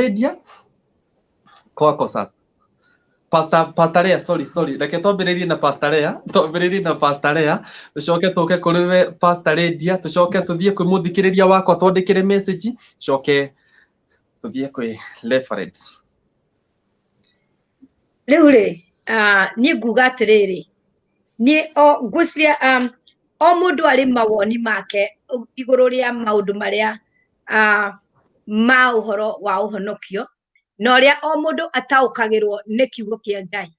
Lydia kwako sasa. Pastor Lea, sorry, sorry. Reke twambĩrĩrie na Pastor Lea, twambĩrĩrie na Pastor Lea, tũcoke tũke kũrĩ we Pastor Lydia, tũcoke tũthiĩ kwĩ mũthikĩrĩria wakwa twandĩkĩre message, coke tũthiĩ kwĩ reference. Rĩu rĩ, niĩ nguga atĩrĩrĩ, niĩ o ngwĩciria o mũndũ arĩ mawoni make igũrũ rĩa maũndũ marĩa ma ũhoro wa ũhonokio na ũrĩa o mũndũ ataũkagĩrwo nĩ kiugo kĩa Ngai.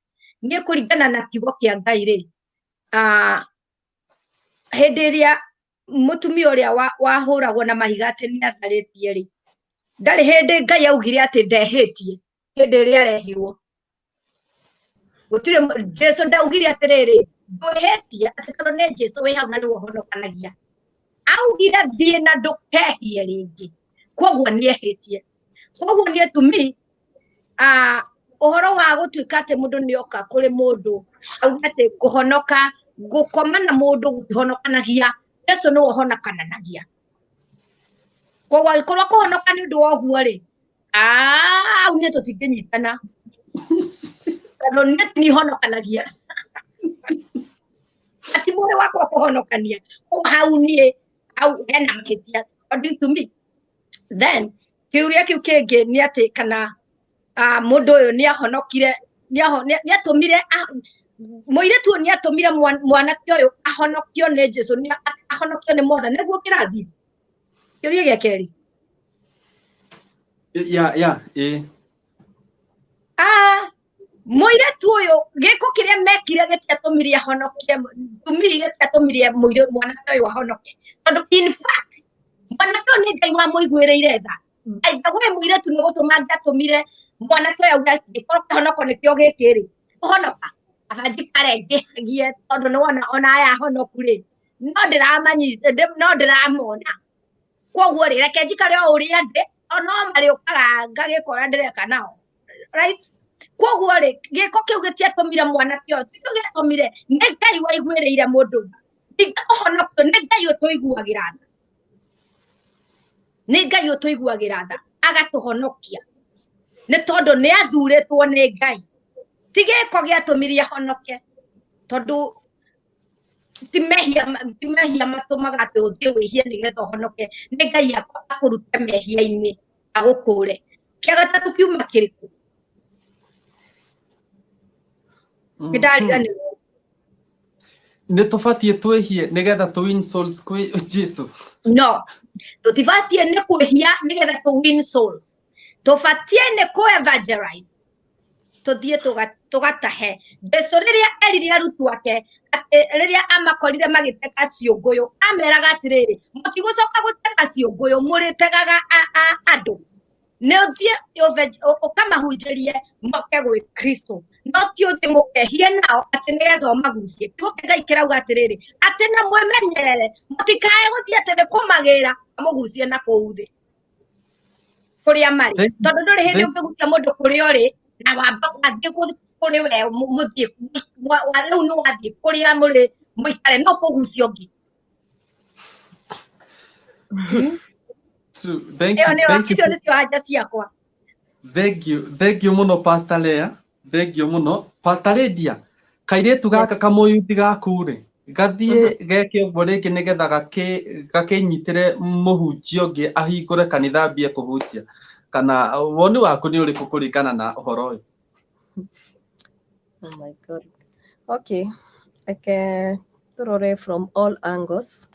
Niĩ kũringana na kiugo kĩa Ngai rĩ, hĩndĩ ĩrĩa mũtumia ũrĩa wahũragwo na mahiga atĩ nĩ atharĩtie rĩ, ndarĩ hĩndĩ Ngai augire atĩ ndehĩtie hĩndĩ ĩrĩa arehirwo. Gũtirĩ Jesu ndaugire atĩrĩrĩ, ndwĩhĩtie atĩ tondũ nĩ Jesu wĩ hau na nĩwe ũhonokanagia. Augire thiĩ na ndũkehie rĩngĩ, koguo nĩehĩtie. Koguo niĩ to me, ũhoro wa gũtuĩka atĩ mũndũ nĩoka kũrĩ mũndũ auge atĩ kũhonoka, gũkoma na mũndũ gũtihonokanagia, Jesu nĩwe ũhonokananagia. Koguo angĩkorwo kũhonoka nĩ ũndũ wa ũguo rĩ, hau niĩ tũtingĩnyitana, tondũ niĩ ti niĩ honokanagia, ti mwĩrĩ wakwa kũhonokania. Koguo hau niĩ hau hena mahĩtia according to me. Then kĩũria kĩu kĩngĩ nĩ atĩ kana mũndũ ũyũ nĩ ahonokire, nĩ atũmire mũirĩtu ũyũ nĩ atũmire mwanake ũyũ ahonokio nĩ Jesu, nĩ ahonokio nĩ Mwathani, nĩguo kĩrathiĩ. Kĩũria gĩa kerĩ. Ya, ya, ĩ. Mũirĩtu ũyũ gĩko kĩrĩa mekire gĩtiatũmire ahonokie, tũmiri gĩtiatũmire mwanake ũyũ ahonoke, tondũ in fact mwanake ũyũ nĩ Ngai wamũiguĩrĩire tha. By the way, mũirĩtu nĩ gũtũma angĩatũmire mwanake ũyũ auge angĩkorwo kĩhonoko nĩkĩo gĩkĩ rĩ, kũhonoka aba njikare ngĩhagie, tondũ nĩ wona ona aya ahonoku rĩ, no ndĩramanyita, no ndĩramona. Koguo rĩ, reke njikare o ũrĩa ndĩ, no marĩũkaga ngagĩkora ndĩreka nao, right? Koguo rĩ, gĩko kĩu gĩtiatũmire mwanake ũyũ, tikĩo gĩatũmire, nĩ Ngai waiguĩrĩire mũndũ tha. Ningĩ ũhonokio nĩ Ngai ũtũiguagĩra tha, nĩ Ngai ũtũiguagĩra tha agatũhonokia, nĩ tondũ nĩ athurĩtwo nĩ Ngai. Ti gĩko gĩatũmire ahonoke, tondũ ti mehia, ti mehia matũmaga atĩ ũthiĩ wĩhie nĩgetha ũhonoke. Nĩ Ngai akũrute mehia-inĩ agũkũre. Kĩa gatatũ kiuma kĩrĩkũ? Nĩ ndariganĩrwo. Nĩ tũbatiĩ twĩhie nĩgetha tũ win souls kwĩ Jesu? No, tũtibatiĩ nĩ kwĩhia nĩgetha tũ win souls. Tũbatiĩ nĩ kũ evangelize, tũthiĩ tũgatahe. Jesu rĩrĩa erire arutwo ake atĩ rĩrĩa amakorire magĩtega ciũngũyũ, ameraga atĩrĩrĩ, mũtigũcoka gũtega ciũngũyũ, mũrĩtegaga andũ. Nĩ ũthiĩ ũkamahunjĩrie moke gwĩ Kristo, no ti ũthiĩ mũkehie nao atĩ nĩgetha ũmagucie. Kiugo kĩa Ngai kĩrauga atĩrĩrĩ, atĩ na mwĩmenyerere mũtikae gũthiĩ atĩ nĩ kũmagĩra mũgucie na kũu thĩ kũrĩa marĩ, tondũ ndũrĩ hĩndĩ ũngĩgucia mũndũ kũrĩa ũrĩ na wamba wathiĩ kũrĩ we mũthiĩ rĩu nĩ wathiĩ kũrĩa mũrĩ mũikare no kũgucia ũngĩ. True. Thank you. Thank you. Icio nĩcio anja ciakwa. Thank you. Thank you mũno, Pastor Lea. Thank you mũno. Pastor Lydia, kairĩtu gaka kamũyuthi gaku rĩ, gathiĩ geke ũguo rĩngĩ nĩgetha gakĩnyitĩre mũhunjia ũngĩ ahingũre kanitha ambie kũhunjia. Kana woni waku nĩ ũrĩkũ kũringana na ũhoro ũyũ? Oh my God. Okay. Reke tũrore from all angles.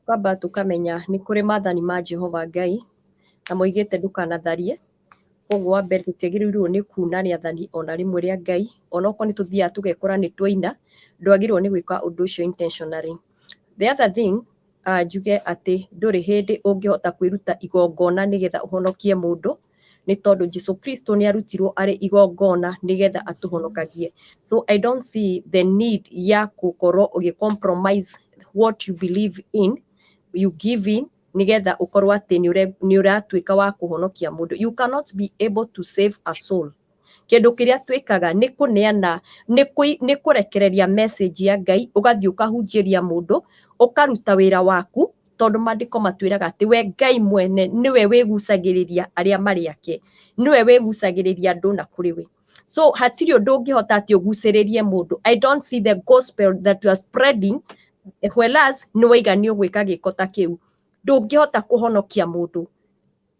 Twamba tũkamenya nĩ kũrĩ maathani ma Jehova Ngai na moigĩte ndũkanatharie. Koguo wa mbere tũtiagĩrĩirwo nĩ kuna rĩathani ona rĩmwe rĩa Ngai, onokorwo nĩ tũthiaga tũgekora nĩ twaina, ndwagĩrĩirwo nĩ gwĩka ũndũ ũcio intentionally. The other thing, njuge atĩ ndũrĩ hĩndĩ ũngĩhota kwĩruta igongona nĩgetha ũhonokie mũndũ, nĩ tondũ Jesu Kristo nĩ arutirwo arĩ igongona nĩgetha atũhonokagie. So I don't see the need ya gũkorwo ũgĩ compromise what you believe in, you give in nĩgetha ũkorwo atĩ nĩ ũratuĩka wa kũhonokia mũndũ. You cannot be able to save a soul. Kĩndũ kĩrĩa twĩkaga nĩ kũneana, nĩ kũrekereria message ya Ngai, ũgathiĩ ũkahunjĩria mũndũ, ũkaruta wĩra waku. Tondũ maandĩko matwĩraga atĩ we Ngai mwene nĩwe wĩgucagĩrĩria arĩa marĩ ake, nĩwe wĩgucagĩrĩria andũ na kũrĩ we. So hatirĩ ũndũ ũngĩhota atĩ ũgucĩrĩrie mũndũ. I don't see the gospel that you are spreading, whereas nĩ waiga nĩ ũgwĩka gĩko ta kĩu. Ndũngĩhota kũhonokia mũndũ.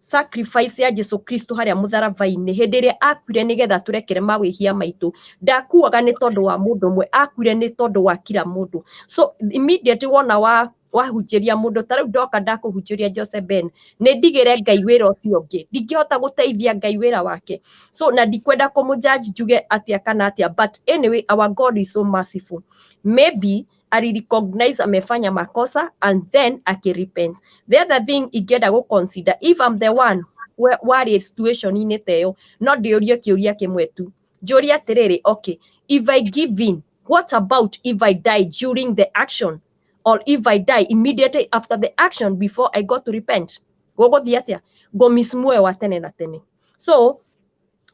Sacrifice ya Jesu Kristo harĩa mũtharaba-inĩ, hĩndĩ ĩrĩa akuire nĩgetha tũrekere mawĩhia maitũ, ndakuaga nĩ tondũ wa mũndũ ũmwe, akuire nĩ tondũ wa kila mũndũ. So immediately wona wa wahunjĩria mũndũ, ta rĩu ndoka ndakũhunjĩria Joseph Ben, nĩ ndigĩre Ngai wĩra ũcio ũngĩ, ndingĩhota gũteithia Ngai wĩra wake. So na ndikwenda kũmũjudge njuge atĩa kana atĩa, but anyway, our God is so merciful. Maybe alirecognize amefanya makosa and then akirepent. The other thing ingĩenda gũ consider, if I'm the one warĩ situation-inĩ ta ĩyo, no ndĩũrie kĩũria kĩmwe tu, njũrie atĩrĩrĩ, okay, if I give in, what about if I die during the action, or if I die immediately after the action before I got to repent? Gũgũthiĩ atĩa? Ngũmiss muoyo wa tene na tene. So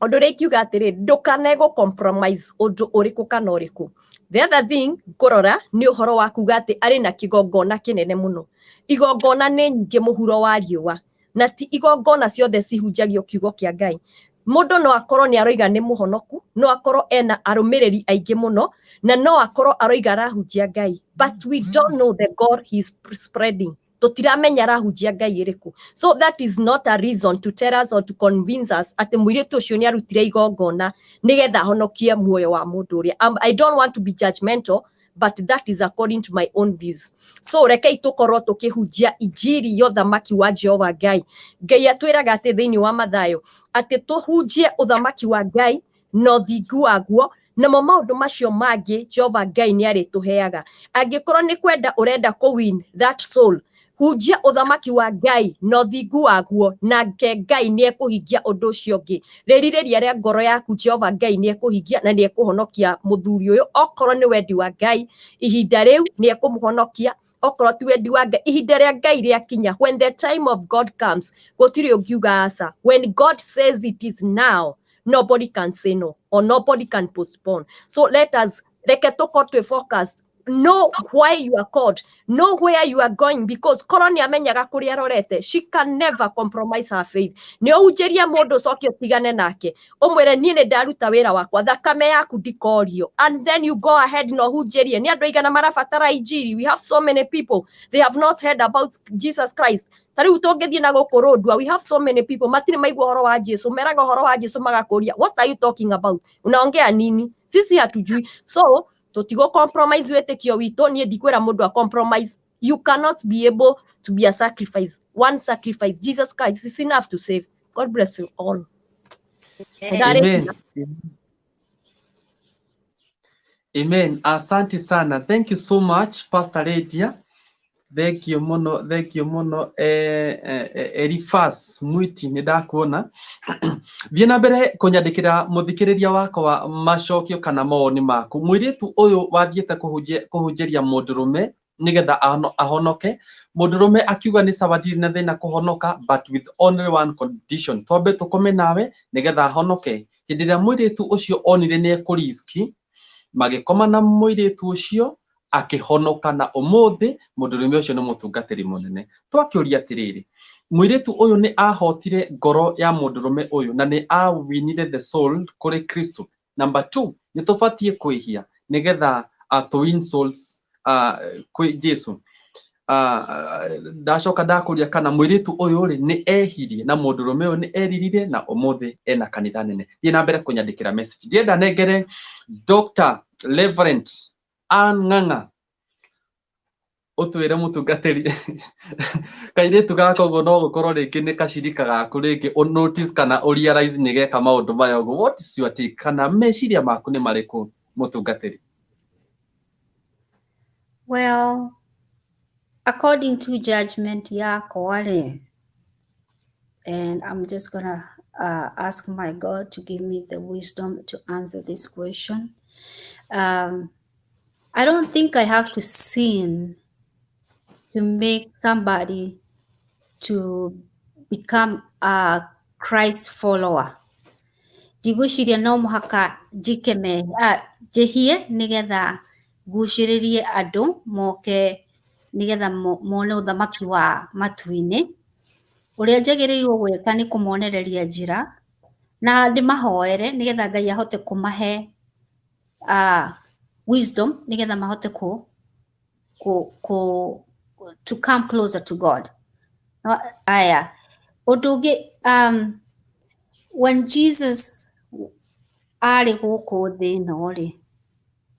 ũndũ ũrĩa ingiuga atĩrĩrĩ, ndũkane gũ compromise ũndũ ũrĩkũ kana ũrĩkũ. The other thing ngũrora nĩ ũhoro wa kuga atĩ arĩ na kĩgongona kĩnene mũno. Igongona nĩ nyingĩ mũhuro wa riũa, na ti igongona ciothe cihunjagio kiugo kĩa Ngai. Mũndũ no akorwo nĩ aroiga nĩ mũhonoku, no akorwo ena arũmĩrĩri aingĩ mũno, na no akorwo aroiga arahunjia Ngai, but we don't know the God he is spreading. Tũtiramenya arahunjia Ngai ĩrĩkũ. So that is not a reason to tell us or to convince us atĩ mũirĩtu ũcio nĩ arutire igongona nĩgetha ahonokie muoyo wa mũndũ ũrĩa. I don't want to be judgmental, but that is according to my own views. So rekei tũkorwo tũkĩhunjia injiri ya ũthamaki wa Jehova Ngai. Ngai atwĩraga atĩ thĩinĩ wa Mathayo atĩ tũhunjie ũthamaki wa Ngai na ũthingu waguo, namo maũndũ macio mangĩ Jehova Ngai nĩ arĩtũheaga. Angĩkorwo nĩ kwenda ũrenda kũ win that soul, hunjia ũthamaki wa Ngai na ũthingu waguo, nake Ngai nĩ ekũhingia ũndũ ũcio ũngĩ. Rĩrirĩria rĩa ngoro yaku Jehova Ngai nĩ ekũhingia na nĩ ekũhonokia mũthuri ũyũ, okorwo nĩ wendi wa Ngai ihinda rĩu nĩ ekũmũhonokia, okorwo ti wendi wa Ngai ihinda rĩa Ngai rĩakinya, when the time of God comes, gũtirĩ ũngiuga aca. When God says it is now, nobody can say no or nobody can postpone. So let us, reke tũkorwo twĩ focused, know why you are called, know where you are going, because korwo nĩ amenyaga kũrĩa arorete, she can never compromise her faith. Nĩ ũhunjĩria mũndũ ũcoke ũtigane nake, ũmwĩre niĩ nĩ ndaruta wĩra wakwa, thakame yaku ndikorio, and then you go ahead na ũhunjĩrie. Nĩ andũ aigana marabatara injiri? We have so many people, they have not heard about Jesus Christ. Ta rĩu tũngĩthiĩ na gũkũ Rũndua, we have so many people matirĩ maigua ũhoro wa Jesu. Meraga ũhoro wa Jesu magakũria, "What are you talking about? Unaongea nini? Sisi hatujui." So tũtigũ compromise wĩtĩkio witũ. Niĩ ndikwĩra mũndũ a compromise. You cannot be able to be a sacrifice. One sacrifice, Jesus Christ, is enough to save. God bless you all. Amen. Amen. Asante sana. Thank you so much, Pastor Lydia. Thank you muno, thank you muno. Elifas Mwiti, nĩ ndakuona. Thiĩ na mbere kũnyandĩkĩra, mũthikĩrĩria wakwa, macokio kana mawoni maku. Mũirĩtu ũyũ wathiĩte kũhunjĩria mũndũrũme nĩgetha ahonoke, mũndũrũme akiuga nĩ sawa, ndirĩ na thĩna kũhonoka, but with only one condition, twambe tũkome nawe nĩgetha ahonoke. Hĩndĩ ĩrĩa mũirĩtu ũcio onire nĩ ekũriski, magĩkoma na mũirĩtu ũcio, akĩhonoka, na ũmũthĩ mũndũrũme ũcio nĩ mũtungatĩri mũnene. Twakĩũria atĩrĩrĩ, mũirĩtu ũyũ nĩ ahotire ngoro ya mũndũrũme ũyũ na nĩ awinire the soul kũrĩ Kristo? Number two, nĩ tũbatiĩ kwĩhia nĩgetha to win souls kwĩ Jesu? Ndacoka ndakũria kana mũirĩtu ũyũ rĩ nĩ ehirie na mũndũrũme ũyũ nĩ eririre na ũmũthĩ ena kanitha nene. Thiĩ na mbere kũnyandĩkĩra message. Ndienda nengere Dr. Reverend Ann Ng'ang'a, ũtwĩre, mũtungatĩri, kairĩtu gaka ũguo no gũkorwo rĩngĩ nĩ kacirika gaku, rĩngĩ ũ notice kana ũ realize nĩ geka maũndũ maya ũguo. What is your take, kana meciria maku nĩ marĩkũ, mũtungatĩri? Well, according to judgment yakwa rĩ, and I'm just gonna ask my God to give me the wisdom to answer this question. I don't think I have to sin to make somebody to become a Christ follower. Ndigwĩciria no mũhaka njĩke njĩhie nĩgetha ngucĩrĩrie andũ moke. nĩgetha mone ũthamaki wa matu-inĩ. Ũrĩa njagĩrĩirwo gwĩka nĩ kũmonereria njĩra na ndĩmahoere nĩgetha Ngai ahote kũmahe wisdom nĩgetha mahote kũ to come closer to God. Aya, ũndũ ũngĩ, when Jesus arĩ gũkũ thĩ ĩno rĩ,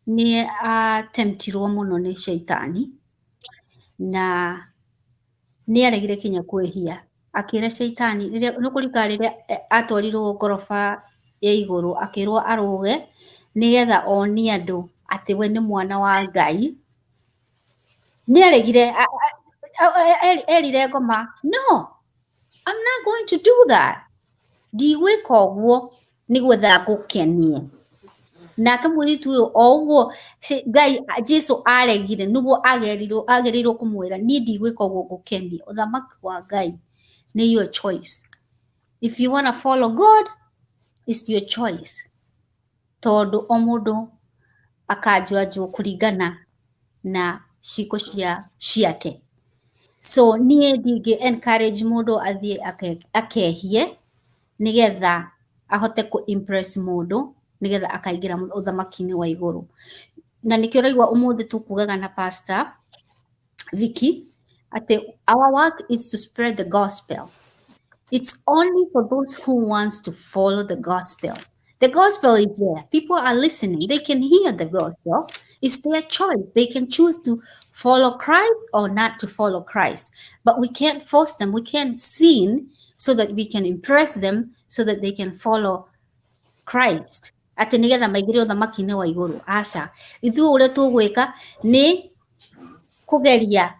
nĩ atemptirwo mũno nĩ caitani na nĩ aregire kinya kwĩhia. Akĩra caitani rĩrĩa nĩ kũrika rĩrĩa atwarirwo ngoroba ya igũrũ akĩrwo arũge nĩgetha onie andũ atĩ we nĩ mwana wa Ngai. Nĩ aregire, erire ngoma, "No, I'm not going to do that. Ndigwĩka ũguo nĩgetha ngũkenie." Nake mũirĩtu ũyũ o ũguo Ngai Jesu aregire nĩguo agĩrĩirwo agĩrĩirwo kũmwĩra, "Niĩ ndigwĩka ũguo ngũkenie." Ũthamaki wa Ngai nĩ your choice. If you wanna follow God, it's your choice. Tondũ o mũndũ akanjwanjwo kũringana na ciĩko cia ciake. So niĩ ndingĩ encourage mũndũ athiĩ akehie nĩgetha ahote kũ impress mũndũ nĩgetha akaingĩra ũthamaki-inĩ wa igũrũ. Na nĩkĩo ũraigua ũmũthĩ tũkugaga na Pastor Vicky atĩ our work is to spread the gospel. It's only for those who wants to follow the gospel. The gospel is there. People are listening. They can hear the gospel. It's their choice. They can choose to follow Christ or not to follow Christ. But we can't force them. We can't sin so that we can impress them so that they can follow Christ. Atĩ nĩgetha maingĩre ũthamaki-inĩ wa igũrũ. Aca. Ithuĩ ũrĩa tũgwĩka nĩ kũgeria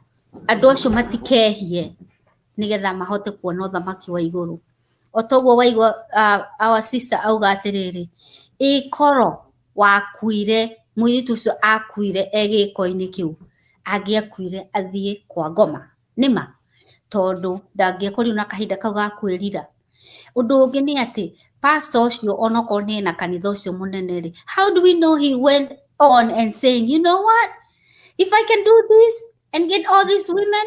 andũ acio matikehie nĩgetha mahote kuona ũthamaki wa igũrũ. O toguo waigua our sister auga atĩrĩrĩ, ĩkorwo wakuire, mũirĩtu ũcio akuire e gĩko-inĩ kĩu, angĩakuire athiĩ kwa ngoma. Nĩma? Tondũ ndangĩakorirwo na kahinda kau ga kwĩrira. Ũndũ ũngĩ nĩ atĩ pastor ũcio onokorwo nĩ ena kanitha ũcio mũnene rĩ, how do we know he went on and saying, "You know what, if I can do this and get all these women,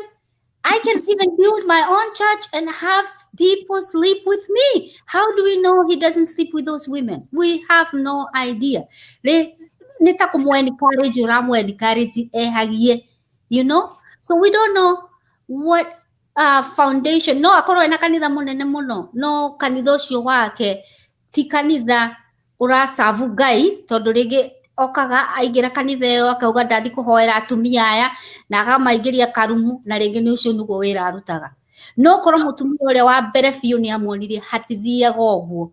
I can even build my own church and have people sleep with me"? How do we know he doesn't sleep with those women? We have no idea. Nĩ ta kũmũ encourage ũramũ encourage ehagie, you know? So we don't know what foundation. No akorwo ena kanitha mũnene mũno, no kanitha ũcio wake ti kanitha ũracabu Ngai, tondũ rĩngĩ okaga aingĩra kanitha ĩyo akauga ndathi kũhoera atumia aya na akamaingĩria karumu, na rĩngĩ nĩ ũcio nĩguo wĩra arutaga. No korwo mũtumia ũrĩa wa mbere biũ nĩ amuonirie hatithiaga ũguo.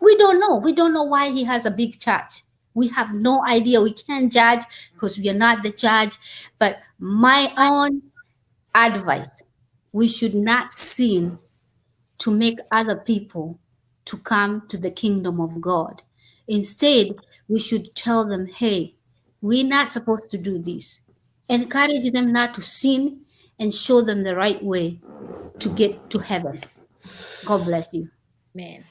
We don't know. We don't know why he has a big church. We have no idea. We can't judge because we are not the judge. But my own advice, we should not sin to make other people to come to the kingdom of God. Instead, we should tell them, "Hey, we're not supposed to do this." Encourage them not to sin and show them the right way to get to heaven. God bless you. Amen.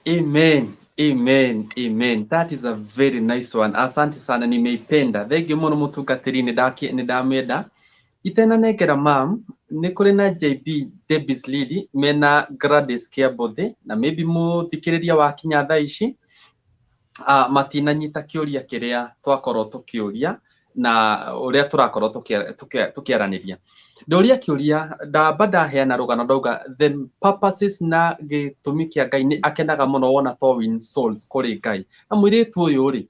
Amen. Amen. Amen. That is a very nice one. Asante sana, nimeipenda. Thank you mũno mũtungatĩri, nĩ ndamĩenda. Itenanengera mam, nĩ kũrĩ na JB Debis Lily mena Gladys Kĩambũthĩ na maybe mũthikĩrĩria wa kinya thaa ici matinanyita kĩũria kĩrĩa twakorwo tũkĩũria na ũrĩa tũrakorwo tũkĩaranĩria. Ndoria kĩũria, ndamba ndaheana rũgano ndauga the purposes na gĩtũmi kĩa Ngai nĩ akenaga mũno wona to win souls kũrĩ Ngai. Na mũirĩtu ũyũ rĩ,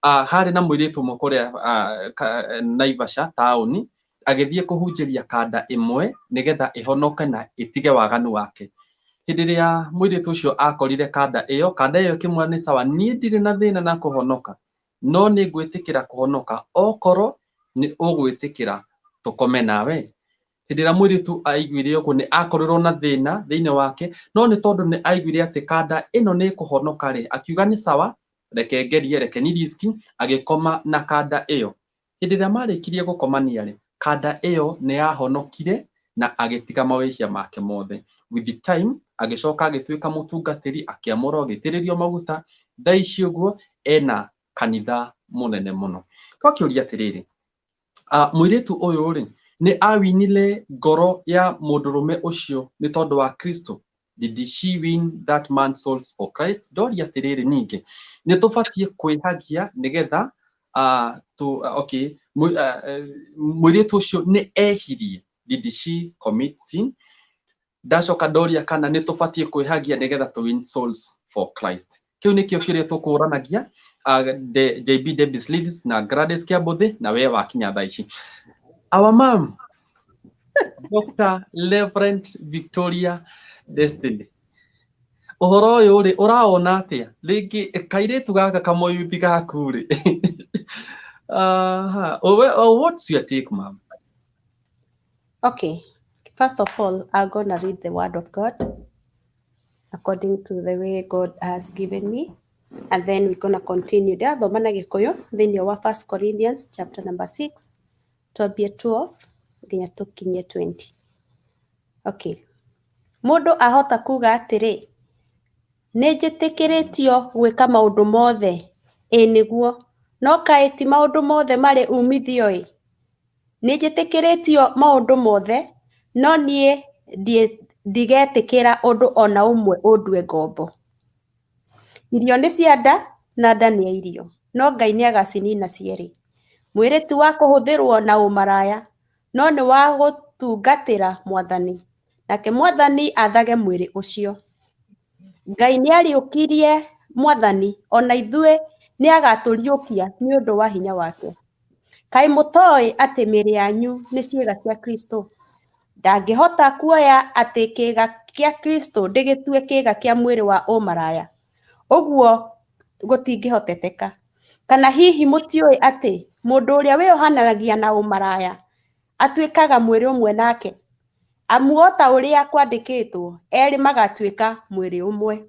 harĩ na mũirĩtu ũmwe kũrĩa Naivasha taũni agĩthiĩ kũhunjĩria kanda ĩmwe nĩgetha ĩhonoke na ĩtige waganu wake. Hĩndĩ ĩrĩa mũirĩtu ũcio akorire kanda ĩyo, kanda ĩyo ĩkĩmwĩra, "Nĩ sawa, niĩ ndirĩ na thĩna na kũhonoka, no nĩ ngwĩtĩkĩra kũhonoka okorwo nĩ ũgwĩtĩkĩra tũkome nawe." Hĩndĩ ĩrĩa mũirĩtu aiguire ũguo nĩ akorirwo na thĩna thĩinĩ wake, no nĩ tondũ nĩ aiguire atĩ kanda ĩno nĩ ĩkũhonoka rĩ, akiuga, "Nĩ sawa, reke ngerie, reke ni risk." Agĩkoma na kanda ĩyo. Hĩndĩ ĩrĩa marĩkirie gũkomania rĩ, kanda ĩyo nĩ yahonokire na agĩtiga mawĩhia make mothe. With the time agĩcoka agĩtuĩka mũtungatĩri, akĩamũrwo, agĩitĩrĩrio maguta. Thaa ici ũguo ena kanitha mũnene mũno. Twakĩũria atĩrĩrĩ, mũirĩtu ũyũ rĩ, Nĩ awinire ngoro ya mũndũrũme ũcio nĩ tondũ wa Kristo? Did she win that man's souls for Christ? Ndoria atĩrĩrĩ, ningĩ nĩ tũbatiĩ kwĩhagia nĩgetha okay, mũirĩtu ũcio nĩ ehirie? Did she commit sin? Ndacoka ndoria kana nĩ tũbatiĩ kwĩhagia nĩgetha to win souls for Christ. Kĩu nĩkĩo kĩrĩa tũkũranagia, JB Davis Leeds na Gladys Kiambuthi, na we wakinya thaa ici, our mom, Dr. Reverend Victoria Destiny, ũhoro ũyũ rĩ, ũraona atĩa rĩngĩ kairĩtu gaka kamũyuthi gaku rĩ? Aha. Oh, what's your take, ma'am? Okay. First of all, I'm gonna read the word of God according to the way God has given me. And then we're gonna continue. Ndathoma na Gĩkũyũ thĩinĩ wa First Corinthians chapter number 6, twambie 12 nginya tũkinye 20. Okay. Mũndũ ahota kuga atĩrĩ, nĩ njĩtĩkĩrĩtio gwĩka maũndũ mothe. Ĩ nĩguo, no kaĩ ti maũndũ mothe marĩ umithio ĩ? Nĩ njĩtĩkĩrĩtio maũndũ mothe, no niĩ ndigetĩkĩra ũndũ ona ũmwe ũndue ngombo. Irio nĩ cia nda na nda nĩ ya irio, no Ngai nĩ agacinina cierĩ. Mwĩrĩ ti wa kũhũthĩrwo na ũmaraya, no nĩ wa gũtungatĩra Mwathani, nake Mwathani athage mwĩrĩ ũcio. Ngai nĩariũkirie Mwathani, ona ithuĩ nĩagatũriũkia nĩ ũndũ wa hinya wake. Kaĩ mũtooĩ atĩ mĩĩrĩ yanyu nĩ ciĩga cia Kristũ? Ndangĩhota kuoya atĩ kĩĩga kĩa Kristũ ndĩgĩtue kĩĩga kĩa mwĩrĩ wa ũmaraya. Ũguo gũtingĩhoteteka. Kana hihi mũtiũĩ atĩ mũndũ ũrĩa wĩohananagia na ũmaraya atuĩkaga mwĩrĩ ũmwe nake? Amu o ta ũrĩa kwandĩkĩtwo, erĩ magatuĩka mwĩrĩ ũmwe.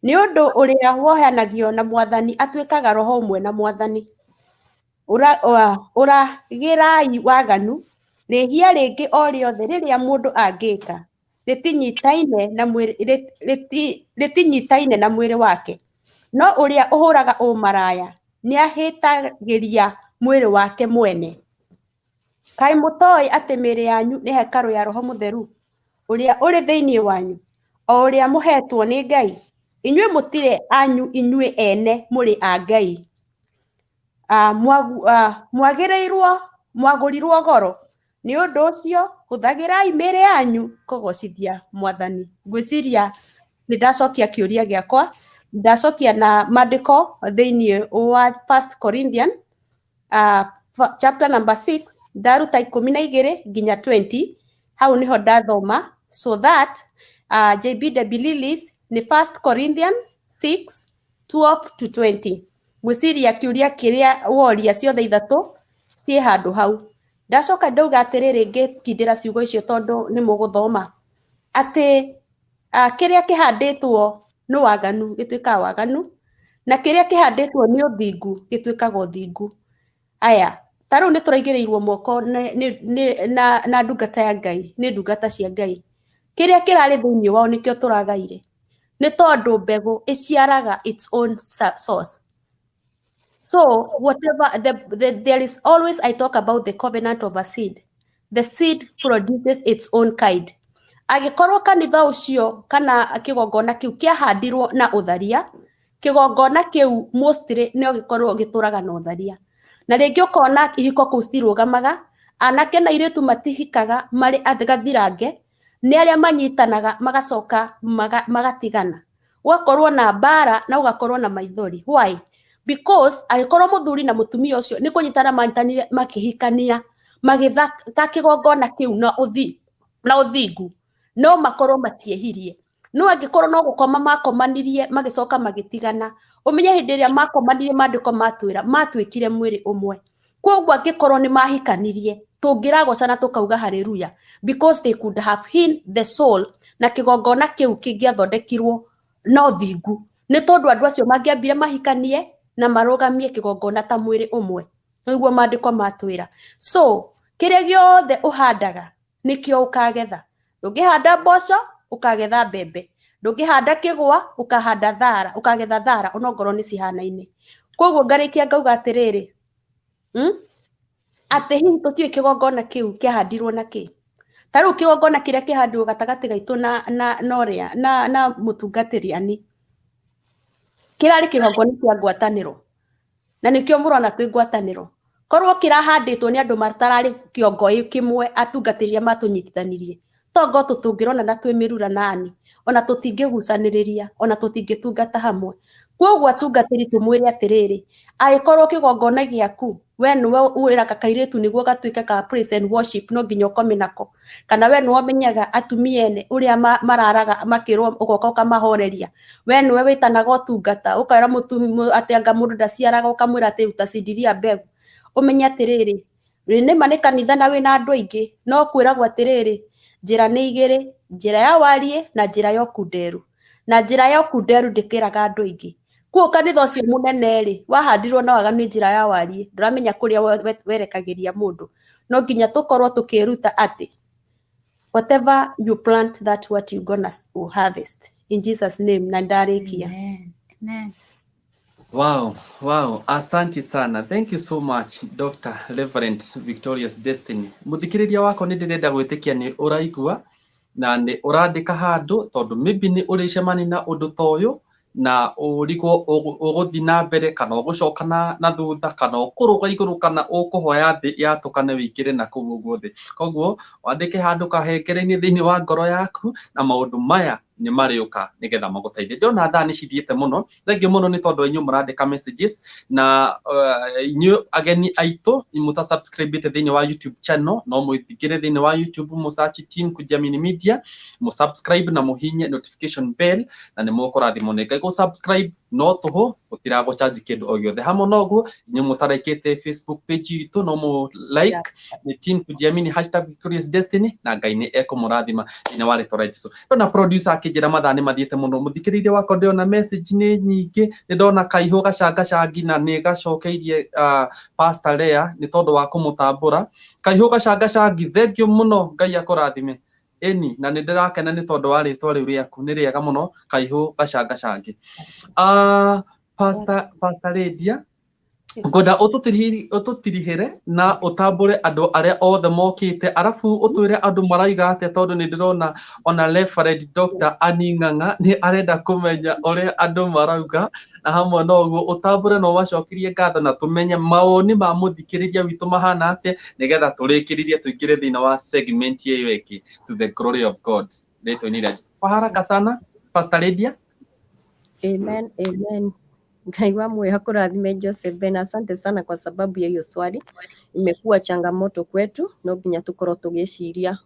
Nĩ ũndũ ũrĩa wohanagio na Mwathani atuĩkaga roho ũmwe na Mwathani. Ũragĩrai waganu. Rĩhia rĩngĩ o rĩothe rĩrĩa mũndũ angĩka rĩtinyitaine na mwĩrĩ wake, no ũrĩa ũhũraga ũmaraya nĩahĩtagĩria mwĩrĩ wake mwene. Kaĩ mũtooĩ atĩ mĩĩrĩ yanyu nĩ hekarũ ya Roho Mũtheru ũrĩa ũrĩ thĩinĩ wanyu, o ũrĩa mũheetwo nĩ Ngai? Inyuĩ mũtirĩ anyu inyuĩ ene, mũrĩ a Ngai. Mwagĩrĩirwo mwagũrirwo goro, nĩ ũndũ ũcio hũthagĩrai mĩĩrĩ yanyu kũgoocithia Mwathani. Ngwĩciria nĩ ndacokia kĩũria gĩakwa, ndacokia na maandĩko thĩinĩ wa First Corinthian chapter number 6, ndaruta 12 nginya 20, hau niho ndathoma. So that JB Lilies nĩ First Corinthian 6 12 to 20. Ngwĩciria kĩũria kĩrĩa woria ciothe ithatũ ciĩ handũ hau. Ndacoka ndauga atĩrĩrĩ, ngĩkindĩra ciugo icio tondũ nĩ mũgũthoma atĩ kĩrĩa kĩhandĩtwo nĩ waganu gĩtuĩkaga waganu, na kĩrĩa kĩhandĩtwo nĩ ũthingu gĩtuĩkaga ũthingu. Aya, ta rĩu nĩ tũraigĩrĩirwo moko na ndungata ya Ngai, nĩ ndungata cia Ngai. Kĩrĩa kĩrarĩ thĩinĩ wao nĩkĩo tũragaire, nĩ tondũ mbegũ ĩciaraga its own source. So whatever there is always, I talk about the covenant of a seed. The seed produces its own kind. Angĩkorwo kanitha ũcio kana kĩgongona kĩu kĩahandirwo na ũtharia, kĩgongona kĩu mostly no gĩkorwo gĩtũraga na ũtharia. Na rĩngĩ ũkona ihiko kũu citirũgamaga, anake na airĩtu matihikaga, marĩ gathirange, nĩ arĩa manyitanaga magacoka magatigana. Gũgakorwo na mbara na gũgakorwo na maithori. Why? Because angĩkorwo mũthuri na mũtumia ũcio nĩ kũnyitana manyitanire makĩhikania, magĩthaka kĩgongona kĩu na ũthingu, no makorwo matiehirie. No angĩkorwo no gũkoma makomanirie magĩcoka magĩtigana, ũmenye hĩndĩ ĩrĩa makomanirie, maandĩko matwĩra matuĩkire mwĩrĩ ũmwe. Koguo angĩkorwo nĩ mahikanirie, tũngĩragocana tũkauga hallelujah, because they could have healed the soul, na kĩgongona kĩu kĩngĩathondekirwo na ũthingu, nĩ tondũ andũ acio mangĩambire mahikanie na marũgamie kĩgongona ta mwĩrĩ ũmwe, nĩguo maandĩko matwĩra. So kĩrĩa gĩothe ũhandaga nĩkĩo ũkagetha. Ndũngĩhanda mboco ũkagetha mbembe, ndũngĩhanda kĩgwa ũkahanda thara ũkagetha thara, onongorwo nĩ cihanaine. Koguo ngarĩkia ngauga atĩrĩrĩ, Atĩ hihi tũtiũĩ kĩgongona kĩu kĩahandirwo na kĩ? Ta rĩu kĩgongona kĩrĩa kĩhandirwo gatagatĩ gaitũ na ũrĩa na mũtungatĩri ani kĩrarĩ kĩgongona kĩa ngwatanĩro, na nĩkĩo mũrona twĩ ngwatanĩro. Korwo kĩrahandĩtwo nĩ andũ matararĩ kĩongo kĩmwe, atungatĩri arĩa matũnyitithanirie, tongo tũtũngĩrona na twĩ mĩrura nani, ona tũtingĩgucanĩrĩria, ona tũtingĩtungata hamwe. Koguo atungatĩri tũmwĩre atĩrĩrĩ, angĩkorwo kĩgongona gĩaku we nĩwe wĩraga kairĩtu nĩguo gatuĩke ka praise and worship, no nginya ũkome nako, kana we nĩwe ũmenyaga atumia ene ũrĩa mararaga makĩrwo, ũgoka ũkamahoreria, we nĩwe wĩtanaga ũtungata ũkera atĩ anga mũndũ ndaciaraga, ũkamwĩra atĩ utacindiria mbegu, ũmenye atĩrĩrĩ, nĩma nĩ kanitha na wĩna andũ aingĩ, no kwĩragwo atĩrĩrĩ, njĩra nĩ igĩrĩ, njĩra ya wariĩ na njĩra ya ũkunderu, na njĩra ya ũkunderu ndĩkĩraga andũ aingĩ. Kuo kanitha ũcio mũnene rĩ, wahandirwo na waganu nĩ njĩra ya wariĩ, ndũramenya kũrĩa werekagĩria mũndũ. No nginya tũkorwo tũkĩruta atĩ whatever you plant, that what you gonna harvest, in Jesus name. Na ndarĩkia. Amen. Amen. Wow. Asante sana. Thank you so much, Dr. Reverend Victorious Destiny. Muthikiriria wakwa, nĩ ndĩrenda gwĩtĩkia nĩ ũraigua na nĩ ũrandĩka handũ, tondũ maybe nĩ ũrĩcemania na ũndũ ta ũyũ na ũrigwo ũgũthiĩ na mbere kana ũgũcoka na thutha, kana ũkũrũga igũrũ kana ũkũhoya thĩ yatũkane wĩingĩre na kũu ũguo thĩ. Koguo wandĩke handũ kahengere-inĩ thĩinĩ wa ngoro yaku, na maũndũ maya nĩ marĩũka nĩgetha magũteithie. Ndĩrona thaa nĩ cithiĩte mũno. Thengiũ mũno nĩ tondũ inyuĩ mũrandĩka messages, na inyuĩ ageni aitũ mũta subscribe thĩinĩ wa YouTube channel, no mũingĩre thĩinĩ wa YouTube, mũsearch Team Kujiamini Media, mũsubscribe na mũhinye notification bell, na nĩ mũkũrathimwo nĩ Ngai. Gũ subscribe no tũhũ, gũtiragũcharge kĩndũ o gĩothe. Hamwe na ũguo, inyuĩ mũtaraikĩte Facebook page itũ, no mũ like, nĩ Team Kujiamini #VictoriousDestiny, na Ngai nĩ ekũmũrathima thĩinĩ wa rĩtwa rĩa Jesũ. Ndona producer akĩnjĩra mathaa nĩ mathiĩte mũno. Mũthikĩrĩria wakwa, ndĩrona message nĩ nyingĩ. Nĩ ndona kaihũ gacangacangi na nĩ gacokeirie Pastor Lea nĩ tondũ wa kũmũtambũra. Kaihũ gacangacangi, thengiũ mũno, Ngai akũrathime. Ĩni, na nĩ ndĩrakena nĩ tondũ wa rĩtwa rĩu rĩaku, nĩ rĩega mũno, kaihũ gacangacangi. Pastor Lydia, ngwenda ũtũtirihĩre na ũtambũre andũ arĩa othe mokĩte, arabu ũtwĩre andũ maraiga atĩa, tondũ nĩ ndĩrona ona Reverend Dr. Annie Ng'ang'a nĩ arenda kũmenya ũrĩa andũ marauga, na hamwe na ũguo ũtambũre na ũmacokerie ngatho, na tũmenye mawoni ma mũthikĩrĩria witũ mahana atĩa, nĩgetha tũrĩkĩrĩrie tũingĩre thĩinĩ wa segment ĩyo ĩngĩ, to the glory of God, rĩtwa-inĩ rĩa Jesũ. Kwa haraka sana, Pastor Lydia. Amen, amen. Ngai wa muoyo akũrathime, Joseph Ben. Asante sana kwa sababu ya hiyo swali. Imekuwa changamoto kwetu, no nginya tukorwo tũgĩciria,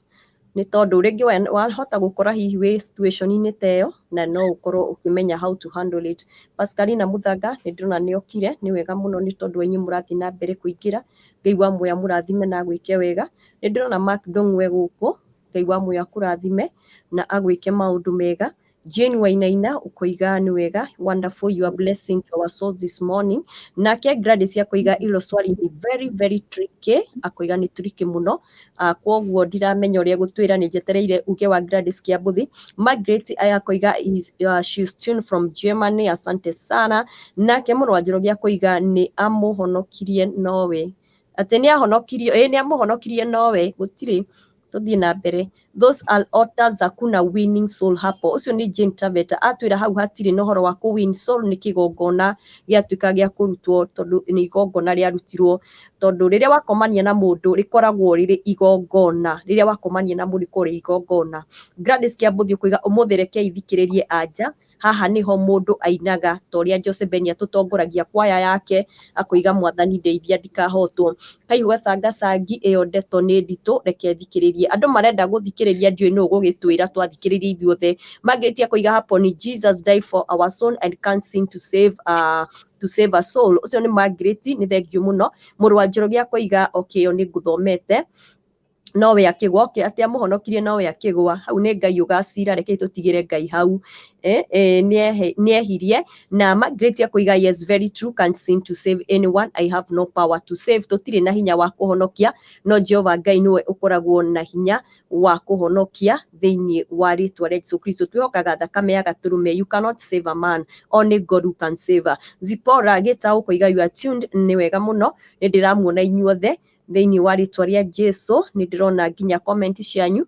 nĩ tondũ rĩngĩ wahota gũkora hihi wĩ situation-inĩ ta ĩyo na no ũkorwo ũkĩmenya how to handle it. Pascalina Muthanga, nĩ ndĩrona nĩ okire, nĩ wega mũno nĩ tondũ wa inyuĩ mũrathiĩ na mbere kũingĩra. Ngai wa muoyo amũrathime na agwĩke wega. Nĩ ndĩrona Mark Ndong'we gũkũ, Ngai wa muoyo akũrathime na agwĩke maũndũ mega. Jane Wainaina ũkoiga nĩ wega, wonderful, you are blessing to our souls this morning. Nake Gladys akoiga ilo swali ni very very tricky, akoiga nĩ tricky mũno. Kwoguo ndiramenya ũrĩa gũtwĩra, nĩ njetereire uge wa Gladys Kiambuthi. Margaret aya akoiga she's tuned from Germany, asante sana. Nake mũrũ wa Njoroge akoiga nĩ amũhonokirie nowe, atĩ nĩ ahonokirio, ĩ nĩ amũhonokirie nowe, gũtirĩ tũthiĩ na mbere. Those are altars, hakuna winning soul hapo. Ũcio nĩ Jane Taveta atwĩra hau hatirĩ na ũhoro wa kũ win soul, nĩ kĩgongona gĩatuĩka gĩa kũrutwo, tondũ nĩ igongona rĩarutirwo, tondũ rĩrĩa wakomania na mũndũ rĩkoragwo rĩrĩ igongona, rĩrĩa wakomania na mũndũ rĩkoragwo rĩ igongona. Gladys Kĩambũthi ũkoiga ũmũthĩ rekei thikĩrĩrie anja, haha niho mũndũ ainaga ta ũrĩa Jose Ben atũtongoragia kwaya yake, akoiga mwathani ndeithia ndikahotwo. Kaihũ gacangacangi, ĩyo ndeto nĩ nditũ, reke thikĩrĩrie. Andũ marenda gũthikĩrĩria, ndiũĩ nũ ũgũgĩtwĩra twathikĩrĩria ithuothe. Margaret akoiga hapo ni Jesus died for our soul and can't seem to save a soul. Ũcio nĩ Margaret, nĩ thengiũ mũno. Mũrũ wa Njoroge akoiga okay, ĩyo nĩ ngũthomete, nowe akĩgwa, okay, atĩ amũhonokirie nowe akĩgwa, hau nĩ Ngai ũgacira, rekei tũtigĩre Ngai hau. Nĩehirie. Na Margaret akoiga yes, very true, can't seem to save anyone, I have no power to save. Tũtirĩ na hinya wa kũhonokia, no Jehova Ngai nĩwe ũkoragwo na hinya wa kũhonokia, thĩinĩ wa rĩtwa rĩa Jesu Kristo. Twĩhokaga thakame ya gatũrũme. You cannot save a man, only God who can save. Zipora Gĩtaũ koiga you are tuned, nĩ wega mũno, nĩ ndĩramuona inyuothe. Thĩinĩ wa rĩtwa rĩa Jesu. Nĩ ndĩrona nginya comment cianyu.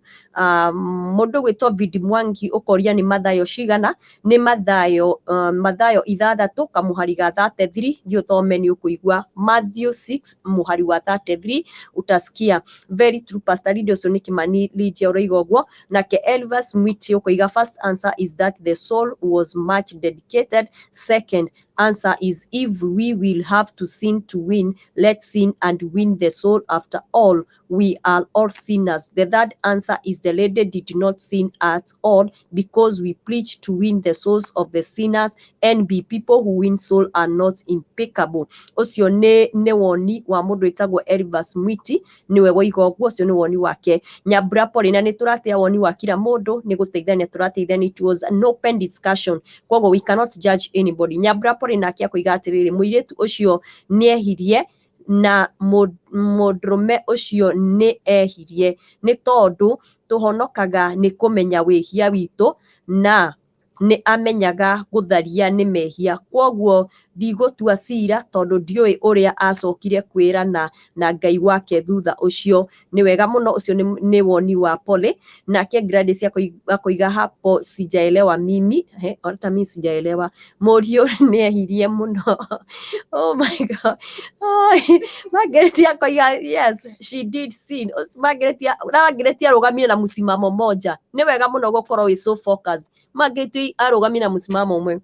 Mũndũ gwĩtwo Vidi Mwangi ũkoria nĩ Mathayo cigana? Nĩ Mathayo, Mathayo 6 kamũhari ga 33. Thiĩ ũthome nĩ ũkũigua. Matthew 6 mũhari wa 33, utasikia. Very true, Pastor Lydia. Ũcio nĩ Kimani Lydia ũroiga ũguo. Nake Elvis Mwiti ũkoiga, "First answer is that the soul was much dedicated. Second answer is if we will have to sin to win, let's sin and win the soul. After all, we are all sinners. The third answer is the lady did not sin at all because we preach to win the souls of the sinners and be people who win soul are not impeccable." Ũcio nĩ woni wa mũndũ wĩtagwo Elvas Mwiti, nĩwe woiga ũguo. Ũcio nĩ woni wake. Nyambura Pole, na nĩ tũratĩa woni wa kila mũndũ, nĩ gũteithania tũrateithania. It was an open discussion, koguo we cannot judge anybody. Nyambura Pole nake akoiga atĩrĩrĩ, mũirĩtu ũcio nĩehirie na mũndũrũme ũcio nĩ ehirie, nĩ tondũ tũhonokaga nĩ kũmenya wĩhia witũ, na nĩ amenyaga gũtharia nĩ mehia, kwoguo ndigũtua cira tondũ ndiũĩ ũrĩa acokire kwĩrana na Ngai wake thutha ũcio. Nĩ wega mũno. Ũcio nĩ woni wa Pole. Nake Gladys akoiga, "Hapo sijaelewa mimi." He, hata mimi sijaelewa. Mũriũ nĩ ehirie mũno. Oh my God. Oh, Margaret akoiga, "Yes, she did sin." Margaret, na Margaret arũgamire na msimamo moja. Nĩ wega mũno gũkorwo wĩ so focused. Margaret arũgamire na msimamo ũmwe.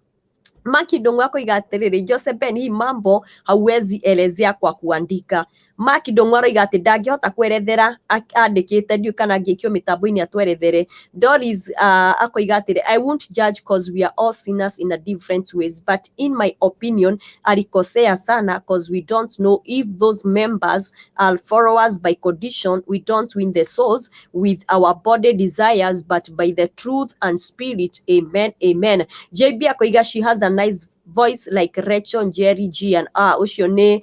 Maki Ndung'u akoiga atĩrĩrĩ, "Joseph Ben, hii mambo hauwezi elezea kwa kuandika." Maki Ndung'u aroiga atĩ ndangĩhota kwerethera andĩkĩte, ndiũĩ kana angĩikio mĩtambo-inĩ atwerethere. Doris akoiga atĩrĩ, "I won't judge cause we are all sinners in a different ways, but in my opinion alikosea sana cause we don't know if those members are followers by condition. We don't win the souls with our body desires but by the truth and spirit. Amen, amen." JB akoiga, "She has a nice voice like Rachel Njeri G and R." Ũcio nĩ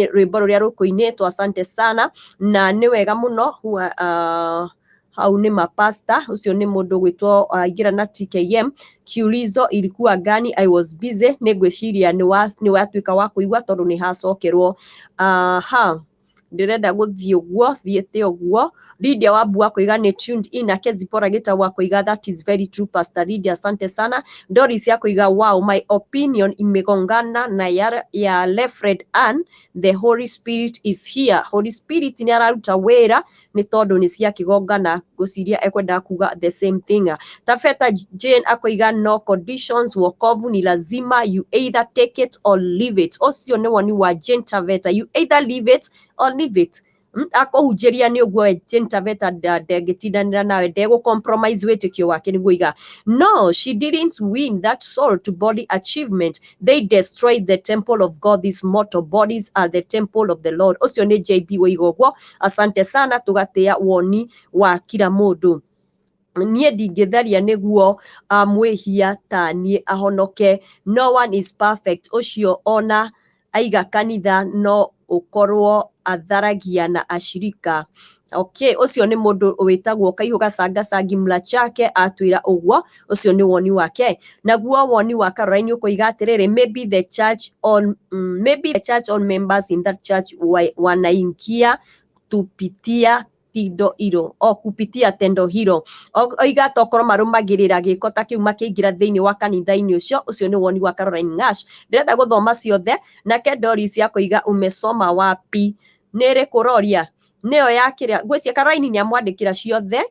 rwĩmbo rũrĩa rũkũinĩtwo. Asante sana na nĩ wega mũno. Huwa hau nĩ mapasta. Ũcio nĩ mũndũ gwĩtwo ingĩra na TKM. Kiulizo ilikuwa gani? I was busy. Nĩ ngwĩciria nĩ watuĩka wa kũigua tondũ nĩ hacokerwo. Ha ndĩrenda gũthiĩ ũguo thiĩte ũguo. Lydia Wabu akoiga nĩ tuned in. Nake Zipporah Gitau akoiga, "That is very true, Pastor Lydia." Asante sana. Doris akoiga, "Wow, my opinion imegongana na ya Lefred Ann. The Holy Spirit is here." Holy Spirit nĩ araruta wĩra nĩ tondũ nĩ ciakĩgongana, ngwĩciria ekwendaga kuga the same thing. Tafeta Jane akoiga, "No conditions, wokovu ni lazima, you either take it or leave it." Ũcio nĩ woni wa Jane Taveta, you either leave it or leave it. Akũhunjĩria nĩ ũguo we Jane Taveta ndangĩtindanĩra nawe, ndegũ compromise wĩtĩkio wake nĩguo iga. "No, she didn't win that soul to body achievement. They destroyed the temple of God. These mortal bodies are the temple of the Lord." Ũcio nĩ JB woiga ũguo. Asante sana, tũgatĩa woni wa kila mũndũ. Niĩ ndingĩtharia nĩguo mwĩhia ta niĩ ahonoke. No one is perfect. Ũcio ona aiga kanitha no ũkorwo atharagia na ashirika. Okay, ũcio nĩ mũndũ wĩtagwo Kaihũ Gacangacangi Mlachake atwĩra ũguo. Ũcio nĩ woni wake. Naguo woni wa Caroline ũkoiga atĩrĩrĩ, Maybe the church, all members in that church wanaingia tupitia tindo iro o kupitia tendo hilo." Oiga tokorwo marũmagĩrĩra gĩko ta kĩu makĩingĩra thĩinĩ wa kanitha-inĩ ũcio. Ũcio nĩ woni wa Caroline Ngash. Ndĩrenda gũthoma ciothe. Nake Doris akoiga, "Umesoma wapi?" Nĩ ĩrĩkũ roria nĩyo ya kĩrĩa? Ngwĩciria Caroline nĩ amwandĩkĩra ciothe.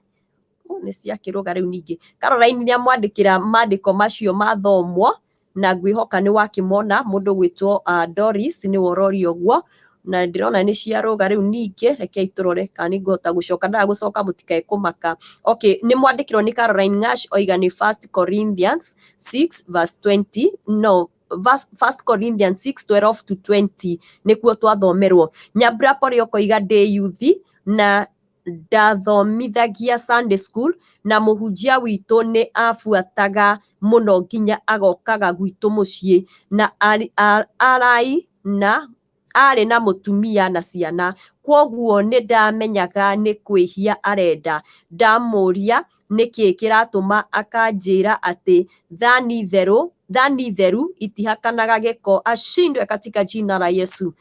Nĩ ciakĩrũga rĩu. Ningĩ Caroline nĩ amwandĩkĩra mandĩko macio mathomwo na ngwĩhoka nĩ wakĩmona. Mũndũ gwĩtwo Doris nĩwe ũroria ũguo na ndĩrona nĩ ciarũga rĩu. Ningĩ rekei tũrore kana nĩ ngũhota gũcoka. Ndaga gũcoka, mũtikae kũmaka. Okay, nĩ mwandĩkĩrwo nĩ Caroline Ngash. Oiga nĩ First Corinthians 6 verse 20, no verse, First Corinthians 6 12 to 20 nĩkuo twathomerwo. Nyambura Pori ũkoiga, "Ndĩ yuthi na ndathomithagia Sunday school, na mũhunjia witũ nĩ abuataga mũno nginya agokaga gwitũ mũciĩ na arai na arĩ na mũtumia na ciana, kwoguo nĩ ndamenyaga nĩ kwĩhia arenda. Ndamũria nĩkĩ kĩratũma, akanjĩra atĩ thani theru itihakanaga gĩko. Ashindwe katika jina la Yesu.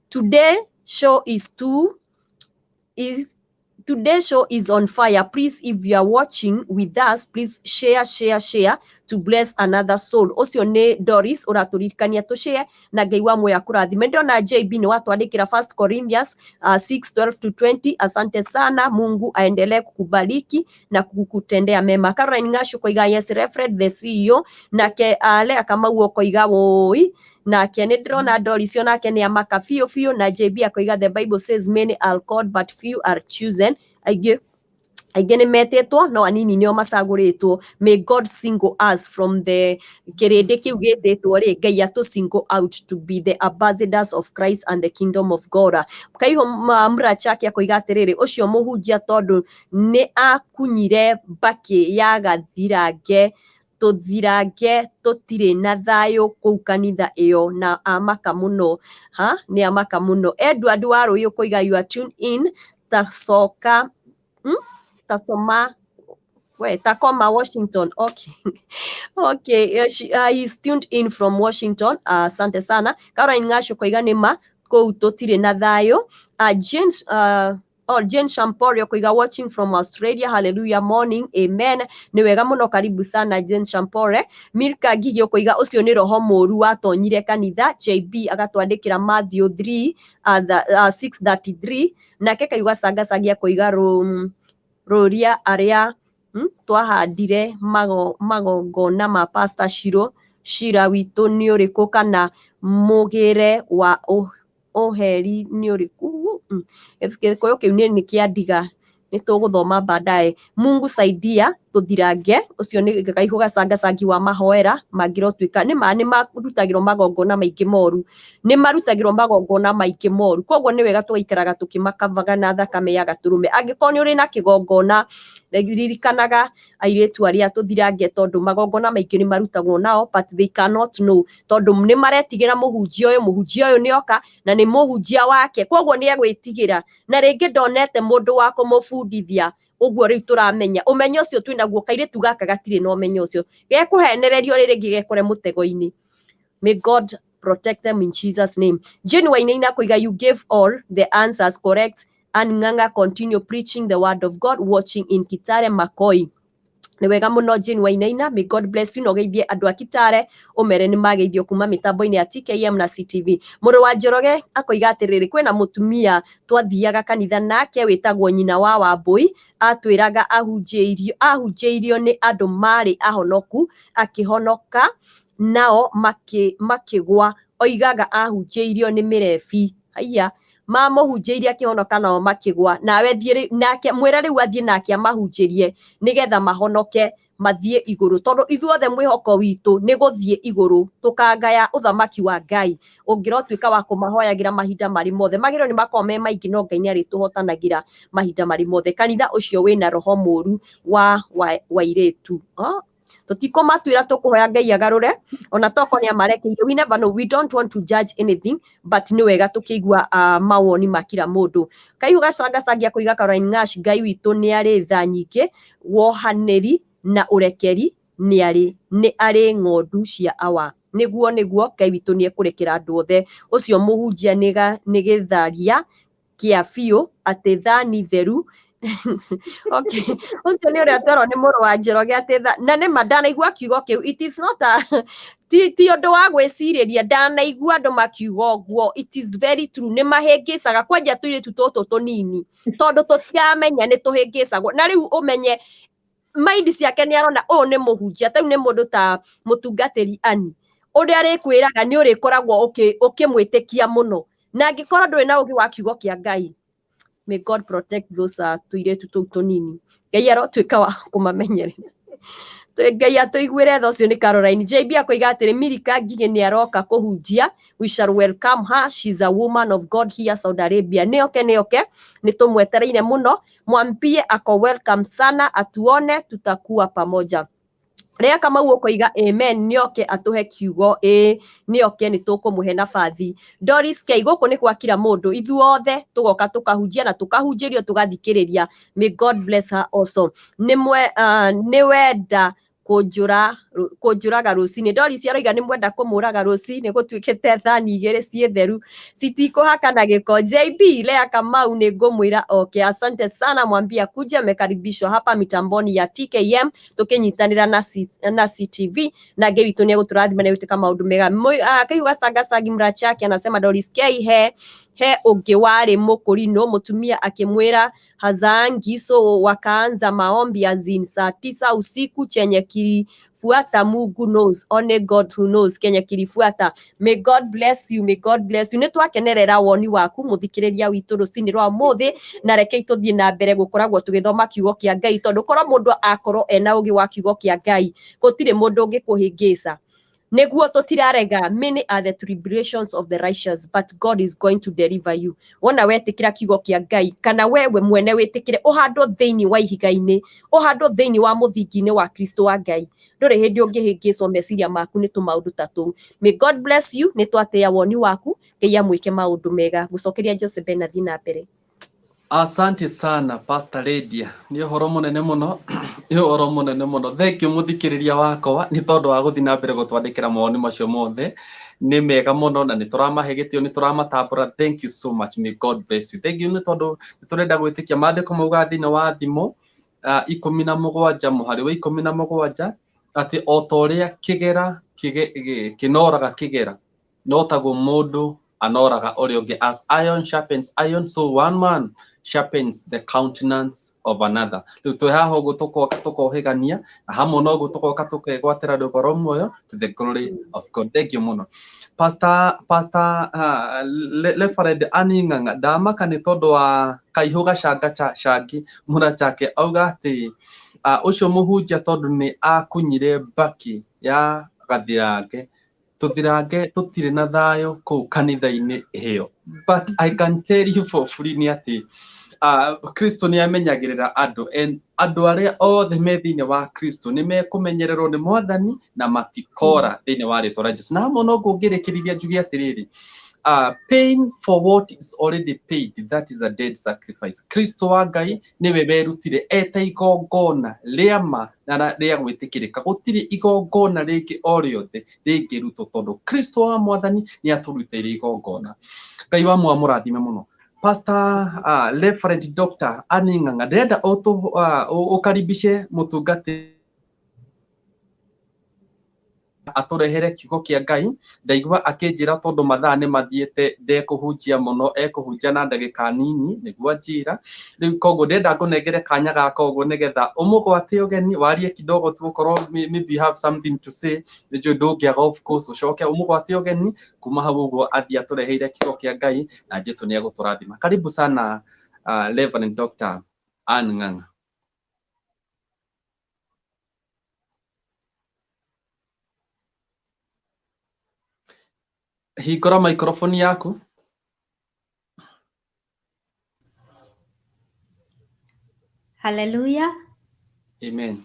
Today show is too is today's show is on fire. Please, if you are watching with us, please share, share, share to bless another soul. Ũcio nĩ Doris ũratũririkania tũ share na Ngai wa muoyo akũrathime. Ndĩrona JB nĩ watwandĩkĩra 1 Corinthians 6:12 to 20. Asante sana, Mungu aendelee kukubariki na kukutendea mema. Caroline Ngashu koiga yes, Reverend the CEO. Nake Lea Kamau koiga woi, nake nĩ ndĩrona Doris onake nĩ amaka biũ biũ, na JB akoiga the Bible says many are called but few are chosen. Aingĩ aingĩ nĩ metĩtwo no anini nĩo macagũrĩtwo. May God single us from the kĩrĩndĩ kĩu gĩtĩtwo rĩ, Ngai atũ single out to be the ambassadors of Christ and the kingdom of God. Kaiho Mrachaki akoiga atĩrĩrĩ, ũcio mũhunjia tondũ nĩ akunyire mbakĩ ya gathirange tũthirange tũtirĩ na thayũ kũu kanitha ĩyo, na amaka mũno, ha nĩ amaka mũno. Edward Warũi ũkoiga you are tuned in tacoka, Tasoma, wait, Tacoma, Washington. Okay. He's tuned in from Washington. Asante sana. Caroline Ngasho koiga nĩ ma kũu tũtirĩ na thayũ. James, oh, Jane Shamporio koiga watching from Australia. Hallelujah morning. Amen. Nĩ wega mũno, karibu sana Jane Shampore. Milka Ngigĩ ũkoiga ũcio nĩ roho mũru watonyire kanitha. JB agatwandĩkĩra Matthew 3 6:33, nake Kaiuga Sangacangi akoiga rũria arĩa twahandire magongona ma Pastor Shiro, cira witũ nĩ ũrĩkũ kana mũgĩre wa ũheri nĩ ũrĩkũ? Gĩkũyũ kĩu nĩ kĩa ndiga, nĩ tũgũthoma baadaye. Mungu saidia tũthirange, ũcio nĩ Kaihũ Gacangacangi wa mahoera mangĩrotuĩka nĩ ma nĩ marutagĩrwo magongona maingĩ moru, nĩ marutagĩrwo magongona maingĩ moru, koguo nĩ wega tũgaikaraga tũkĩmakavaga na thakame ya gatũrũme. Angĩkorwo nĩ ũrĩ na kĩgongona, ririkanaga airĩtu arĩa tũthirange, tondũ magongona maingĩ nĩ marutagwo nao, but they cannot know, tondũ nĩ maretigĩra mũhunjia ũyũ. Mũhunjia ũyũ nĩ oka na nĩ mũhunjia wake, koguo nĩ egwĩtigĩra, na rĩngĩ ndonete mũndũ wa kũmũbundithia ũguo. Rĩu tũramenya ũmenyo ũcio twĩnaguo, kairĩtu gaka gatirĩ na ũmenyo ũcio, gekũhenererio rĩ rĩngĩ gekore mũtego-inĩ. May God protect them in Jesus' name. Jane Wainaina koiga you gave all the answers correct and Ng'ang'a continue preaching the word of God, watching in Kitale Makoi. Nĩ wega mũno Jane Wainaina, may God bless you, na ũgeithie andũ a Kitale, ũmere nĩ mageithio kuma mĩtambo-inĩ ya TKM na CTV. Mũrũ wa Njoroge akoiga atĩrĩrĩ, kwĩna mũtumia twathiaga kanitha nake wĩtagwo nyina wa Wambũi, atwĩraga ahunjĩirio nĩ andũ marĩ ahonoku, akĩhonoka nao makĩgwa, oigaga ahunjĩirio nĩ mĩrebi. Haiya, mamũhunjĩirie akĩhonoka nao makĩgwa. Nawe thiĩ nake, mwĩre rĩu athiĩ nake amahunjĩrie nĩgetha mahonoke mathiĩ igũrũ, tondũ ithuothe mwĩhoko witũ nĩ gũthiĩ igũrũ tũkangaya ũthamaki wa Ngai. Ũngĩrotuĩka wa kũmahoyagĩra mahinda marĩ mothe, magĩrĩirwo nĩ makorwo me maingĩ, no Ngai nĩ arĩtũhotanagĩra mahinda marĩ mothe. Kanitha ũcio wĩna roho mũru wa wairĩtu, oh? Tũtikũmatuĩra, tũkũhoya Ngai agarũre, ona toko nĩ amarekeire. We never know, we don't want to judge anything, but nĩ wega tũkĩigua mawoni ma kila mũndũ. Kaihu Gacangacangia kũiga Caroline Ngash, Ngai witũ nĩ arĩ tha nyingĩ, wohanĩri na ũrekeri, nĩ arĩ ng'ondu cia awa. Nĩguo Ngai witũ nĩ ekũrekera andũ othe. Ũcio mũhunjia nĩ gĩtharia kĩa biũ atĩ thani theru. Okay, ũcio nĩ ũrĩa twerwo nĩ mũrũ wa Njoroge atĩ na nĩ ma ndanaigua kiugo kĩu. It is not a ti ũndũ wa gwĩcirĩria, ndanaigua andũ makiuga ũguo. It is very true, nĩ mahĩngĩcaga kwanja tũirĩtu tũtũ tũnini, tondũ tũtiramenya nĩ tũhĩngĩcagwo. Na rĩu ũmenye mind ciake nĩ arona ũyũ nĩ mũhunjia, ta rĩu nĩ mũndũ ta mũtungatĩri ani ũrĩa arĩkwĩraga nĩ ũrĩkoragwo ũkĩmwĩtĩkia mũno, na angĩkorwo ndũrĩ na ũgĩ wa kiugo kĩa Ngai. May God protect those tũirĩtu tũu tũnini. Ngai arotuĩka wa kũmamenyerera. Ngai atũiguĩre tha. Ũcio nĩ Caroline JB akoiga atĩrĩ, Milika Ngigĩ nĩ aroka kũhunjia, we shall welcome her, she's a woman of God here Saudi Arabia. Nĩoke, nĩoke, nĩ tũmwetereire mũno. Mwambie ako welcome sana, atuone tutakuwa pamoja. Rĩa Kamau ũkoiga amen, nĩoke atũhe kiugo, ĩĩ nĩoke, nĩ tũkũmũhe nabathi. Doris K, gũkũ nĩ gwa kila mũndũ, ithuothe tũgoka tũkahunjia na tũkahunjĩrio tũgathikĩrĩria. May God bless her also. Nĩ wenda Kũnjũraga rũcinĩ. Doris aroiga nĩ mwenda kũmũraga rũcinĩ, gũtuĩkĩte thani igĩrĩ ciĩ theru citikũhakana gĩko. JB Lea Kamau nĩ ngũmwĩra oke. Asante sana, mwambia kuja, amekaribishwa hapa mitamboni ya TKM tũkĩnyitanĩra na CTV na Ngai witũ nĩ egũtũrathima na egwĩtĩka maũndũ mega. Kaihu Gacangacangi Mrachaki anasema Doris K he ũngĩ warĩ mũkũrinũ, mũtumia akĩmwĩra hazaangi, so wakaanza maombi azin saa 9 usiku. Chenye kilifuata Mungu knows, only God who knows kenye kilifuata. May God bless you, may God bless you. Nĩ twakenerera woni waku mũthikĩrĩria witũ rũcinĩ rwa ũmũthĩ, na rekei tũthiĩ na mbere gũkoragwo tũgĩthoma kiugo kĩa Ngai, tondũ korwo mũndũ akorwo ena ũgĩ wa kiugo kĩa Ngai, gũtirĩ mũndũ ũngĩkũhĩngĩca. Nĩguo tũtirarega, many are the tribulations of the righteous, but God is going to deliver you. Wona wetĩkĩra kiugo kĩa Ngai, kana wewe mwene wĩtĩkĩre ũhandwo thĩinĩ wa ihiga-inĩ, ũhandwo thĩinĩ wa mũthingi-inĩ wa Kristo wa Ngai, ndũrĩ hĩndĩ ũngĩhĩngĩcwo meciria maku nĩ tũmaũndũ ta tũu. May God bless you. Nĩ twatĩĩa woni waku, Ngai amwĩke maũndũ mega. Gũcokeria Joseph Ben athiĩ na mbere. Asante sana Pastor Lydia, nĩ ũhoro mũnene mũno, nĩ ũhoro mũnene mũno. Thank you mũthikĩrĩria wakwa nĩ tondũ wa gũthiĩ na mbere gũtwandĩkĩra mawoni macio mothe, nĩ mega mũno na nĩ tũramahe gĩtĩo, nĩ tũramatambũra. Thank you so much, may God bless you. Thank you nĩ tondũ nĩ tũrenda gwĩtĩkia maandĩko maugaga thĩinĩ wa Thimo 17 mũhari wa 17 atĩ o ta ũrĩa kĩgera kĩnoraga kĩgera, no taguo mũndũ anoraga ũrĩa ũngĩ. As iron sharpens iron, so one man sharpens the countenance of another. Rĩu twĩ haha ũguo tũkoka tũkohĩgania, na hamwe na ũguo tũgoka tũkegwatĩra rwĩmbo rwa muoyo to the glory of God. Thank you mũno Pastor Reverend Annie Ng'ang'a. Ndamaka nĩ tondũ wa Kaihũ Gacanga Cangi Mũrachake auga atĩ ũcio mũhunjia tondũ nĩ akunyire mbakĩ ya gathirange, tũthirange tũtirĩ na thayũ kũu kanitha-inĩ ĩyo. But I can tell you for free nĩ atĩ Kristo nĩ amenyagĩrĩra andũ, and andũ arĩa othe me thĩinĩ wa Kristo nĩ mekũmenyererwo nĩ Mwathani na matikora thĩinĩ wa rĩtwa rĩa Jesu. Na hamwe noguo ngĩrĩkĩrĩria njuge atĩrĩrĩ, paying for what is already paid, that is a dead sacrifice. Kristo wa Ngai nĩwe werutire eta igongona rĩa ma na rĩa gwĩtĩkĩrĩka. Gũtirĩ igongona rĩngĩ o rĩothe rĩngĩrutwo tondũ Kristo wa Mwathani nĩ atũrutĩire igongona. Ngai wa mũrathime mũno. Pastor Reverend Dr. Annie Ng'ang'a, ndĩrenda ũkaribishe mũtungati atũrehere kiugo kĩa Ngai. Ndaigua akĩnjĩra tondũ mathaa nĩ mathiĩte ndekũhunjia mũno, ekũhunjia na ndagĩka nini nĩguo anjĩra. Rĩu koguo ndĩrenda ngũnengere kanya gaka ũguo nĩgetha ũmũgwate ũgeni warie kidogo tu, ũkorwo maybe you have something to say, nĩnjũĩ ndũngĩaga, of course, ũcoke ũmũgwate ũgeni kuma hau ũguo athiĩ atũreheire kiugo kĩa Ngai na Jesu nĩ egũtũrathima. Karibu sana Reverend Dr. Ann Ng'ang'a. Hingũra microphone yaku. Hallelujah. Amen.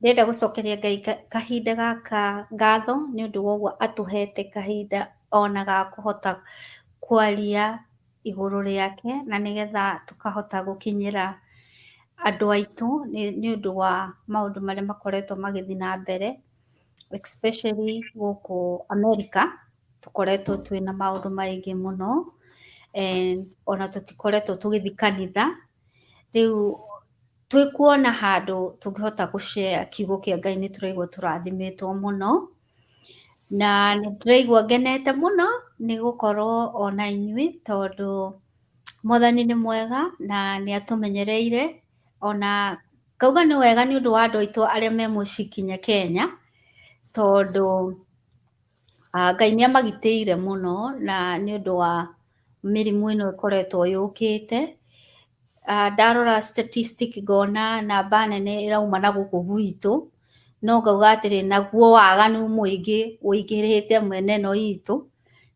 Ndĩrenda gũcokeria Ngai kahinda gaka ngatho nĩ ũndũ wa ũguo atũhete kahinda ona ga kũhota kwaria igũrũ rĩake, na nĩgetha tũkahota gũkinyĩra andũ aitũ nĩ ũndũ wa maũndũ marĩa makoretwo magĩthiĩ na mbere, especially gũkũ America. Tũkoretwo twĩna maũndũ maingĩ mũno, and ona tũtikoretwo tũgĩthiĩ kanitha. Rĩu twĩkuona handũ tũngĩhota gũ-share kiugo kĩa Ngai nĩ tũraigua tũrathimĩtwo mũno, na nĩ ndĩraigua ngenete mũno nĩ gũkorwo ona inyuĩ, tondũ Mwathani nĩ mwega na nĩ atũmenyereire. Ona ngauga nĩ wega nĩ ũndũ wa andũ aitũ arĩa me mũciĩ kinya Kenya, tondũ Ngai nĩ amagitĩire mũno na nĩ ũndũ wa mĩrimũ ĩno ĩkoretwo yũkĩte. Ndarora statistic ngona namba nene ĩrauma na gũkũ gwitũ, no ngauga atĩrĩ, naguo waganu mũingĩ ũingĩrĩte mwena ĩno itũ.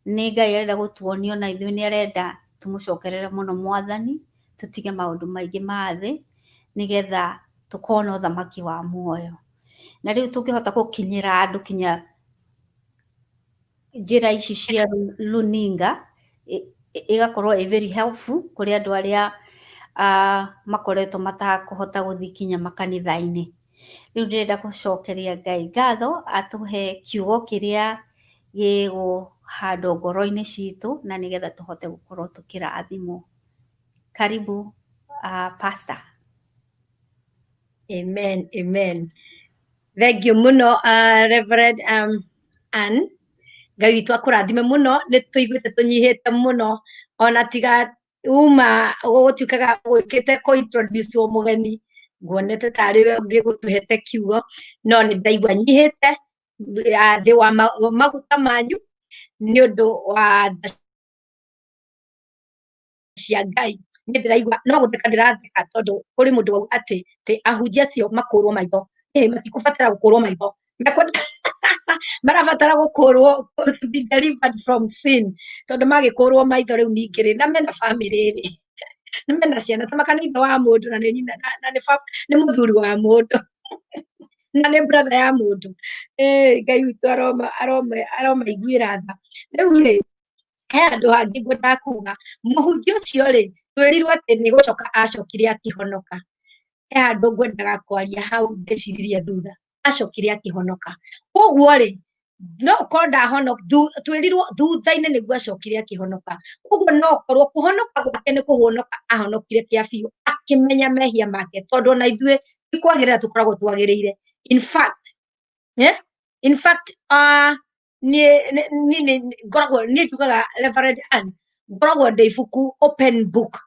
Nĩ Ngai arenda gũtuonia ona ithuĩ nĩ arenda tũmũcokerere mũno Mwathani, tũtige maũndũ maingĩ ma thĩ nĩgetha tũkona ũthamaki wa muoyo. Na rĩu tũngĩhota gũkinyĩra andũ kinya njĩra ici cia runinga, ĩgakorwo ĩ very helpful kũrĩ andũ arĩa makoretwo matakũhota gũthiĩ kinya makanitha-inĩ. Rĩu ndĩrenda gũcokeria Ngai ngatho atũhe kiugo kĩrĩa gĩgũhandwo ngoro-inĩ citũ na nĩgetha tũhote gũkorwo tũkĩrathimwo. Karibu pastor. Amen, amen. Thank you muno, Reverend Ann. Ngai witũ akũrathime mũno. Nĩ tũiguĩte tũnyihĩte mũno, ona tiga uma gũgũtuĩkaga gwĩkĩte kũ introduce mũgeni, nguonete tarĩ we ũngĩ gũtũhete kiugo, no nĩ ndaigua nyihĩte thĩ wa maguta manyu nĩ ũndũ wa tha cia Ngai. Nĩ ndĩraigua no gũtheka ndĩratheka, tondũ kũrĩ mũndũ wauga atĩ ahunjia acio makũrwo maitho. Ĩ matikũbatara gũkũrwo maitho, marabatara gũkũrwo to be delivered from sin, tondũ magĩkũrwo maitho rĩu ningĩ rĩ, na mena family rĩ, nĩ mena ciana, ta maka nĩ ithe wa mũndũ na nĩ nyina na nĩ mũthuri wa mũndũ na nĩ brother ya mũndũ. Ngai witũ aromaiguĩra tha. Rĩu rĩ, he handũ hangĩ ngwendaga kuga. Mũhunjia ũcio rĩ, twĩrirwo atĩ nĩ gũcoka acokire akĩhonoka. He handũ ngwendaga kwaria hau ndĩciririe thutha. Acokire akĩhonoka, koguo rĩ, no ũkorwo ndahonoka, twĩrirwo thutha-inĩ nĩguo acokire akĩhonoka. Koguo no ũkorwo kũhonoka gwake nĩ kũhonoka ahonokire kĩa biũ, akĩmenya mehia make, tondũ ona ithuĩ ti kwagĩrĩra tũkoragwo twagĩrĩire. In fact, yeah? In fact, niĩ ngoragwo, niĩ njugaga, Reverend Ann, ngoragwo ndĩ ibuku, open book.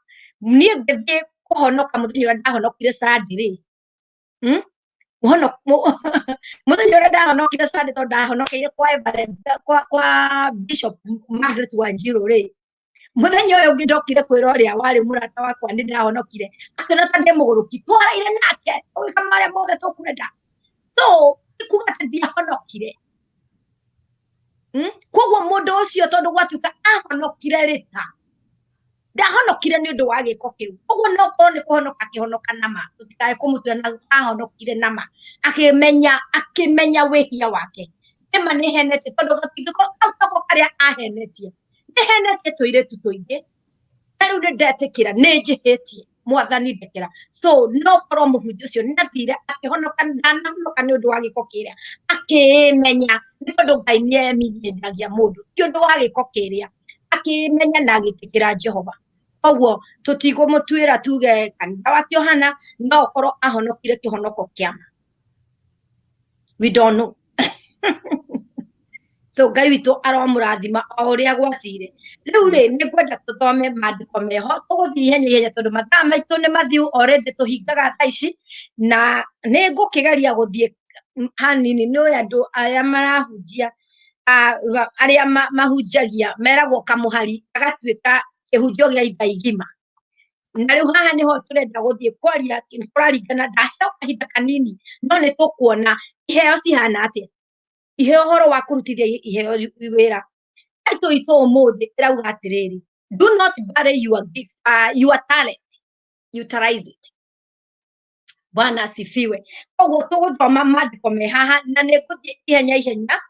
Niĩ ngĩthiĩ kũhonoka mũthenya ũrĩa ndahonokire Sunday rĩ, Mũthenya ũrĩa ndahonokire Sunday, tondũ ndahonokeire kwa Everett, kwa Bishop Margaret Wanjiru rĩ, mũthenya ũyũ ũngĩ ndokire kwĩra ũrĩa warĩ mũrata wakwa nĩ ndahonokire, akĩona ta ndĩ mũgũrũki. Twaraire nake ũgĩka marĩa mothe tũkwenda. So ti kuga atĩ ndiahonokire. Koguo mũndũ ũcio, tondũ gwatuĩka ahonokire rĩta, ndahonokire nĩ ũndũ wa gĩko kĩu. Koguo no korwo nĩ kũhonoka akĩhonoka nama, tũtikae kũmũtua na ahonokire nama akĩmenya wĩhia wake. Nĩma nĩ henetie, tondũ gatingĩkorwo kau toko karĩa ahenetie, nĩ henetie tũirĩtu tũingĩ, na rĩu nĩ ndetĩkĩra nĩ njĩhĩtie, Mwathani ndekera. So no korwo mũhunjia ũcio nĩ athire akĩhonoka, ndanahonoka nĩ ũndũ wa gĩko kĩrĩa, akĩmenya, nĩ tondũ Ngai nĩ emenyagia mũndũ, ti ũndũ wa gĩko kĩrĩa, akĩmenya na agĩtĩkĩra Jehova. Koguo tũtigũmũtuĩra tuge kanitha wake ũhana. No ũkorwo ahonokire kĩhonoko kĩama, we don't know. So Ngai witũ aromũrathima o ũrĩa gwathire. Rĩu rĩ, nĩ ngwenda tũthome maandĩko meho. Tũgũthiĩ ihenya ihenya tondũ mathaa maitũ nĩ mathiu already, tũhingaga thaa ici, na nĩ ngũkĩgeria gũthiĩ hanini. Nĩ ũĩ andũ arĩa marahunjia, arĩa mahunjagia meragwo kamũhari gagatuĩka kĩhunjio gĩa ithaa igima, na rĩu haha nĩho tũrenda gũthiĩ kwaria. Kũraringana ndaheo kahinda kanini, no nĩ tũkuona iheo cihana atĩa, iheo, ũhoro wa kũrutithia iheo wĩra. Title itũ ũmũthĩ ĩrauga atĩrĩrĩ, "Do not bury your gift, your talent, utilize it." Bwana asifiwe. Koguo tũgũthoma maandĩko me haha, na nĩ ngũthiĩ ihenya ihenya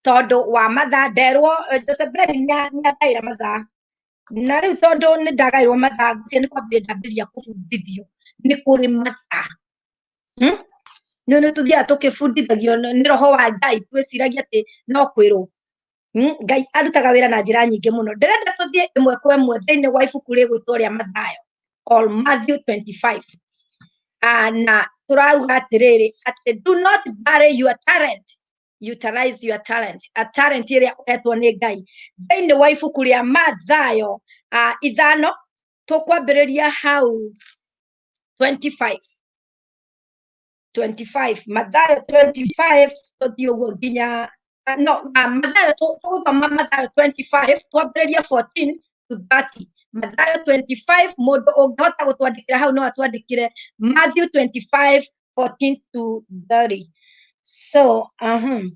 tondũ wa mathaa. Nderwo Joseph Breni nĩ angaĩra mathaa, na rĩu tondũ nĩ ndagaĩrwo mathaa, ngũcia nĩ kwambĩrĩria ndambĩrĩria kũbundithio nĩ kũrĩ mathaa. Nĩ tũthiaga tũkĩbundithagio nĩ roho wa Ngai, twĩciragia atĩ no kwĩrwo. Ngai arutaga wĩra na njĩra nyingĩ mũno. Ndĩrenda tũthiĩ ĩmwe kwa ĩmwe thĩinĩ wa ibuku rĩgwĩtwo rĩa Mathayo or Matthew 25. Na tũrauga atĩrĩrĩ, atĩ "Do not bury your talent, utilize your talent." A talent ĩrĩa ũhetwo nĩ Ngai. Thĩinĩ wa ibuku rĩa Mathayo 5, tũkwambĩrĩria hau 25, 25, Mathayo 25, tũthiĩ ũguo nginya no Mathayo, tũgũthoma Mathayo 25 twambĩrĩrie 14 to 30. Mathayo 25, mũndũ ũngĩhota gũtwandĩkĩra hau no atwandĩkĩre Matthew 25 14 to 30. So 14.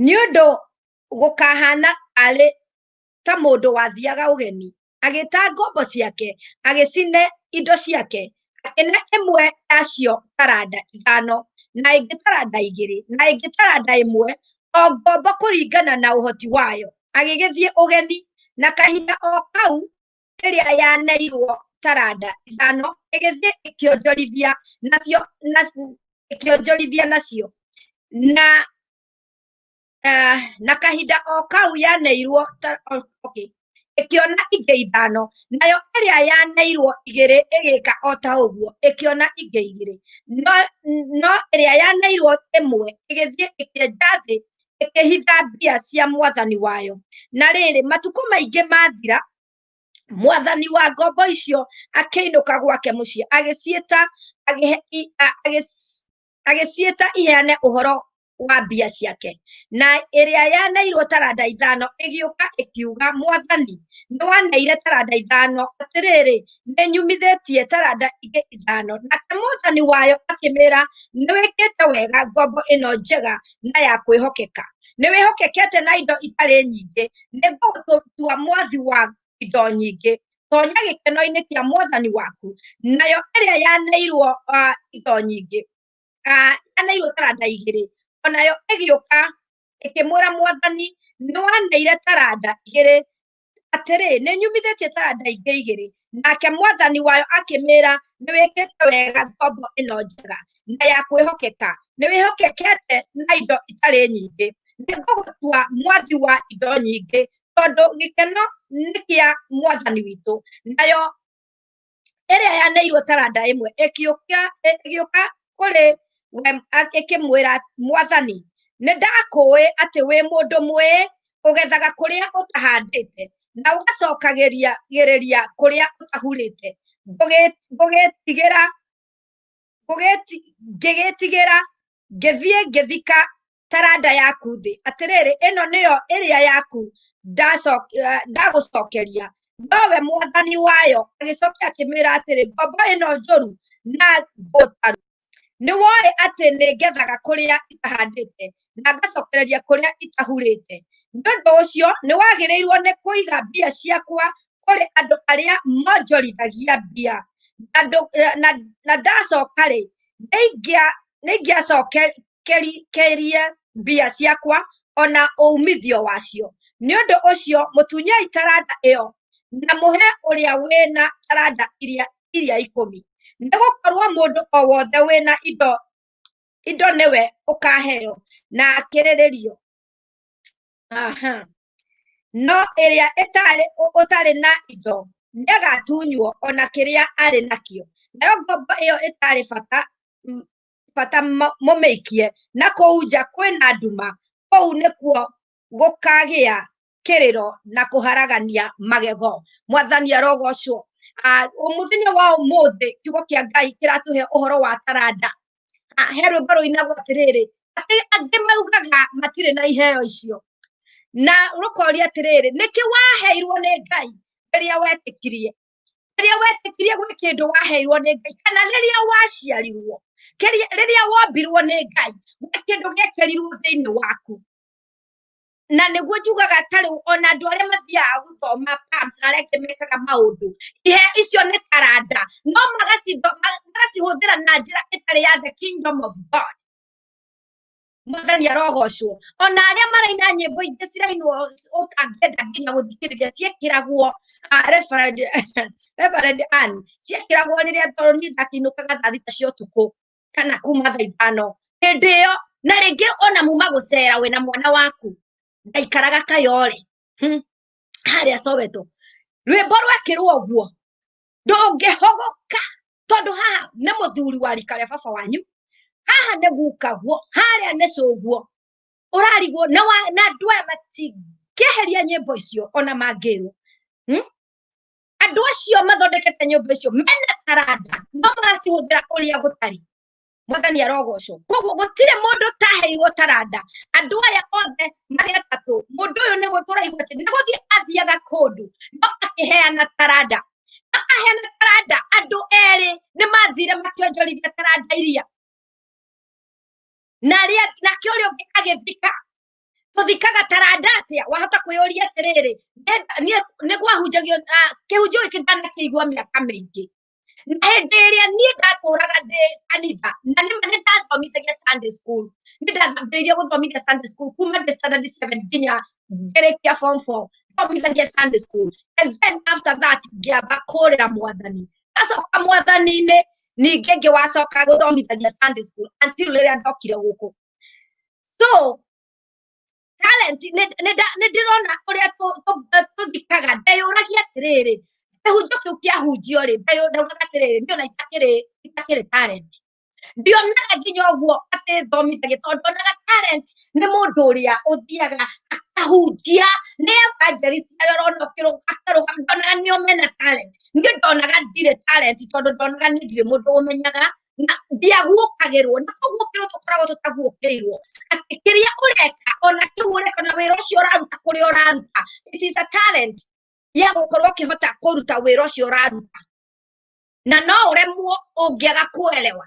Nĩ ũndũ gũkahana arĩ ta mũndũ wathiaga ũgeni, agĩta ngombo ciake, agĩcine indo ciake. Akĩne ĩmwe yacio taranda 5, na ĩngĩ taranda 2, na ĩngĩ taranda 1, o ngombo kũringana na ũhoti wayo, agĩgĩthiĩ ũgeni. Na kahinda o kau ĩrĩa yaneirwo taranda 5. Ĩgĩthiĩ ĩkĩonjorithia nacio, ĩkĩonjorithia nacio. Na kahinda o kau yaneirwo okay, ĩkĩona ingĩ ithano. Nayo ĩrĩa yaneirwo igĩrĩ ĩgĩka o ta ũguo, ĩkĩona ingĩ igĩrĩ. No ĩrĩa yaneirwo ĩmwe ĩgĩthiĩ ĩkĩenja thĩ, ĩkĩhitha mbia cia mwathani wayo. Na rĩrĩ, matukũ maingĩ mathira, mwathani wa ngombo icio akĩinũka gwake mũciĩ, agĩciĩta agĩciĩta iheane ũhoro wa mbia ciake. Na ĩrĩa yaneirwo taranda ithano ĩgĩũka ĩkiuga, 'Mwathani, nĩ waneire taranda ithano, atĩrĩrĩ, nĩ nyumithĩtie taranda ingĩ ithano.' Nake mwathani wayo akĩmĩra, 'Nĩ wĩkĩte wega, ngombo ĩno njega na ya kwĩhokeka. Nĩ wĩhokekete na indo itarĩ nyingĩ, nĩ ngũgũtua mwathi wa indo nyingĩ. Tonya gĩkeno-inĩ kĩa mwathani waku.' Nayo ĩrĩa yaneirwo indo nyingĩ, yaneirwo taranda igĩrĩ, onayo ĩgĩũka ĩkĩmwĩra, 'Mwathani, nĩ waneire taranda igĩrĩ, atĩrĩ, nĩ nyumithĩtie taranda ingĩ igĩrĩ.' Nake mwathani wayo akĩmĩra, 'Nĩ wĩkĩte wega, ngombo ĩno njega na ya kwĩhokeka. Nĩ wĩhokekete na indo itarĩ nyingĩ, nĩ ngũgũtua mwathi wa indo nyingĩ. Tondũ gĩkeno nĩ kĩa mwathani witũ.' Nayo ĩrĩa yaneirwo taranda ĩmwe ĩgĩũka kũrĩ we ĩkĩmwĩra, 'Mwathani, nĩ ndakũĩ atĩ wĩ mũndũ mwĩĩ, ũgethaga kũrĩa ũtahandĩte na ũgacokagĩria gĩrĩria kũrĩa ũtahurĩte. Ngĩgĩtigĩra, ngĩthiĩ ngĩthika taranda yaku thĩ. Atĩrĩrĩ, ĩno nĩyo ĩrĩa yaku ndagũcokeria.' Nowe mwathani wayo agĩcokia akĩmĩra atĩrĩ, 'Ngombo ĩno njũru na ngũtaru, nĩ woĩ atĩ nĩ ngethaga kũrĩa itahandĩte na ngacokereria kũrĩa itahurĩte. Nĩ ũndũ ũcio nĩ wagĩrĩirwo nĩ kũiga mbia ciakwa kũrĩ andũ arĩa monjorithagia mbia, na ndacoka-rĩ, nĩ ingĩacokeririe mbia ciakwa ona uumithio wacio. Nĩ ũndũ ũcio mũtunyei taranda ĩyo na mũhe ũrĩa wĩna taranda iria 10. Nĩ gũkorwo mũndũ o wothe wĩna indo nĩwe ũkaheo na akĩrĩrĩrio. Aha. No ĩrĩa ũtarĩ na indo nĩagatunywo ona kĩrĩa arĩ nakĩo. Nayo ngombo ĩyo ĩtarĩ bata mũmĩikie na kũu nja kwĩna nduma, kũu nĩkuo gũkagĩa kĩrĩro na kũharagania magego.' Mwathani arogocwo. Mũthenya wa ũmũthĩ kiugo kĩa Ngai kĩratũhe ũhoro wa taranda. He rwĩmbo rũinagwo atĩrĩrĩ, atĩ angĩ maugaga matirĩ na iheo icio, na rũkoria atĩrĩrĩ, nĩkĩ waheirwo nĩ Ngai rĩrĩa wetĩkirie? Rĩrĩa wetĩkirie gwĩ kĩndũ waheirwo nĩ Ngai, kana rĩrĩa waciarirwo, rĩrĩa wombirwo nĩ Ngai, gwĩ kĩndũ gĩekĩrirwo thĩinĩ waku. Na nĩguo njugaga ta rĩu ona andũ arĩa mathiaga gũthoma PAMS na arĩa angĩ mekaga maũndũ, ihe icio nĩ taranda, no magacihũthĩra na njĩra ĩtarĩ ya the kingdom of God. Mwathani arogocwo. Ona arĩa maraina nyĩmbo ingĩ cirainwo ũtangĩenda nginya gũthikĩrĩria, ciĩkĩragwo, Reverend Ann, ciĩkĩragwo rĩrĩa tondũ niĩ ndakĩinũkaga thaa 6 cia ũtukũ kana kuma thaa 5 hĩndĩ ĩyo, na rĩngĩ ona muma gũcera wĩna mwana waku. Ndaikaraga Kayore, harĩa Soweto. Rwĩmbo rwekĩrwo ũguo ndũngĩhũgũka, tondũ haha nĩ mũthuri wa rika rĩa baba wanyu, haha nĩ gukaguo, harĩa nĩ cũguo, ũrarigwo na andũ aya matingĩeheria nyĩmbo icio ona mangĩrwo, Andũ acio mathondekete nyũmba icio mena taranda, no maracihũthĩra ũrĩa gũtarĩ. Mwathani arogocwo. Koguo gũtirĩ mũndũ ũtaheirwo taranda. Andũ aya othe marĩ atatũ, mũndũ ũyũ nĩ tũraigua atĩ nĩ gũthiĩ athiaga kũndũ no akĩheana taranda. No aheana taranda, andũ erĩ nĩ mathire makĩonjorithia taranda iria, na arĩa nake ũrĩa ũngĩ agĩthika. Tũthikaga taranda atĩa? Wahota kwĩyũria atĩrĩrĩ, niĩ nĩ kwahunjagio, kĩhunjio gĩkĩ ndanakĩigua mĩaka mĩingĩ, na hĩndĩ ĩrĩa niĩ ndatũraga ndĩ kanitha, na nĩma nĩ ndathomithagia Sunday school. Nĩ ndambĩrĩirie gũthomithia Sunday school kuma ndĩ standard 7 nginya ngĩrĩkia form 4, thomithagia Sunday school, and then after that ngĩamba kũrĩra Mwathani. Ndacoka mwathani-inĩ ningĩ ngĩwacoka gũthomithania Sunday school until rĩrĩa ndokire gũkũ. So talent nĩ ndĩrona ũrĩa tũthikaga. Ndeyũragia atĩrĩrĩ, kĩhunjio kĩu kĩahunjio rĩ, ndaugaga atĩrĩrĩ, niĩ ona itakĩrĩ talent ndionaga nginya ũguo atĩ thomithagia, tondũ ndonaga talent nĩ mũndũ ũrĩa ũthiaga akahunjia, nĩ evangelist arĩa ũrona akĩrũgama, ndonaga nĩo mena talent. Niĩ ndonaga ndirĩ talent, tondũ ndonaga niĩ ndirĩ mũndũ ũmenyaga na ndiaguũkagĩrwo, na kũguũkĩrwo tũkoragwo tũtaguũkĩirwo atĩ kĩrĩa ũreka, ona kĩu ũreka na wĩra ũcio ũraruta kũrĩa ũraruta, it is a talent ya gũkorwo ũkĩhota kũruta wĩra ũcio ũraruta, na no ũremwo ũngĩaga kuelewa.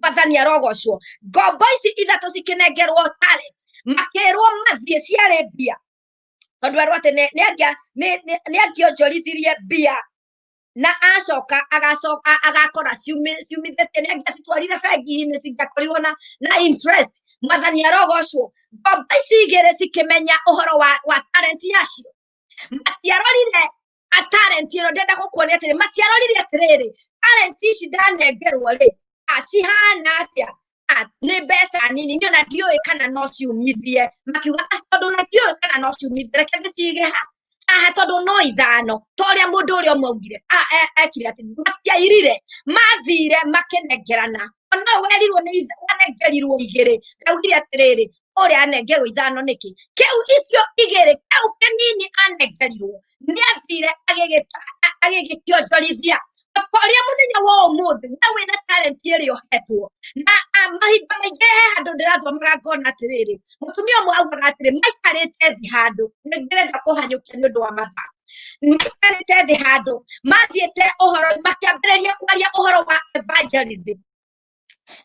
Mwathani arogocwo. Ngombo ici ithatũ cikĩnengerwo talent, makĩrwo mathiĩ, ciarĩ mbia, tondũ erwo atĩ nĩ angĩonjorithirie mbia na acoka agacoka agakora ciumithĩtie, nĩ angĩacitwarire bengi-inĩ cingĩakorirwo na interest. Mwathani arogocwo. Ngombo ici igĩrĩ cikĩmenya ũhoro wa talent yacio, matiarorire a talent ĩno. Ndĩrenda gũkuonia atĩrĩ, matiarorire atĩrĩrĩ, talent ici ndanengerwo rĩ, cihana atĩa? Nĩ mbeca nini, niĩ ona ndiũĩ kana no ciumithie. Makiuga, "Ah, tondũ ona ndiũĩ kana no ciumithie, reke ndĩcige haha tondũ no ithano," ta ũrĩa mũndũ ũrĩa ũmwe augire. Ekire atĩ matiairire, mathire makĩnengerana. Ona werirwo nĩ wanengerirwo igĩrĩ, ndaugire atĩrĩrĩ, ũrĩa anengerwo ithano nĩkĩ? Kĩu icio igĩrĩ, kĩu kĩnini anengerirwo, nĩ athire agĩgĩkĩonjorithia. Ta ũrĩa mũthenya wa ũmũthĩ we wĩna talent ĩrĩa ũhetwo na mahinda maingĩ, he handũ ndĩrathomaga ngona atĩrĩrĩ, mũtumia ũmwe augaga atĩrĩ, maikarĩte thĩ handũ, nĩ ndĩrenda kũhanyũkia nĩ ũndũ wa mathaa, maikarĩte thĩ handũ mathiĩte ũhoro, makĩambĩrĩria kwaria ũhoro wa evangelism,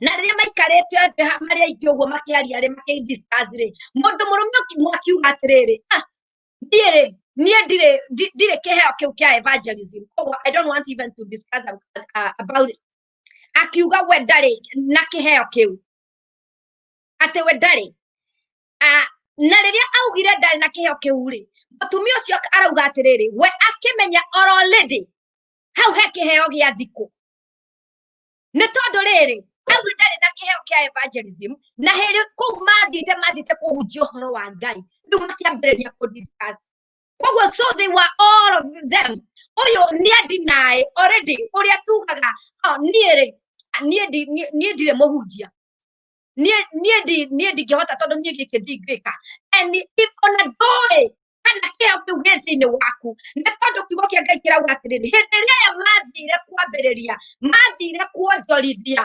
na rĩrĩa maikarĩte thĩ marĩ aingĩ ũguo makĩaria rĩ, makĩdiscuss rĩ, mũndũ mũrũme ũmwe akiuga atĩrĩrĩ, "Ah, niĩ rĩ, niĩ ndirĩ kĩheo kĩu kĩa evangelism, koguo I don't want even to discuss about it." Akiuga we ndarĩ na kĩheo kĩu, atĩ we ndarĩ. Na rĩrĩa augire ndarĩ na kĩheo kĩu rĩ, mũtumia ũcio arauga atĩrĩrĩ, we akĩmenya already hau he kĩheo gĩa thikũ, nĩ tondũ rĩrĩ, auga ndarĩ na kĩheo kĩa evangelism, na hĩndĩ kũu mathiĩte kũhunjia ũhoro wa Ngai, rĩu makĩambĩrĩria kũ discuss. Koguo so they were all of them, ũyũ nĩ adinaĩ already ũrĩa tugaga, "Oh, niĩ rĩ, niĩ ndirĩ mũhunjia, niĩ ndingĩhota tondũ niĩ gĩkĩ ndingĩka." And if ona ndũĩ kana kĩheo kĩu gĩ thĩinĩ waku, nĩ tondũ kiugo kĩa Ngai kĩrauga atĩrĩrĩ, hĩndĩ ĩrĩa aya mathire kwambĩrĩria, mathire kuonjorithia,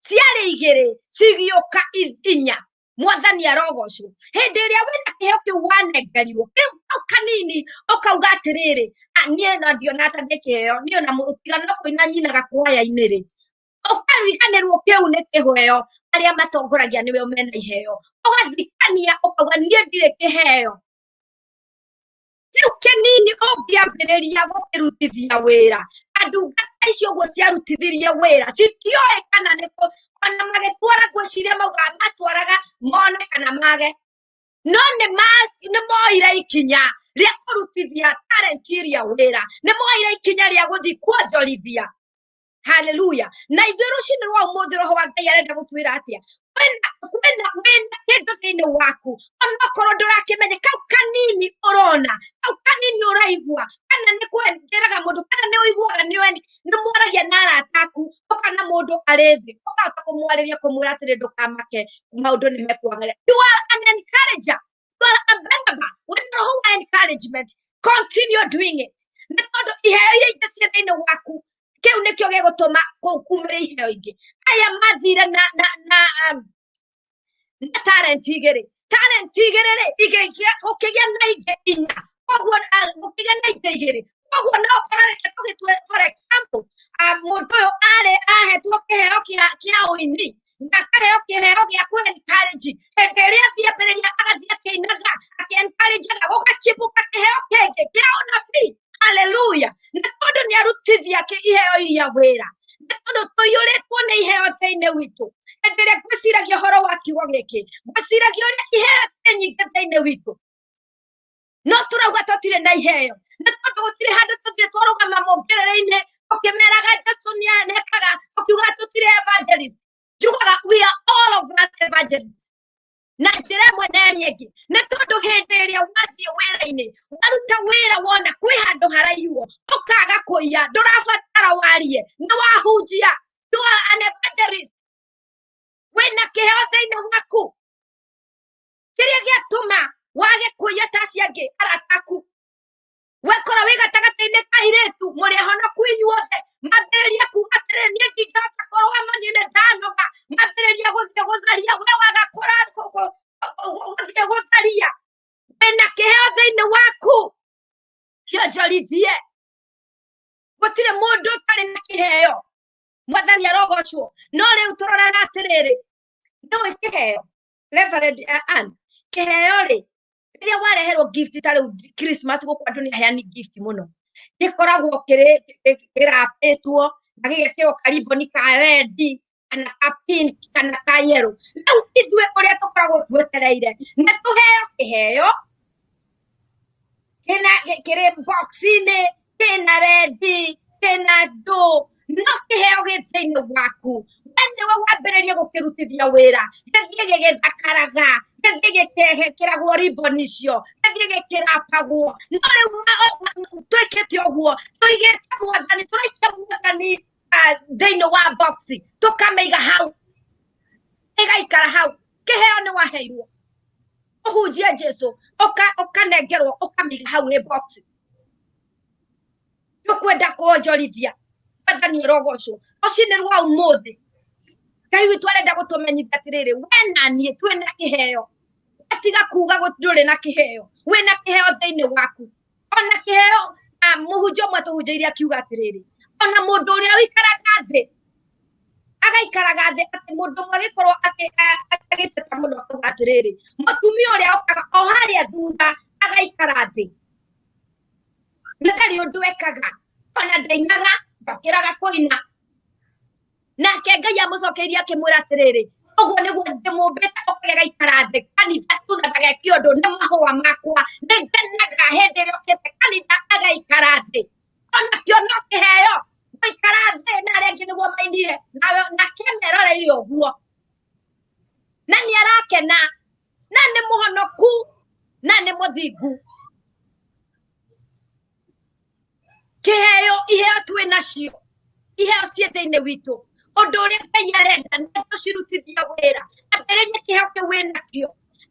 ciarĩ igĩrĩ cigĩũka inya. Mwathani arogocwo. Hĩndĩ ĩrĩa wĩna kĩheo kĩu wanengerirwo kĩu kau kanini, ũkauga atĩrĩrĩ, "Ah, niĩ na ndiona ta ndĩ kĩheo, niĩ ona tiga no kũina nyinaga kwaya-inĩ rĩ," ũkariganĩrwo kĩu nĩ kĩheo, arĩa matongoragia nĩwe mena iheo. Ũgathikania ũkauga, "Niĩ ndirĩ kĩheo kĩu kĩnini." Ũngĩambĩrĩria gũkĩrutithia wĩra, andungata icio ũguo ciarutithirie wĩra, citioĩ kana nĩ ona magĩtwara, ngwĩciria maugaga matwaraga mone kana mage, no nĩ moire ikinya rĩa kũrutithia talent iria wĩra, nĩ moire ikinya rĩa gũthiĩ kuonjorithia. Haleluya. Na ithuĩ rũcinĩ rwa ũmũthĩ, roho wa Ngai arenda gũtwĩra atĩa? Wĩna kĩndũ thĩinĩ waku, onokorwo ndũrakĩmenya, kau kanini ũrona, kau kanini ũraigua, kana nĩ njĩraga mũndũ, kana nĩ ũiguaga nĩ mwaragia na arata aku, ũkona mũndũ arĩ thĩ, ũkahota kũmwarĩria, kũmwĩra atĩrĩ, "Ndũkamake, maũndũ nĩ mekwagĩra." You are an encourager, you are a Barnabas. Wĩna roho wa encouragement, continue doing it, nĩ tondũ iheo iria ingĩ ciĩ thĩinĩ waku, kĩu nĩkĩo gĩgũtũma kumĩre iheo ingĩ. Aya mathire na talent igĩrĩ, talent igĩrĩ rĩ, igĩgĩa gũkĩgĩa na ingĩ inya, koguo gũkĩgĩa na ingĩ igĩrĩ. Koguo no ũkore, reke tũgĩtue for example, mũndũ ũyũ arĩ ahetwo kĩheo kĩa ũini na akaheo kĩheo gĩa kũ encourage. Hĩndĩ ĩrĩa athiĩ ambĩrĩria, agathiĩ akĩinaga, akĩ-encourageaga, gũgachimbuka kĩheo kĩngĩ kĩa ũnabii. Haleluya. Nĩ tondũ nĩ arutithia iheo iria wĩra, nĩ tondũ tũiyũrĩtwo nĩ iheo thĩinĩ witũ. Hĩndĩ ĩrĩa ngwĩciragia ũhoro wa kiugo gĩkĩ, ngwĩciragia ũrĩa iheo ciĩ nyingĩ thĩinĩ witũ, no tũrauga tũtirĩ na iheo, nĩ tondũ gũtirĩ handũ tũthiĩ twarũgama mũngĩrĩrĩ-inĩ. Tũkĩmeraga Jesu nĩekaga, tũkiuga tũtirĩ evangelist. Njugaga we are all of us evangelists na njĩra ĩmwe na ĩrĩa ĩngĩ, nĩ tondũ hĩndĩ ĩrĩa wathiĩ wĩra-inĩ, waruta wĩra, wona kwĩ handũ haraiywo, ũkaga kũiya, ndũrabatara warie, nĩ wahunjia. You are an evangelist. Wĩna kĩheo thĩinĩ waku kĩrĩa gĩatũma wage kũiya ta acio angĩ arata aku. Wekora wĩ gatagatĩ-inĩ ka airĩtu mũrĩ ahonoku inyuothe, mambĩrĩria kuga atĩrĩrĩ, niĩ ndingĩhota kũrũgama, niĩ nĩ ndanoga, mambĩrĩria gũthiĩ gũtharia, we waga gũthiĩ gũtharia. Wĩna kĩheo thĩinĩ waku, kĩonjorithie. Gũtirĩ mũndũ ũtarĩ na kĩheo. Mwathani arogocwo. No rĩu tũroraga atĩrĩrĩ, nĩũĩ kĩheo, Reverend Ann, kĩheo rĩ, rĩrĩa wareherwo gift ta rĩu Christmas, gũkũ andũ nĩ aheani gift mũno, gĩkoragwo kĩrĩ kĩrapĩtwo na gĩgekĩrwo kariboni ka red kana ka pink kana ka yellow. Rĩu ithuĩ ũrĩa tũkoragwo twetereire nĩ tũheo kĩheo kĩna kĩrĩ box-inĩ, kĩna red, kĩna ndũ, no kĩheo gĩ thĩinĩ waku, we nĩwe wambĩrĩrie gũkĩrutithia wĩra, gĩthiĩ gĩgĩthakaraga, gĩthiĩ gĩkĩragwo ribbon icio, gĩthiĩ gĩkĩrapagwo. No rĩu twĩkĩte ũguo, tũigĩte Mwathani, tũraikia Mwathani thĩinĩ wa box, tũkamĩiga hau, ĩgaikara hau. Kĩheo nĩ waheirwo ũhunjie Jesu, ũkanengerwo, ũkamĩiga hau ĩ box, ndũkwenda kuonjorithia. Mwathani arogocwo. Rũcinĩ rwa ũmũthĩ Ngai witũ arenda gũtũmenyithia atĩrĩrĩ, we na niĩ twĩna kĩheo. Tiga kuga ndũrĩ na kĩheo, wĩna kĩheo thĩinĩ waku. Ona kĩheo, mũhunjia ũmwe tũhunjĩirie akiuga atĩrĩrĩ, ona mũndũ ũrĩa ũikaraga thĩ, agaikaraga thĩ, atĩ mũndũ ũmwe agĩkorwo agĩteta mũno akauga atĩrĩrĩ, mũtumia ũrĩa okaga o harĩa thutha agaikara thĩ na ndarĩ ũndũ ekaga, ona ndainaga, ndokĩraga kũina. Nake Ngai amũcokeirie akĩmwĩra atĩrĩrĩ, ũguo nĩguo ndĩmũmbĩte, okage gaikara thĩ kanitha tu na ndageke ũndũ, nĩ mahũa makwa, nĩ ngenaga hĩndĩ ĩrĩa okĩte kanitha agaikara thĩ. Onakĩo no kĩheo, gũikara thĩ na arĩa angĩ nĩguo mainire, nawe nake meroreire ũguo na nĩ arakena na nĩ mũhonoku na nĩ mũthingu. Kĩheo, iheo twĩ nacio, iheo ciĩ thĩinĩ witũ. Ũndũ ũrĩa Ngai arenda nĩ tũcirutithie wĩra. Ambĩrĩria kĩheo kĩu wĩ nakĩo,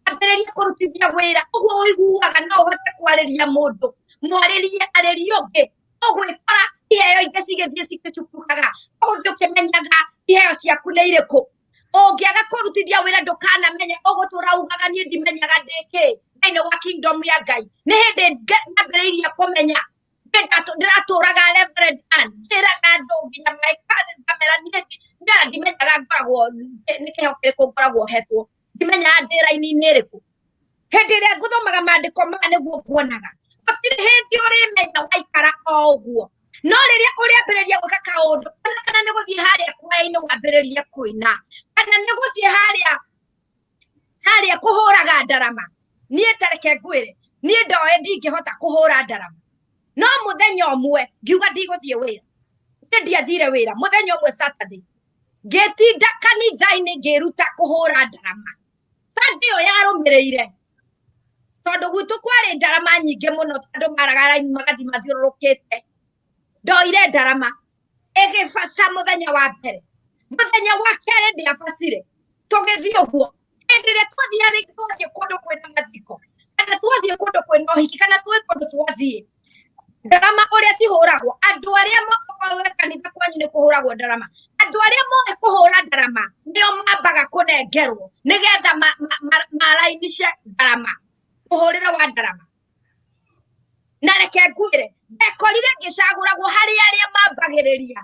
ambĩrĩria kũrutithia wĩra. Ũguo ũiguaga no ũhote kwarĩria mũndũ, mwarĩrie, arĩria ũngĩ. Ũgwĩkora iheo ingĩ cigĩthiĩ cikĩcupukaga, ũgũthiĩ ũkĩmenyaga iheo ciaku nĩ irĩkũ. Ũngĩaga kũrutithia wĩra, ndũkanamenye, ũgũtũra ugaga niĩ ndimenyaga ndĩ kĩ thĩinĩ wa kingdom ya Ngai. Nĩ hĩndĩ nyambĩrĩirie kũmenya ndĩratũraga. Reverend Ann, njĩraga andũ nginya my cousins, ngamera niĩ ndimenyaga ngoragwo nĩ kĩheo kĩrĩkũ ngoragwo hetwo, ndimenyaga ndĩ raini-inĩ ĩrĩkũ. Hĩndĩ ĩrĩa ngũthomaga maandĩko maya nĩguo kuonaga. Gũtirĩ hĩndĩ ũrĩmenya waikara o ũguo, no rĩrĩa ũrĩambĩrĩria gwĩka kaũndũ, ona kana nĩ gũthiĩ harĩa kwaya-inĩ wambĩrĩrie kũina, kana nĩ gũthiĩ harĩa kũhũraga ndarama. Niĩ ta reke ngwĩre, niĩ ndoĩ ndingĩhota kũhũra ndarama, no mũthenya ũmwe ngiuga ndigũthiĩ wĩra. Niĩ ndiathire wĩra mũthenya ũmwe Saturday, ngĩtinda kanitha-inĩ ngĩruta kũhũra ndarama. Sunday ĩyo yarũmĩrĩire, tondũ gwitũ kwarĩ ndarama nyingĩ mũno, tondũ maraga raini magathiĩ mathiũrũrũkĩte, ndoire ndarama ĩgĩbaca mũthenya wa mbere, mũthenya wa kerĩ ndĩabacire. Tũgĩthiĩ ũguo, hĩndĩ ĩrĩa twathiĩ rĩngĩ, twathiĩ kũndũ kwĩna mathiko kana twathiĩ kũndũ kwĩna ũhiki kana twĩ kũndũ twathiĩ, ndarama ũrĩa cihũragwo, andũ arĩa okorwo we kanitha kwanyu nĩ kũhũragwo ndarama, andũ arĩa moĩ kũhũra ndarama nĩo mambaga kũnengerwo nĩgetha marainice ndarama, mũhũrĩre wa ndarama. Na reke ngwĩre, ndekorire ngĩcagũragwo harĩ arĩa mambagĩrĩria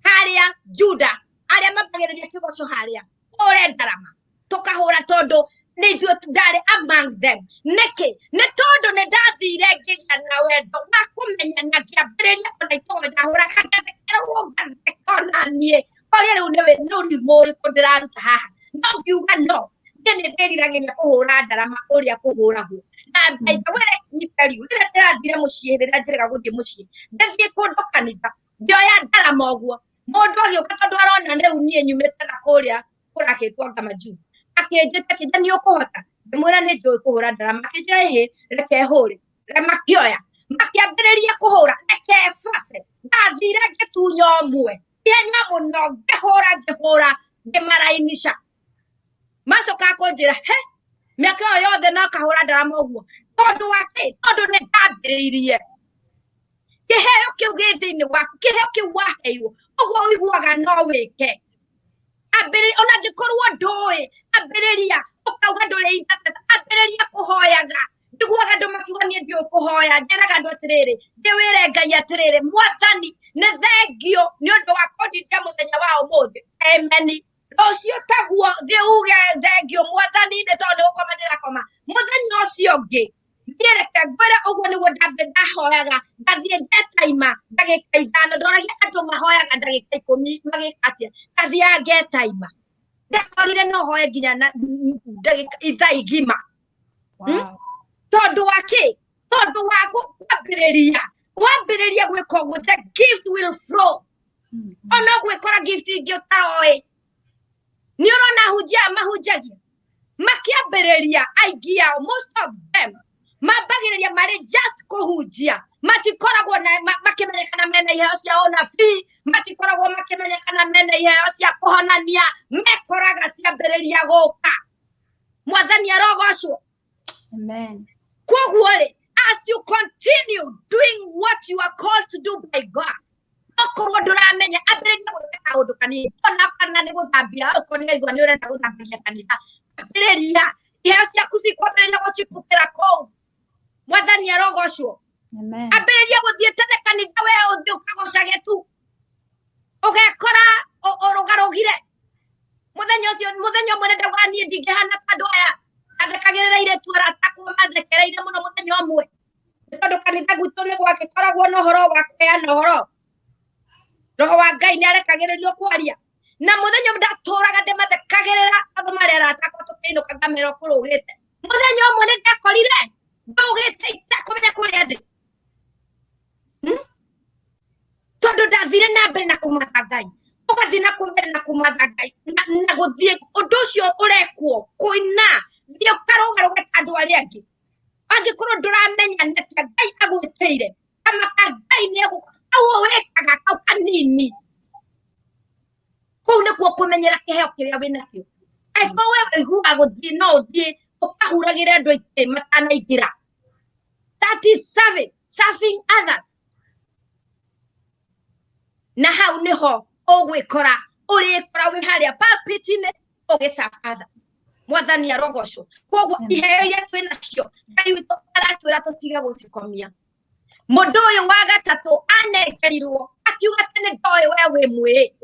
harĩa Juda, arĩa mambagĩrĩria kĩgoco harĩa hũre ndarama, tũkahũra, tondũ nĩ ithuĩ ndarĩ among them. Nĩkĩ? Nĩ tondũ nĩ ndathire ngĩgĩa na wendo wa kũmenya na ngĩambĩrĩria, ona itoĩ ndahũraga ngathekerwo, ngatheka ona niĩ ũrĩa rĩu nĩ ũrimũ ũrĩkũ ndĩraruta haha, no ngiuga no niĩ nĩ ndĩriragĩria kũhũra ndarama ũrĩa kũhũragwo. Na by the way, me tell you, rĩrĩa ndĩrathire mũciĩ, rĩrĩa njĩrĩga gũthiĩ mũciĩ, ndathiĩ kũndũ kanitha, ngĩoya ndarama ũguo, mũndũ agĩũka tondũ arona rĩu niĩ nyumĩte na kũrĩa kũrakĩtwo anga majuu, akĩnjĩta akĩnjĩra nĩ ũkũhota, ngĩmwĩra nĩ njũĩ kũhũra ndarama, akĩnjĩra ĩhĩ reke hũre, makĩoya makĩambĩrĩria kũhũra, reke face, ndathire ngĩtunya ũmwe ihenya mũno, ngĩhũra ngĩhũra ngĩmarainica, macoka kũnjĩra he mĩaka ĩyo yothe no kahũra ndarama ũguo, tondũ wa kĩ? Tondũ nĩ ndambĩrĩirie kĩheo kĩu gĩ thĩinĩ waku, kĩheo kĩu waheirwo, ũguo ũiguaga no wĩke, ambĩrĩria ona angĩkorwo ndũĩ, ambĩrĩria ũkauga ndũrĩ intercessor, ambĩrĩria kũhoyaga. Njiguaga andũ makiuga niĩ ndiũĩ kũhoya, njĩraga andũ atĩrĩrĩ, ndĩwĩre Ngai atĩrĩrĩ, Mwathani nĩ thengio nĩ ũndũ wa kũndindia mũthenya wa ũmũthĩ, amen. Rũciũ taguo thiĩ uge thengio Mwathani nĩ tondũ nĩ gũkoma ndĩrakoma, mũthenya ũcio ũngĩ niĩ reke ngwĩre ũguo nĩguo ndambe ndahoyaga, ngathiĩ ngetaima ndagĩka 5, ndoragia andũ mahoyaga ndagĩka 10 magĩka atĩa, ngathiaga ngetaima, ndakorire no hoe nginya na ndagĩka ithaa igima. Tondũ wa kĩ? Tondũ wa kwambĩrĩria, wambĩrĩria gwĩka ũguo the gift will flow. Ona ũgwĩkora gift ingĩ ũtaroĩ. Nĩ ũrona ahunjia aya mahunjagia makĩambĩrĩria, aingĩ ao, most of them mambagĩrĩria marĩ just kũhunjia, matikoragwo na makĩmenyekana mena iheo cia ũnabii, matikoragwo makĩmenyekana mena iheo cia kũhonania, mekoraga ciambĩrĩria gũka. Mwathani arogocwo. Amen. Koguo rĩ, as you continue doing what you are called to do by God, okorwo ndũramenya, ambĩrĩria gwĩka kaũndũ kanini, ona kana nĩ gũthambia, okorwo nĩ waigua nĩ ũrenda gũthambagia kanitha, ambĩrĩria, iheo ciaku cikwambĩrĩria gũcipũkĩra kũu. Mwathani arogocwo. Amen. Ambĩrĩria gũthiĩ tene kanitha, we ũthiĩ ũkagocage tu, ũgekora ũrũgarũgire. Mũthenya ũcio, mũthenya ũmwe ndauga niĩ ndingĩhana ta andũ aya, athekagĩrĩra airĩtu arata akwa mathekereire mũno mũthenya ũmwe, nĩ tondũ kanitha gwitũ nĩ gwagĩkoragwo na ũhoro wa kũheana ũhoro, roho wa Ngai nĩ arekagĩrĩrio kwaria, na mũthenya ũmwe ndatũraga ndĩmathekagĩrĩra tondũ marĩ arata akwa, tũkĩinũka ngamera ũkũrũgĩte. Mũthenya ũmwe nĩ ndakorire ndũgĩte itakũmenya kũrĩa ndĩ, tondũ ndathire na mbere na kũmatha Ngai, ũgathiĩ na mbere na kũmatha Ngai na gũthiĩ ũndũ ũcio ũrekwo kũina, thiĩ ũkarũgarũge ta andũ arĩa angĩ. Angĩkorwo ndũramenya nĩatĩa Ngai agwĩtĩire, kama ka Ngai nĩ egũka kau wĩkaga kau kanini, kũu nĩkuo kũmenyera kĩheo kĩrĩa wĩnakĩo. Angĩkorwo we ũiguaga gũthiĩ, no ũthiĩ ũkahuragĩre andũ aingĩ matanaingĩra, that is service, serving others. Na hau nĩho ũgwĩkora, ũrĩkora wĩ harĩa pulpit-inĩ ũgĩ serve others. Mwathani arogocwo. Koguo iheo iria twĩ nacio, Ngai witũ aratwĩra tũtige gũcikomia. Mũndũ ũyũ wa gatatũ anengerirwo akiuga atĩ nĩ ndoĩ we wĩ mwĩĩ,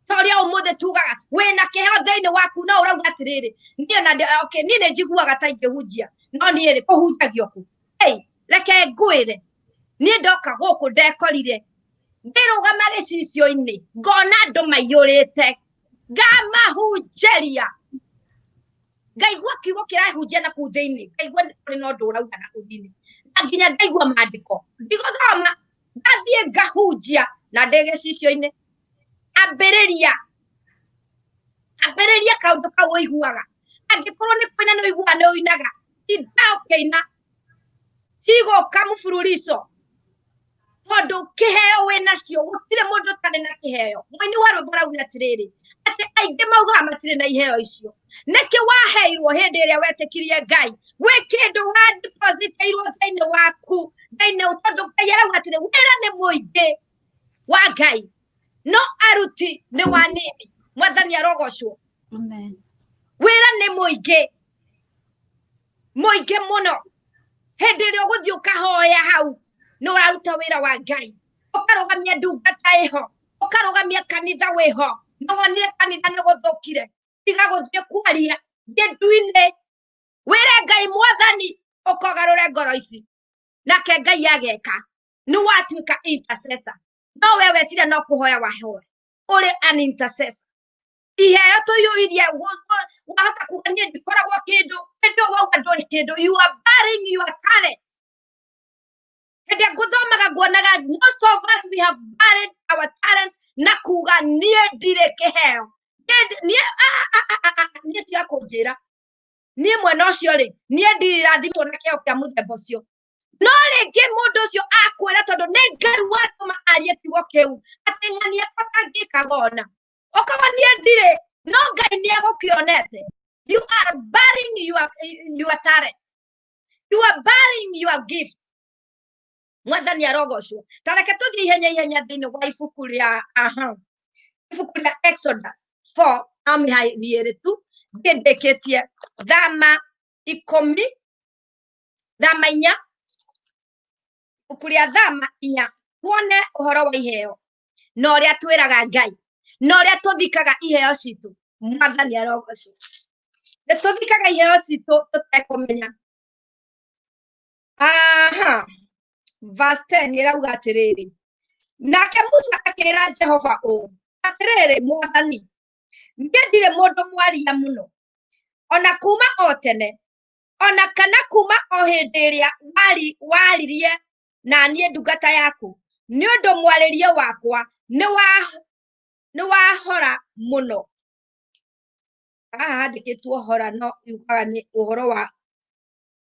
ta ũrĩa ũmũthĩ tugaga wĩna kĩheo thĩinĩ waku, no ũrauga atĩrĩrĩ, niĩ na okay, niĩ nĩ njiguaga ta ingĩhunjia, no niĩ rĩ kũhunjagio kũ? Hey, reke ngwĩre, niĩ ndoka gũkũ ndekorire ngĩrũgama gĩcicio-inĩ, ngona andũ maiyũrĩte, ngamahunjĩria, ngaigua kiugo kĩrahunjia na kũu thĩinĩ, ngaigua nĩ kũrĩ na ũndũ ũrauga na kũu thĩinĩ, na nginya ngaigua maandĩko ndigũthoma, ngathiĩ ngahunjia na ndĩ gĩcicio-inĩ. Ambĩrĩria, ambĩrĩria kaũndũ kau ũiguaga. Angĩkorwo nĩ kũina nĩ ũiguaga nĩ ũinaga, tinda ũkĩina, cigũka mũbururico, tondũ kĩheo wĩnacio, gũtirĩ mũndũ ũtarĩ na kĩheo. Mũini wa rwĩmbo araugire atĩrĩrĩ, atĩ aingĩ maugaga matirĩ na iheo icio. Nĩkĩ waheirwo hĩndĩ ĩrĩa wetĩkirie Ngai? Gwĩ kĩndũ wa depositĩirwo thĩinĩ waku, thĩinĩ, tondũ Ngai arauga atĩrĩ, wĩra nĩ mũingĩ wa Ngai, no aruti nĩ wanini. Mwathani arogocwo. Amen. Wĩra nĩ mũingĩ, mũingĩ mũno. Hĩndĩ ĩrĩa ũgũthiĩ ũkahoya hau, nĩ ũraruta wĩra wa Ngai, ũkarũgamia ndungata ĩho, ũkarũgamia kanitha wĩho. Nĩ wonire kanitha nĩ gũthũkire, tiga gũthiĩ kwaria, thiĩ nduinĩ wĩre Ngai, Mwathani ũkogarũre ngoro ici, nake Ngai ageka. Nĩ watuĩka intercessor. No we weciria no kũhoya wahoya, ũrĩ an intercessor. Iheo tũiyũirie, wahota kuga niĩ ndikoragwo kĩndũ, kĩndũ wauga ndũrĩ kĩndũ, you are burying your talents. Hĩndĩ ĩrĩa ngũthomaga nguonaga most of us we have buried our talents na kuga niĩ ndirĩ kĩheo. Niĩ niĩ tiga kũnjĩra niĩ mwena ũcio rĩ, niĩ ndirathimwo na kĩheo kĩa mũthemba ũcio. No rĩngĩ mũndũ ũcio akwĩra tondũ nĩ Ngai watũma arie kiugo kĩu atĩ ng'ania tũtangĩkaga ona okorwo niĩ ndirĩ, no Ngai nĩ egũkĩonete. You are burying your talent, you are burying your gift. Mwathani arogocwo. Ta reke tũthiĩ ihenya ihenya thĩinĩ wa ibuku rĩa, aha, ibuku rĩa Exodus 4 no mĩhari ĩrĩ tu thiĩ ndĩkĩtie. Thama 10, thama 4, ibuku rĩa thama 4, tuone ũhoro wa iheo na ũrĩa twĩraga Ngai na ũrĩa tũthikaga iheo citũ. Mwathani arogocwo. Nĩ tũthikaga iheo citũ tũtekũmenya. Aha, verse 10 ĩrauga atĩrĩrĩ, nake Musa akĩra Jehova ũũ, atĩrĩrĩ Mwathani, niĩ ndirĩ mũndũ mwaria mũno, ona kuma o tene, ona kana kuma o hĩndĩ ĩrĩa waririe na niĩ ndungata yaku, nĩ ũndũ mwarĩrie wakwa nĩ wahora mũno. Haha handĩkĩtwo hora, no yugaga nĩ ũhoro wa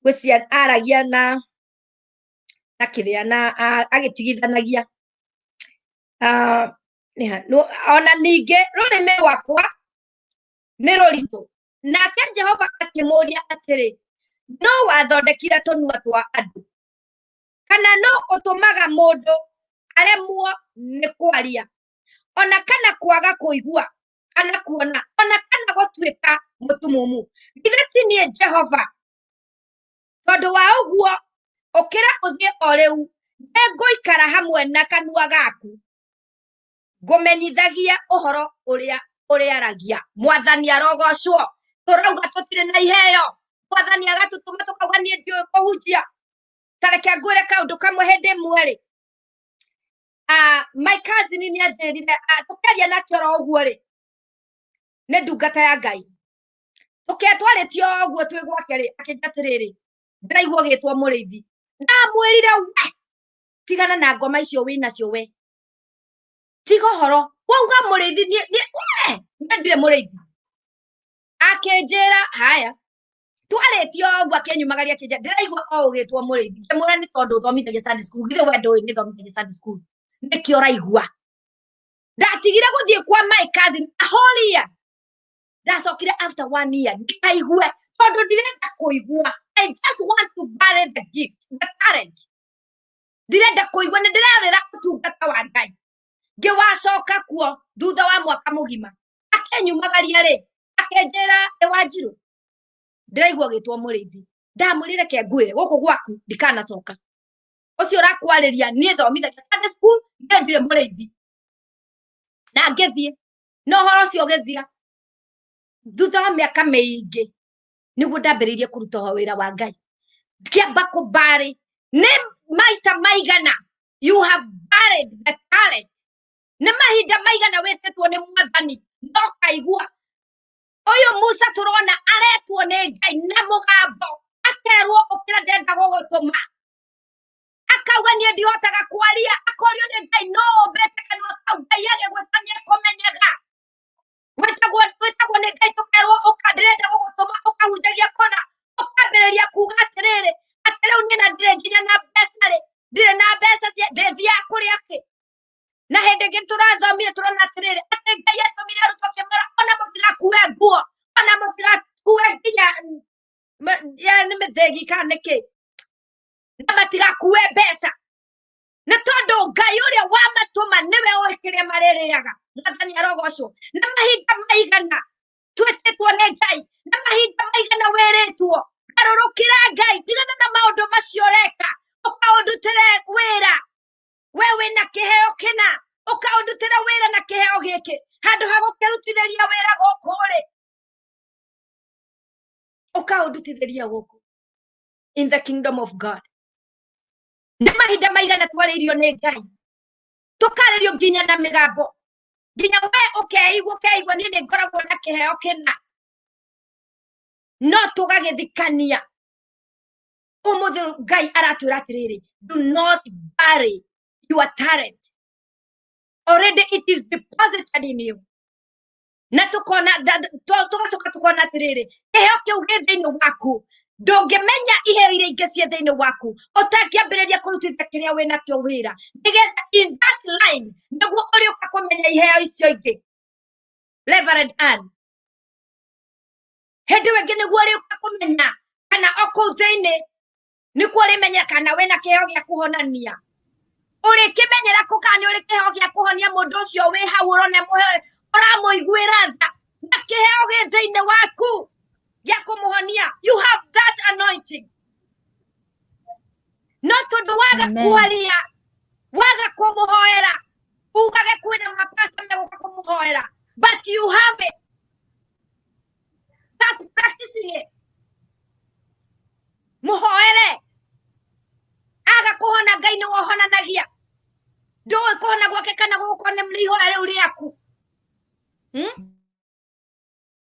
gwĩcia aragia na kĩrĩa na agĩtigithanagia. Ona ningĩ rũrĩmĩ rwakwa nĩ rũritũ. Nake Jehova akĩmũũria atĩrĩ, no wathondekire tũnua twa andũ, kana no ũtũmaga mũndũ aremwo nĩ kwaria, ona kana kwaga kũigua, kana kuona, ona kana gũtuĩka mũtumumu? Githĩ ti niĩ Jehova? Tondũ wa ũguo ũkĩra ũthiĩ o rĩu, nĩngũikara hamwe na kanua gaku ngũmenyithagia ũhoro ũrĩa ũrĩaragia. Mwathani arogocwo. Tũrauga tũtirĩ na iheo, Mwathani agatũtũma tũkauga niĩ ndiũĩ kũhunjia. Ta reke ngwĩre kaũndũ kamwe. Hĩndĩ ĩmwe rĩ, my cousin nĩ anjĩrire, tũkĩaria nake oro ũguo rĩ, nĩ ndungata ya Ngai, tũkĩa twarĩtie o ũguo twĩ gwake rĩ, akĩnjĩra atĩrĩrĩ, ndĩraigua ũgĩtwo mũrĩithi. Ndamwĩrire, we tigana na ngoma icio wĩ nacio, we tiga ũhoro wauga mũrĩithi, niĩ we niĩ ndirĩ mũrĩithi. Akĩnjĩra haya, twarĩtie o ũguo akĩnyumagaria, akĩnjĩra ndĩraigua o ũgĩtwo mũrĩithi. Ngĩmwĩra nĩ tondũ ũthomithagia Sunday school, githĩ we ndũĩ nĩ thomithagia Sunday school, nĩkĩo ũraigua. Ndatigire gũthiĩ kwa my cousin a whole year. Ndacokire after one year ndikaigue, tondũ ndirenda kũigua. I just want to bury the gift, the talent. Ndirenda kũigua, nĩ ndĩrarĩra ũtungata wa Ngai. Ngĩwacoka kuo thutha wa mwaka mũgima, akĩnyumagaria rĩ, akĩnjĩra, ĩ Wanjirũ, ndĩraigua ũgĩtwo mũrĩithi. Ndamwĩrire reke ngwĩre, gũkũ gwaku ndikanacoka, ũcio ũrakwarĩria niĩ thomithagia Sunday school, niĩ ndirĩ mũrĩithi. Na ngĩthiĩ na ũhoro ũcio ũgĩthira. Thutha wa mĩaka mĩingĩ nĩguo ndambĩrĩirie kũruta wĩra wa Ngai, ngĩamba kũmbarĩ. Nĩ maita maigana you have buried the talent? Nĩ mahinda maigana wĩtĩtwo nĩ Mwathani no kaigua? Ũyũ Musa tũrona aretwo nĩ Ngai na mũgambo, akerwo ũkĩra, ndenda gũgũtũma. Akauga niĩ ndihotaga kwaria. Akorio nĩ Ngai, no ũmbĩte kanua kau? Ngai agĩgwĩta nĩ ekũmenyaga. Wĩtagwo nĩ Ngai, tũkerwo ũka, ndĩrenda gũgũtũma ũkahunjagia kũna, ũkambĩrĩria kuga atĩrĩrĩ, atĩ rĩu niĩ na ndirĩ nginya na mbeca rĩ, ndirĩ na mbeca cia ndĩthiaga kũrĩa kĩ. Na hĩndĩ ĩngĩ tũrathomire tũrona atĩrĩrĩ, atĩ Ngai atũmire arutwo akĩmera ona mũtigakue nguo, ona mũtigakue nginya nĩ mĩthĩgi kana nĩkĩ, na matigakue mbeca, nĩ tondũ Ngai ũrĩa wamatũma nĩwe ũĩ kĩrĩa marĩrĩaga. Mwathani arogocwo. Na mahinda maigana twĩtĩtwo nĩ Ngai, na mahinda maigana wĩrĩtwo garũrũkĩra Ngai, tigana na maũndũ macio ũreka, ũkaũndutĩre wĩra, we wĩna kĩheo kĩna, ũkaũndutĩra wĩra na kĩheo gĩkĩ, handũ ha gũkĩrutithĩria wĩra gũkũ rĩ, ũkaũndutithĩria gũkũ in the kingdom of God. Nĩ mahinda maigana twarĩirio nĩ Ngai, tũkarĩrio nginya na mĩgambo, nginya we ũkeigua, ũkeigua niĩ nĩ ngoragwo na kĩheo kĩna, no tũgagĩthikania. Ũmũthĩ Ngai aratwĩra atĩrĩrĩ, Do not bury your talent. Already it is deposited in you. Na tukona tugacoka tukona atiriri, kiheo kiu gi thiini waku, ndũngĩmenya iheo iria ingĩ ciĩ thĩinĩ waku ũtangĩambĩrĩria kũrutithia kĩrĩa wĩ nakĩo wĩra, nĩgetha in that line nĩguo ũrĩũka kũmenya iheo icio ingĩ. Reverend Ann, hĩndĩ ĩyo ĩngĩ nĩguo ũrĩũka kũmenya kana o kũu thĩinĩ nĩkuo ũrĩmenya kana wĩna kĩheo gĩa kũhonania. Ũrĩkĩmenyera kũ kana nĩ ũrĩ kĩheo gĩa kũhonia mũndũ ũcio wĩ hau ũrona ũramũiguĩra tha, na kĩheo gĩ thĩinĩ waku gĩa kũmũhonia? You have that anointing, no tondũ waga Amen. Kwaria, waga kũmũhoera, ugage kwĩna mapasta megũka kũmũhoera, but you have it. Start practicing it. Mũhoere, aga kũhona, Ngai nĩwe ũhonanagia. Ndũĩ kũhona gwake kana gũgũkorwo nĩ ihoya rĩu rĩaku.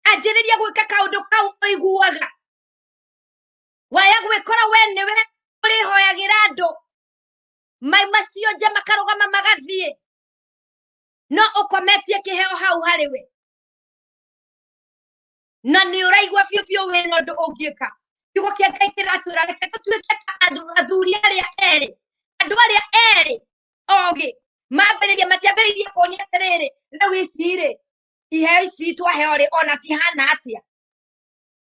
Anjĩrĩria gwĩka kaũndũ kau ũiguaga waya gwĩkora we nĩwe ũrĩhoyagĩra andũ maima cionje makarũgama magathiĩ, no ũkometie kĩheo hau harĩ we na nĩ ũraigua biũ biũ wĩna ũndũ ũngĩka. Kiugo kĩa Ngai kĩratwĩra reke tũtuĩke ta andũ athuri arĩa erĩ, andũ arĩa erĩ ogĩ mambĩrĩria, matiambĩrĩirie kuonia atĩrĩrĩ, rĩu ici rĩ, iheo ici twaheo rĩ, ona cihana atĩa?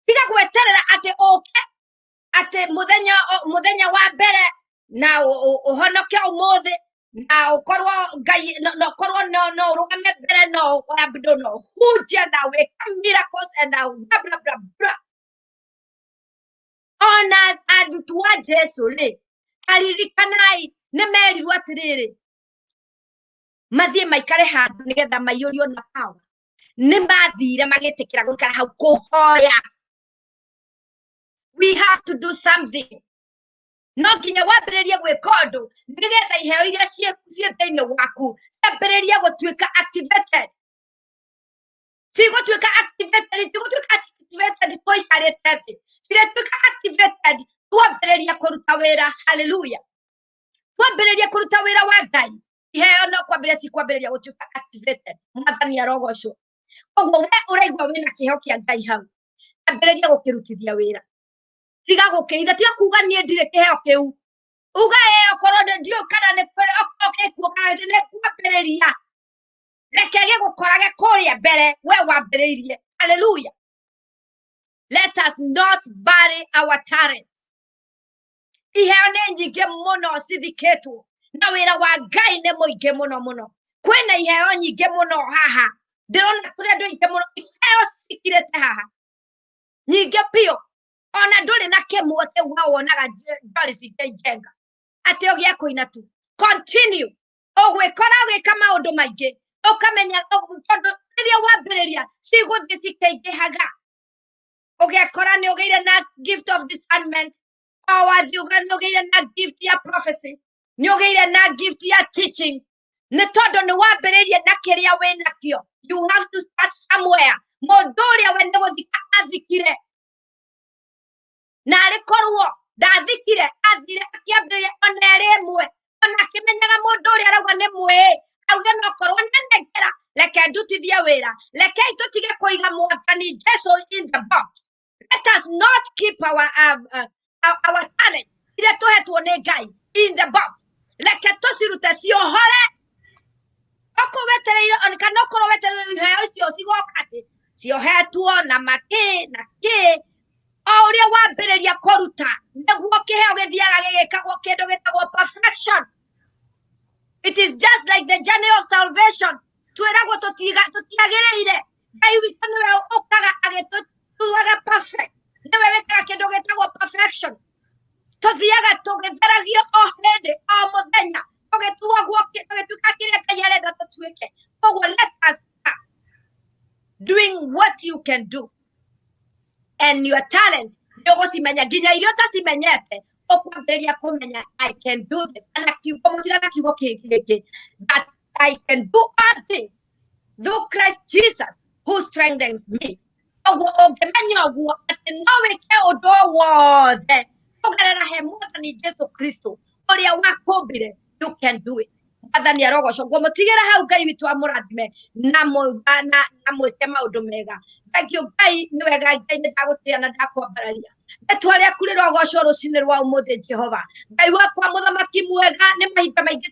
Tiga gweterera atĩ ũke atĩ mũthenya mũthenya wa mbere na ũhonoke ũmũthĩ na ũkorwo Ngai na ũkorwo no ũrũgame mbere no wambndo no ũhunjie na wĩke miracles and blah blah blah blah. Ona arutwo a Jesu rĩ, aririkanai nĩ merirwo atĩrĩrĩ, mathiĩ maikare handũ nĩgetha maiyũrio na power. Nĩ mathire magĩtĩkĩra gũikara hau kũhoya. We have to do something. No nginya wambĩrĩrie gwĩka ũndũ nĩgetha iheo iria ciĩ thĩinĩ waku ciambĩrĩrie gũtuĩka activated. Cigũtuĩka activated, cigũtuĩka activated tũikarĩte thĩ, cirĩtuĩka activated twambĩrĩria kũruta wĩra. Haleluya! Twambĩrĩria kũruta wĩra wa Ngai, iheo no kwambĩrĩria cikwambĩrĩria gũtuĩka activated. Mwathani arogocwo. Koguo we ũraigua wĩna kĩheo kĩa Ngai hau, ambĩrĩria gũkĩrutithia wĩra. Tiga gũkĩhitha, tiga kuga niĩ ndirĩ kĩheo kĩu. Uga ĩ okorwo ndiũĩ kana nĩ kũrĩ, okorwo gĩkuo kana nĩ kwambĩrĩria, reke gĩgũkorage kũrĩa mbere we wambĩrĩirie. Haleluya! Let us not bury our talents. Iheo nĩ nyingĩ mũno cithikĩtwo na wĩra wa Ngai nĩ mũingĩ mũno mũno. Kwĩna iheo nyingĩ mũno haha, ndĩrona kũrĩ andũ aingĩ mũno, iheo cikirĩte haha nyingĩ biũ, ona ndũrĩ na kĩmwe kĩu we wonaga Doris Njenga atĩ o gĩa kũina tu. Continue, ũgwĩkora ũgĩka maũndũ maingĩ, ũkamenya tondũ rĩrĩa wambĩrĩria cigũthiĩ cikĩingĩhaga. Ũgekora nĩ ũgĩire na gift of discernment, o wathiĩ nĩ ũgĩire na gift ya prophecy, nĩ ũgĩire na gift ya teaching, nĩ tondũ nĩ wambĩrĩirie na kĩrĩa wĩ nakĩo. You have to start somewhere. Mũndũ ũrĩa we nĩ gũthika athikire, na arĩ korwo ndathikire, athire akĩambĩrĩria ona ĩrĩ ĩmwe, ona akĩmenyaga mũndũ ũrĩa arauga nĩ mwĩĩ, auge no korwo nĩanengera, reke ndutithie wĩra. Rekei tũtige kũiga Mwathani Jesu in the box. Let us not keep our talents iria tũhetwo nĩ Ngai in the box. Reke tũcirute ciohore. Okorwo wetereire ona kana okorwo wetereire iheo icio cigoka atĩ ciohetwo na makĩ na kĩ, o ũrĩa wambĩrĩria kũruta nĩguo kĩheo gĩthiaga gĩgĩkagwo kĩndũ gĩtagwo perfection. It is just like the journey of salvation. Twĩragwo tũtiagĩrĩire, Ngai witũ nĩwe ũkaga agĩtũtuaga perfect, nĩwe wĩkaga kĩndũ gĩtagwo perfection. Tũthiaga tũgĩtheragio o hĩndĩ o mũthenya, tũgĩtuagwo tũgĩtuĩka kĩrĩa Ngai arenda tũtuĩke. Koguo let us start doing what you can do, and your talent nĩ ũgũcimenya, nginya iria ũtacimenyete ũkwambĩrĩria kũmenya, "I can do this." Na kiugo mũtigana kiugo kĩngĩ that I can do all things through Christ Jesus who strengthens me. Ũguo ũngĩmenya ũguo atĩ no wĩke ũndũ o wothe kũgerera he Mwathani Jesu Kristo. Ũrĩa wakũmbire, you can do it. Mwathani arogocwo. Ngũmũtigĩra hau. Ngai witũ amũrathime na mwĩke maũndũ mega. Thank you. Ngai nĩ wega. Ngai nĩ ndagũtĩĩa na ndakwambararia. Rĩtwa rĩaku rĩrogocwo rũcinĩ rwa ũmũthĩ. Jehova Ngai wakwa, mũthamaki mwega, nĩ mahinda maingĩ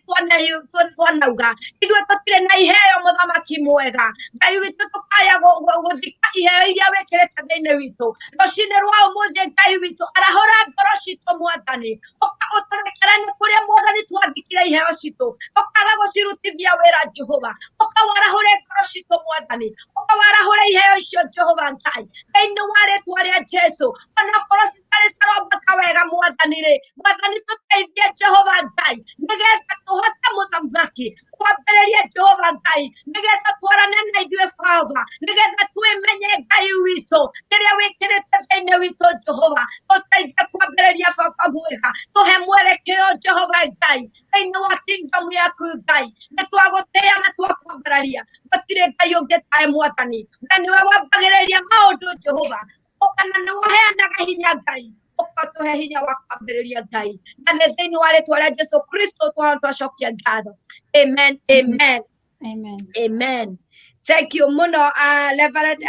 twanauga ithuĩ tũtirĩ na iheo. Mũthamaki mwega, Ngai witũ, tũkaya gũthika iheo iria wĩkĩrĩte thĩinĩ witũ. Rũcinĩ rwa ũmũthĩ, Ngai witũ, arahũra ngoro citũ. Mwathani, ũka ũtũrekere nĩ kũrĩa, Mwathani, twathikire iheo citũ, tũkaga gũcirutithia wĩra. Jehova, ũka warahũre ngoro citũ. Mwathani, ũka warahũre iheo icio. Jehova Ngai, thĩinĩ wa rĩtwa rĩa Jesu, onakorwo citarĩ cirombũka wega, Mwathani rĩ, Mwathani, tũteithie, Jehova Ngai, nĩgetha tũhote, mũthamaki, kwambĩrĩria. Jehova Ngai, nĩgetha twarane na ithuĩ, Baba, nĩgetha twĩmenye, Ngai witũ, kĩrĩa wĩkĩrĩte thĩinĩ witũ. Jehova, tũteithie kwambĩrĩria. Baba mwega, tũhe mwerekeo, Jehova Ngai, thĩinĩ wa kingdom yaku. Ngai, nĩ twagũtĩĩa na twakwambararia. Gũtirĩ Ngai ũngĩ tawe, Mwathani. We nĩwe wambagĩrĩria maũndũ, Jehova, kana nĩ waheanaga hinya. Ngai, ũka tũhe hinya wa kwambĩrĩria. Ngai, na nĩ thĩinĩ wa rĩtwa rĩa Jesu Kristo twacokia ngatho. Amen, amen. Amen. Amen. Thank you mũno, Reverend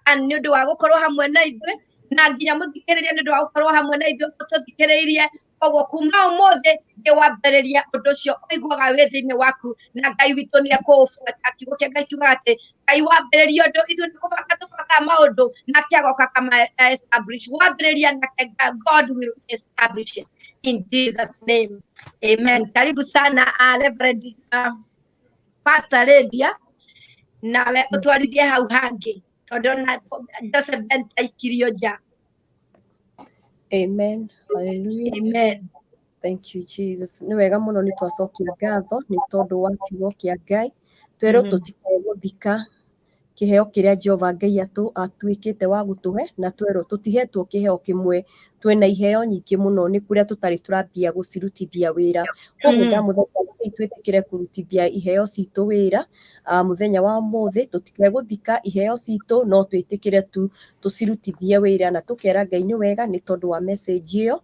nĩ ũndũ wa gũkorwo hamwe na ithuĩ, na nginya mũthikĩrĩria nĩ ũndũ wa gũkorwo hamwe na ithuĩ ũtũthikĩrĩirie. Koguo kuma ũmũthĩ ngĩwambĩrĩria ũndũ ũcio ũiguaga wĩ thĩinĩ waku, na Ngai witũ nĩ ekũũbuata. Kiugo kĩa Ngai kiugaga atĩ Ngai wambĩrĩria ũndũ, ithuĩ nĩ kũbanga tũbangaga maũndũ, nake agoka kama establish. Wambĩrĩria nake, God will establish it in Jesus' name. Amen. Karibu sana, Reverend Pastor Lydia, nawe ũtwarithie hau hangĩ, tondũ ona Joseph Ben aikirio nja. Amen. Hallelujah. Amen. Thank you, Jesus. Nĩ wega mũno, nĩ twacokia ngatho nĩ tondũ wa kiugo kĩa Ngai. Twerwo tũtikae gũthika kĩheo kĩrĩa Jehova Ngai atuĩkĩte wa gũtũhe, na twerwo tũtihetwo kĩheo kĩmwe, twĩna iheo nyingĩ mũno, nĩ kũrĩa tũtarĩ tũrambia gũcirutithia wĩra. Koguo ndamũthaitha, rekei twĩtĩkĩre kũrutithia iheo citũ wĩra mũthenya wa ũmũthĩ. Tũtikae gũthika iheo citũ, no twĩtĩkĩre tu tũcirutithie wĩra, na tũkera Ngai nĩ wega nĩ tondũ wa message ĩyo.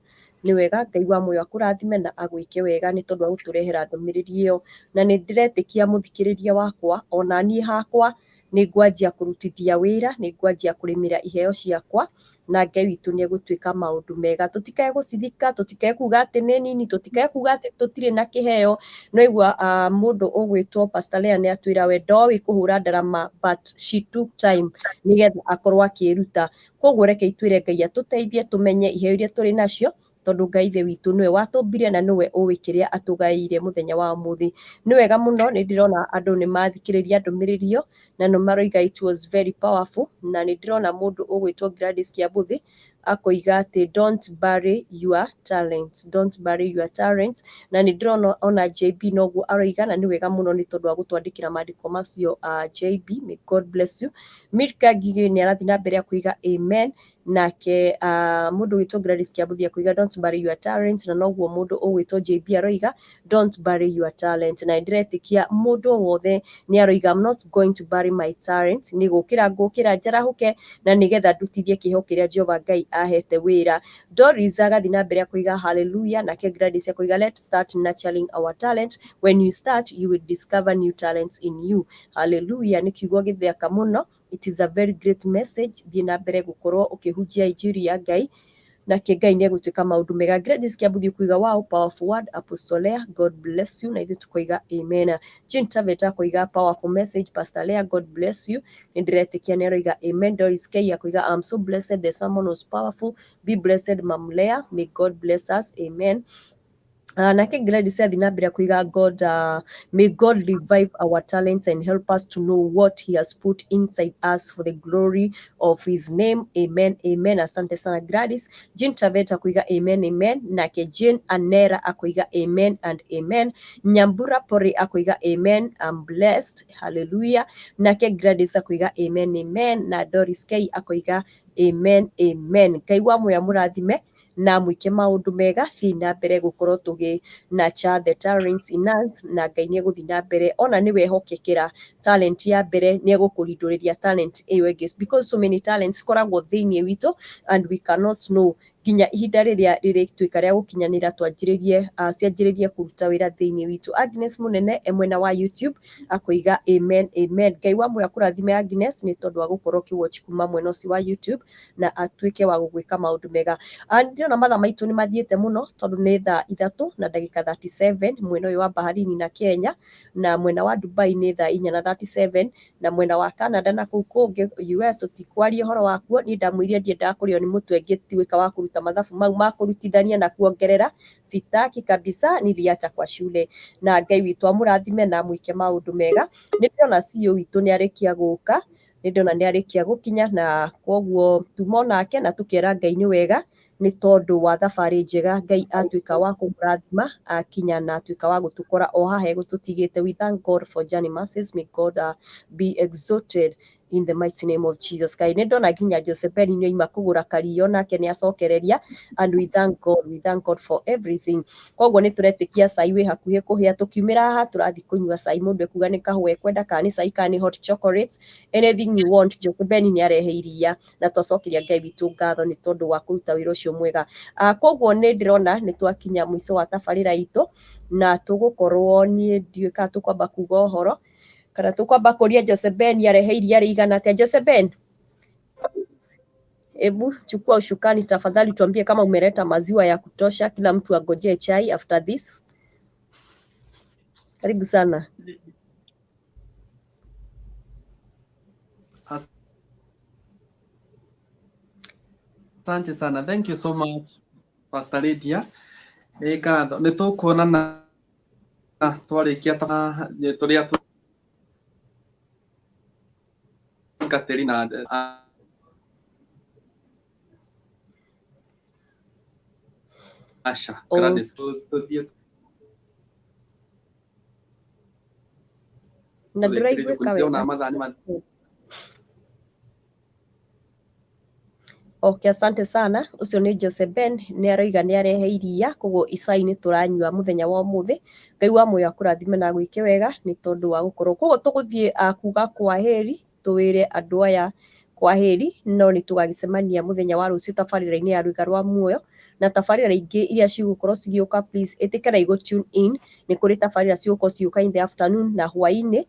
Nĩ wega. Ngai wa muoyo akũrathime na agwĩke wega nĩ tondũ wa gũtũrehera ndũmĩrĩri ĩyo. Na nĩ ndĩretĩkia, mũthikĩrĩria wakwa, ona niĩ hakwa nĩ ngwanjia kũrutithia wĩra, nĩ ngwanjia kũrĩmĩra iheo ciakwa, na Ngai witũ nĩ egũtuĩka maũndũ mega. Tũtikae gũcithika, tũtikae kuga atĩ nĩ nini, tũtikae kuga atĩ tũtirĩ na kĩheo. No igua mũndũ ũgwĩtwo Pastor Leah nĩ atwĩra we ndoĩ kũhũra ndarama, but she took time nĩgetha akorwo akĩĩruta. Koguo rekei twĩre Ngai atũteithie tũmenye iheo iria tũrĩ nacio, tondũ Ngai Ithe witũ nĩwe watũmbire na nĩwe ũĩ kĩrĩa atũgaĩire mũthenya wa ũmũthĩ. Nĩ wega mũno, nĩ ndĩrona andũ nĩ mathikĩrĩria ndũmĩrĩri ĩyo na nĩ maroiga it was very powerful. Na nĩ ndĩrona mũndũ ũgwĩtwo Gladys Kiambuthi akoiga atĩ "Don't bury your talent, don't bury your talent." Na nĩ ndĩrona ona JB noguo aroiga, na nĩ wega mũno nĩ tondũ wa gũtwandĩkĩra mandĩko macio, JB, may God bless you. Milka Ngigĩ nĩ arathiĩ na mbere akoiga amen. Nake mũndũ ũgwĩtwo Gladys Kiambuthi akoiga "Don't bury your talent", na noguo mũndũ ũgwĩtwo JB aroiga "Don't bury your talent". Na nĩndĩretĩkia mũndũ o wothe nĩ aroiga "I'm not going to bury my talent", nĩ gũkĩra ngũkĩra njarahũke na nĩgetha ndutithie kĩheo kĩrĩa Jehova Ngai ahete wĩra. Doris agathiĩ na mbere akoiga hallelujah. Nake Gladys akoiga "Let's start nurturing our talent. When you start, you will discover new talents in you." Hallelujah. Nĩ kiugo gĩthaka mũno. It is a very great message. Thiĩ na mbere gũkorwo ũkĩhunjia injiri ya Ngai, nake Ngai nĩ egũtuĩka maũndũ mega. Gladys Kiambuthi kuiga "Wow, powerful word, Apostle Leah, God bless you", na ithuĩ tukoiga amen. Jean Tavet akoiga "Powerful message, Pastor Leah, God bless you". Nĩ ndĩretĩkia nĩ aroiga amen. Doris K akoiga "I'm so blessed, the sermon was powerful. Be blessed, Mam Leah. May God bless us. Amen." Nake Gladys athi na mbere kuiga God, "May God revive our talents and help us to know what he has put inside us for the glory of his name. Amen, amen." Asante sana, Gladys. Jean Taveta kuiga amen, amen. Nake Jane Anera akoiga amen and amen. Nyambura Pori akoiga amen, I'm blessed. Hallelujah. Nake Gladys akoiga amen, amen. Na Doris K akoiga amen, amen. Ngai wa muoyo mũrathime na mwĩke maũndũ mega. Thiĩ na mbere gũkorwo tũgĩ nurture the talents in us, na Ngai nĩ egũthiĩ na mbere. Ona nĩ wehokekera talent ya mbere, nĩ egũkũrindũrĩria talent ĩyo ĩngĩ, because so many talents cikoragwo thĩinĩ witũ and we cannot know. Nginya ihinda rĩrĩa rĩrĩtuĩka rĩa gũkinyanĩra twanjĩrĩrie cianjĩrĩrie kũruta wĩra thĩinĩ witũ. Agnes Mũnene e mwena wa YouTube akoiga amen amen. Ngai wa muoyo akũrathime Agnes nĩ tondũ wa gũkorwo ũkĩ watch kuma mwena ũcio wa YouTube na atuĩke wa gũgwĩka maũndũ mega. Ndĩrona mathaa maitũ nĩ mathiĩte mũno tondũ nĩ thaa 3 na ndagĩka 37 mwena ũyũ wa Baharini na Kenya, na mwena wa Dubai nĩ thaa 4 na 37, na mwena wa Canada na kũu kũngĩ US tũtikwaria ũhoro wakuo. Niĩ ndamwĩrire ndiendaga kũrĩo nĩ mũtwe ngĩtuĩka wa kũruta mathabu mau ma kũrutithania na kuongerera, sitaki kabisa, niliacha kwa shule. Na Ngai witũ amũrathime na amwĩke maũndũ mega. Nĩ ndĩrona CEO witũ nĩ arĩkia gũka, nĩ ndĩrona nĩ arĩkia gũkinya, na koguo tuma onake na tũkera Ngai nĩ wega nĩ tondũ wa thabarĩ njega Ngai atuĩka wa kũmũrathima akinya na atuĩka wa gũtũkora o haha egũtũtigĩte. We thank God for journey mercies. May God be exalted in the mighty name of Jesus. Ngai nĩ ndona nginya Josephine nĩ oima kũgũra kario nake nĩ acokereria, and we thank God, we thank God for everything. Koguo nĩ tũretĩkia cai wĩ hakuhĩ kũhĩa, tũkiumĩra haha tũrathiĩ kũnyua cai. Mũndũ ekuga nĩ kahũa ekwenda kana nĩ cai kana nĩ hot chocolate, anything you want. Josephine nĩ arehe iria na twacokeria Ngai witũ ngatho nĩ tondũ wa kũruta wĩra ũcio mwega. Koguo nĩ ndĩrona nĩ twakinya mũico wa tabarĩra itũ na tũgũkorwo niĩ ndiũĩ kana tũkwamba kuga ũhoro kana tũkwamba kũria Joseben arehe iria rĩigana atĩa. Joseben, hebu chukua ushukani tafadhali, tuambie kama umeleta maziwa ya kutosha, kila mtu angojee chai after this. Karibu sana. Asante sana. Thank you so much, Pastor Lydia. Nĩ ngatho. Nĩ tũkuonana twarĩkia tũrĩa tungatĩri na Asha. Oh. Gladys, tũthiĩ Na tũrĩkĩrĩrie ndĩraiguĩka ndĩrona wega. mathaa nĩ Okay, asante sana. Ũcio nĩ Joseben nĩ aroiga nĩ arehe iria, koguo icai nĩ tũranyua mũthenya wa ũmũthĩ. Ngai wa muoyo akũrathime na agwĩke wega nĩ tondũ wa gũkorwo. Koguo tũgũthiĩ kuga kwaheri, tũwĩre andũ aya kwaheri, no nĩ tũgagĩcemania mũthenya wa rũciũ tabarĩra-inĩ ya Rwĩga rwa Muoyo na tabarĩra ingĩ iria cigũkorwo cigĩũka. Please ĩtĩkĩrai gũ tune in, nĩ kũrĩ tabarĩra cigũkorwo cigĩũka in the afternoon na hwaĩ-inĩ,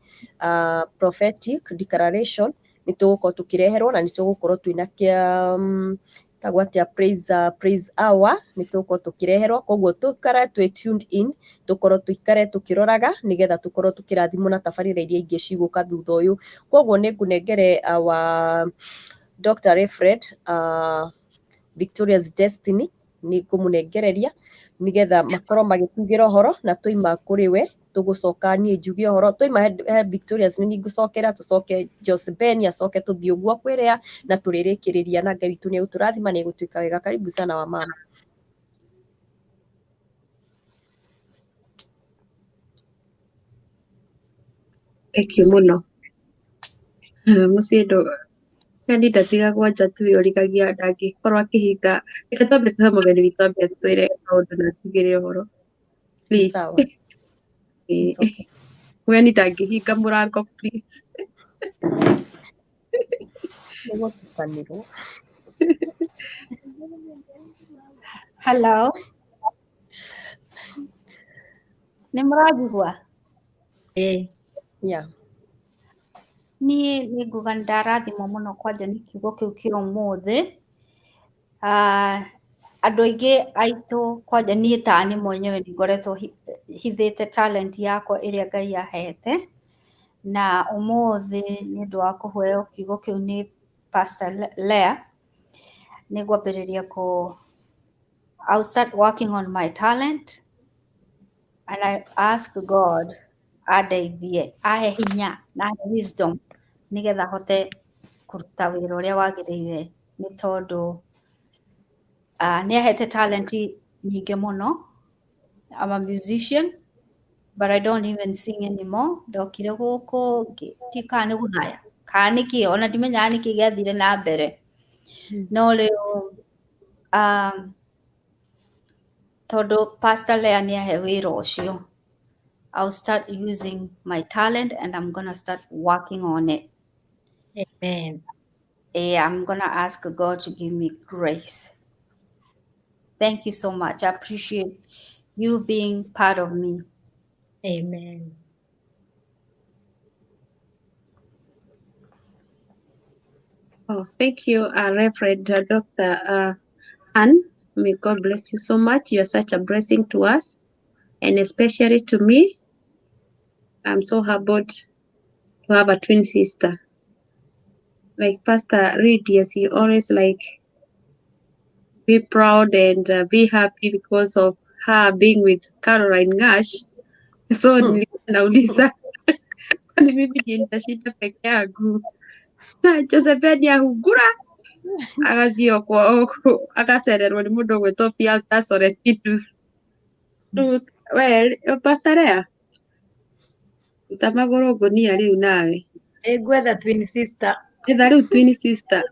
prophetic declaration nĩ tũgũkorwo tũkĩreherwo na nĩ tũgũkorwo twĩna kĩa tagwo atĩa, praise hour nĩ tũgũkorwo tũkĩreherwo. Koguo tũikare twĩ tuned in, tũkorwo tũikare tũkĩroraga nĩgetha tũkorwo tũkĩrathimwo na tabarĩra iria ingĩ cigũka thutha ũyũ. Koguo nĩ ngũnengere our Dr. Alfred, Victoria's Destiny, nĩ ngũmũnengereria nĩgetha makorwo magĩtugĩra ũhoro, na twaima kũrĩ we tũgũcoka niĩ njuge ũhoro. Twaima he Victoria's nĩ ngũcokera, tũcoke Joseben acoke, tũthiĩ ũguo kwĩrĩa na tũrĩrĩkĩrĩria, na Ngai witũ nĩ egũtũrathima na egũtuĩka wega. Karibu sana wa mama. Thank you mũno. Mũciĩ ndũ yani ndatigagwo nja tuwe ũrigagia ndangĩkorwo akĩhinga. Reke twambe tũhe mũgeni witũ ambe atwĩre maũndũ na atugĩre ũhoro, please. Sawa. Ĩĩ. It's okay. Mũgeni ndangĩhinga mũrango, please. Nĩ gũtukanĩrwo. Hello. Nĩ mũranjigua? Ĩĩ. Yeah. Niĩ nĩ nguga nĩ ndarathimwo mũno kwanja nĩ kiugo kĩu kĩa ũmũthĩ. Andũ aingĩ aitũ, kwanja niĩ tani mwenyewe, nĩ ngoretwo hithĩte talent yakwa ĩrĩa Ngai ahete, na ũmũthĩ nĩ ũndũ wa kũheo kiugo kĩu nĩ Pastor Lea, nĩ ngwambĩrĩria kũ I'll start working on my talent and I ask God andeithie, ahe hinya na ahe wisdom nĩgetha hote kũruta wĩra ũrĩa wagĩrĩire, nĩ tondũ nĩ ahete talent nyingĩ mũno. I'm a musician but I don't even sing anymore. Ndokire gũkũ ndiũĩ kana nĩ gũthaya kana nĩkĩ, ona ndimenyaga nĩkĩ gĩathire na mbere, no rĩu tondũ Pastor Lea nĩ ahe wĩra ũcio, I'll start using my talent and I'm gonna start working on it. Amen. I'm gonna ask God to give me grace. Thank you so much. I appreciate you being part of me. Amen. Oh, thank you, Reverend Dr. Ann. May God bless you so much. You are such a blessing to us, and especially to me. I'm so humbled to have a twin sister. Like Pastor Reed, yes, he always like be proud and be happy because of her being with Caroline Ngash. So nilikuwa nauliza kwani mimi ndiye nitashinda peke yangu? Na Josephine ahungura agathiĩ o agacererwo nĩ mũndũ ũgwĩtwo Fialtas Oretitus. Rĩu we Pastor Lea, ruta magũrũ ngũnia rĩu nawe. Nĩngwetha twin sister. Etha rĩu twin sister.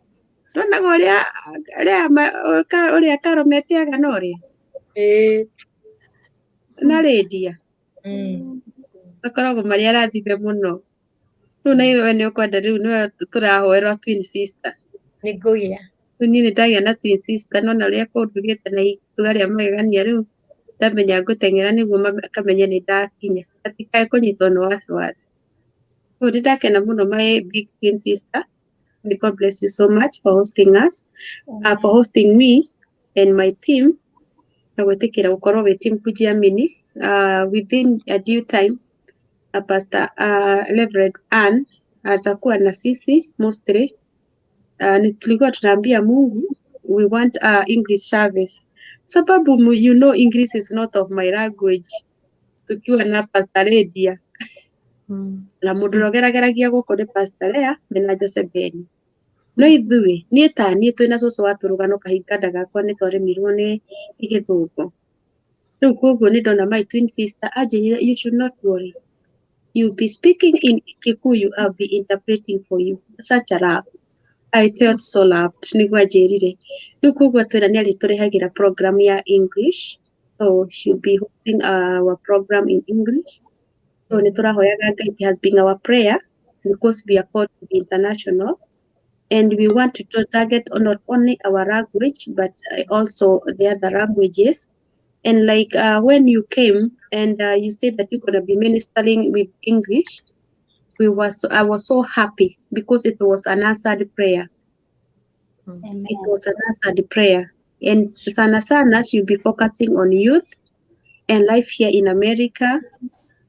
Ndonaga ũrĩa ũrĩa Karo metiaga na ũrĩa Ĩĩ. na Lydia makoragwo marĩ arathime mũno. Rĩu na iwe nĩ ũkwenda rĩu nĩwe tũrahoerwo twin sister. Nĩngũgĩa. Rĩu niĩ nĩndagĩa na twin sister nona ũrĩa kũndugĩte na ituga rĩa magegania rĩu ndamenya ngũteng'era nĩguo akamenye nĩ ndakinya atikae kũnyitwo nĩ wasiwasi. Rĩu nĩndakena mũno my big twin sister. May God bless you so much for hosting us, for hosting me and my team na gwĩtĩkĩra gũkorwo wĩ team Kujiamini. Within a due time, Pastor Reverend Ann atakuwa na sisi mostly. Tulikuwa tunaambia Mungu we want English service sababu you know English is not of my language. Tukiwa na Pastor Lydia na mũndũ ũrĩa ũgerageragia gũkũ nĩ Pastor Lea mena Josephine. No ithuĩ niĩ ta niĩ twĩna cũcũ wa tũrũgano kahinga gakwa nĩ twaremirwo nĩ gĩthũngũ. Rĩu koguo nĩ ndona my twin sister anjĩrire you should not worry. You'll be speaking in Kikuyu, I'll be interpreting for you. Such a love. I felt so loved nĩguo anjĩrire. Rĩu koguo twĩra nĩ arĩtũrehagĩra program ya English. So she'll be hosting our program in English. So nĩ tũrahoyaga Ngai, it has been our prayer because we are called to be international and we want to target not only our language but also the other languages. And like when you came and you said that you're gonna be ministering with English, I was so happy because it was an answered prayer. Amen. It was an answered prayer. And sana sana she'll be focusing on youth and life here in America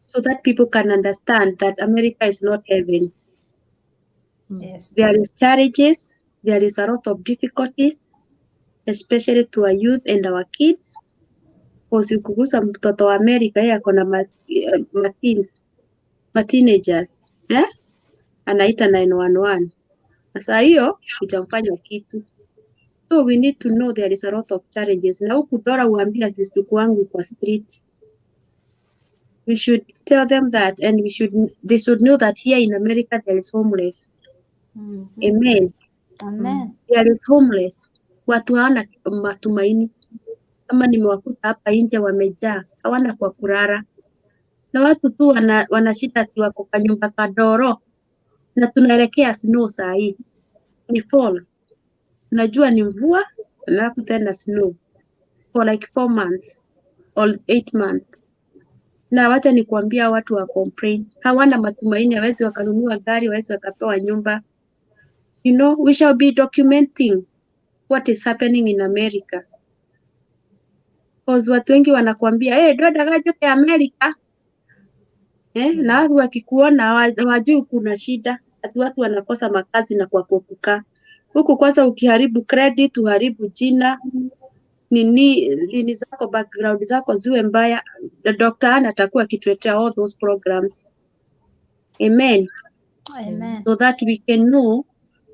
so that people can understand that America is not heaven. Yes. There is challenges, there is a lot of difficulties, especially to our youth and our kids. Because ukigusa mtoto wa America yeye ako na ma-teens, ma-teenagers, eh? Anaita 911. Sasa hiyo hujamfanya kitu. So we need to know there is a lot of challenges. Na huku Dora huambia zisikuangu kwa street. We should tell them that, and they should know that here in America there is homeless. Amen. Amen. There is homeless. Watu hawana matumaini. Kama nimewakuta hapa nje wamejaa, hawana kwa kulala. Na watu tu wanashida ati wako kwa nyumba kadoro. Na tunaelekea snow saa hii. Ni fall. Unajua ni mvua, alafu tena snow for like 4 months or 8 months. Na wacha nikuambia watu wa complain. Hawana matumaini, hawezi wakanunua gari, hawezi wakapewa nyumba. You know, we shall be documenting what is happening in America. Because watu wengi wanakuambia, hey, ndwendaga njoke America. Na watu wakikuona hawajui kuna shida. Ati watu wanakosa makazi na kwa kukaa. Huku kwanza ukiharibu credit, uharibu jina, nini zako, background zako ziwe mbaya, Dr. Ann atakuwa akituletea all those programs. Amen. Amen. So that we can know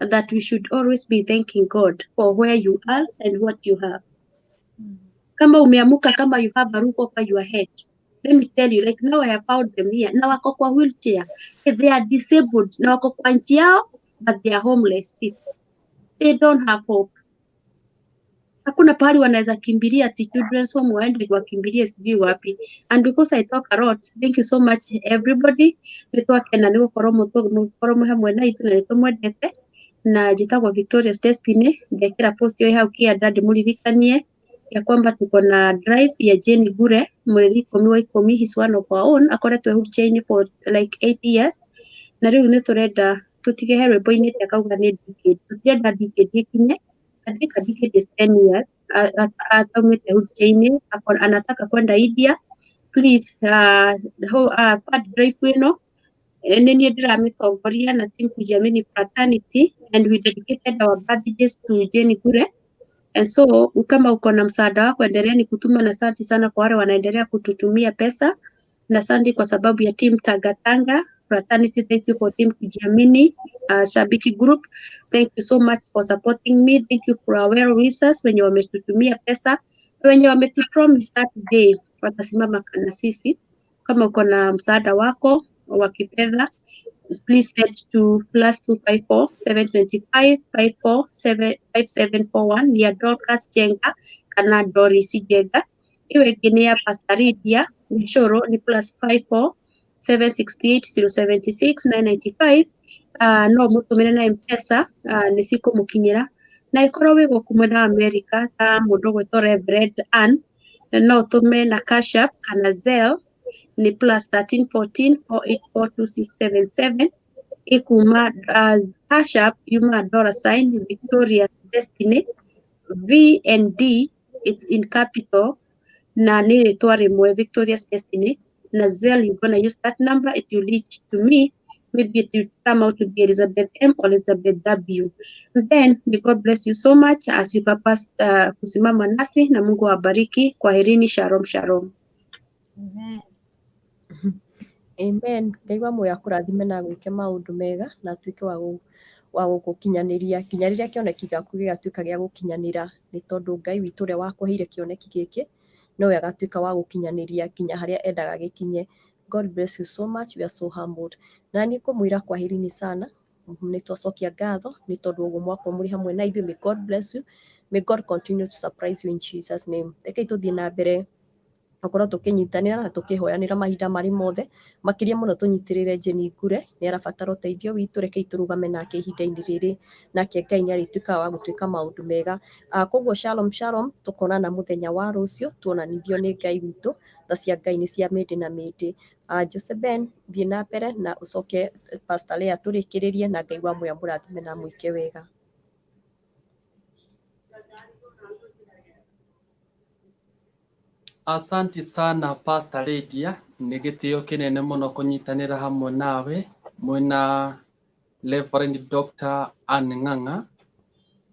that we should always be thanking God for where you are and what you have. Kama umeamuka, kama you have a roof over your head. Let me tell you, like now I have found them here. Na wako kwa wheelchair. They are disabled. Na wako kwa nchi yao, but they are homeless people. They don't have hope. Hakuna pahali wanaweza kimbilia ati children's home waende wakimbilie sijui wapi. And because I talk a lot, thank you so much everybody. Nĩtwakena nĩ gũkorwo mũkorwo hamwe na ithuĩ na nĩtũmwendete. Na njĩtagwo Victorious Destiny, ndekĩra post ĩyo hau kĩanda ndĩmũririkanie. Ya kwamba tuko na drive ya Jane Ngure mweri ikũmi wa ikũmi, he's one of our own, akoretwo wheelchair for like 8 years, na rĩu nĩ tũrenda tũtige he rwĩmbo inĩte akauga nĩ decade, tũtirenda decade ĩkinye. I think a decade is 10 years ataumĩte wheelchair-inĩ, anataka kwenda India. Please, fund drive ĩno nĩ niĩ ndĩramĩtongoria na team Kujiamini Fraternity, and we dedicated our birthdays to Jane Ngure. And so kama uko na msaada wako, endelea ni kutuma, na asante sana kwa wale wanaendelea kututumia pesa, na asante kwa sababu ya team Tangatanga Fraternity. Thank you for team Kujiamini Shabiki Group. Thank you so much for supporting me. Thank you for our well wishers wenye wametutumia pesa, wenye wametupromise that day watasimama na sisi. Kama uko na msaada wako wa kifedha, please send to +254 725 547 5741, ni ya Dorcas Jenga kana Doris Jenga. Ĩyo ĩngĩ nĩ ya Pastor Lydia Gĩcũrũ, nĩ +54 768 076 995. No mũtũmĩre na M-Pesa, nĩ cikũmũkinyĩra. Na ĩkorwo wĩ gũkũ mwena wa America ta mũndũ ũgwĩtwo Reverend Ann, no ũtũme na Cash App kana Zelle, nĩ +13 14 484 2677. Ĩkuma as Cash App yuma $VictoriasDestiny, V and D, it's in capital, na nĩ rĩtwa rĩmwe, Victorious Destiny. Na Zelle, you gonna use that number, it will reach to me. Maybe it will come out to be Elizabeth M or Elizabeth W. Then may God bless you so much as you pass kusimama nasi, na Mungu awabariki. Kwaherini, shalom shalom. Amen. Amen. Ngai wa muoyo akũrathime na agwĩke maũndũ mega na atuĩke wa gũgũkinyanĩria nginya rĩrĩa kĩoneki gĩaku gĩgatuĩka gĩa gũkinyanĩra, nĩ tondũ Ngai witũ ũrĩa wakũheire kĩoneki gĩkĩ nowe agatuĩka wa gũkinyanĩria nginya harĩa endaga gĩkinye. God bless you so much. We are so humbled. Na niĩ ngũmwĩra kwaherini sana. Nĩ twacokia ngatho nĩ tondũ ũguo mwakorwo mũrĩ hamwe na ithuĩ. May God bless you. May God continue to surprise you in Jesus' name. Rekei tũthiĩ na mbere gũkorwo tũkĩnyitanĩra na tũkĩhoyanĩra mahinda marĩ mothe, makĩria mũno tũnyitĩrĩre Jane Ngure, nĩ arabatara ũteithio witũ. Rekei tũrũgame nake ihinda-inĩ rĩrĩ, nake Ngai nĩ arĩtuĩkaga wa gũtuĩka maũndũ mega. Koguo shalom shalom, tũkonana mũthenya wa rũciũ tuonanithio nĩ Ngai witũ. Tha cia Ngai nĩ cia mĩndĩ na mĩndĩ. Jose Ben, thiĩ na mbere na ũcoke Pastor Lea tũrĩkĩrĩrie, na Ngai wa muoyo amũrathime na amwĩke wega. Asanti sana, Pastor Lydia, nĩ gĩtĩo kĩnene mũno kũnyitanĩra hamwe nawe mwĩna Reverend Dr. Ann Ng'ang'a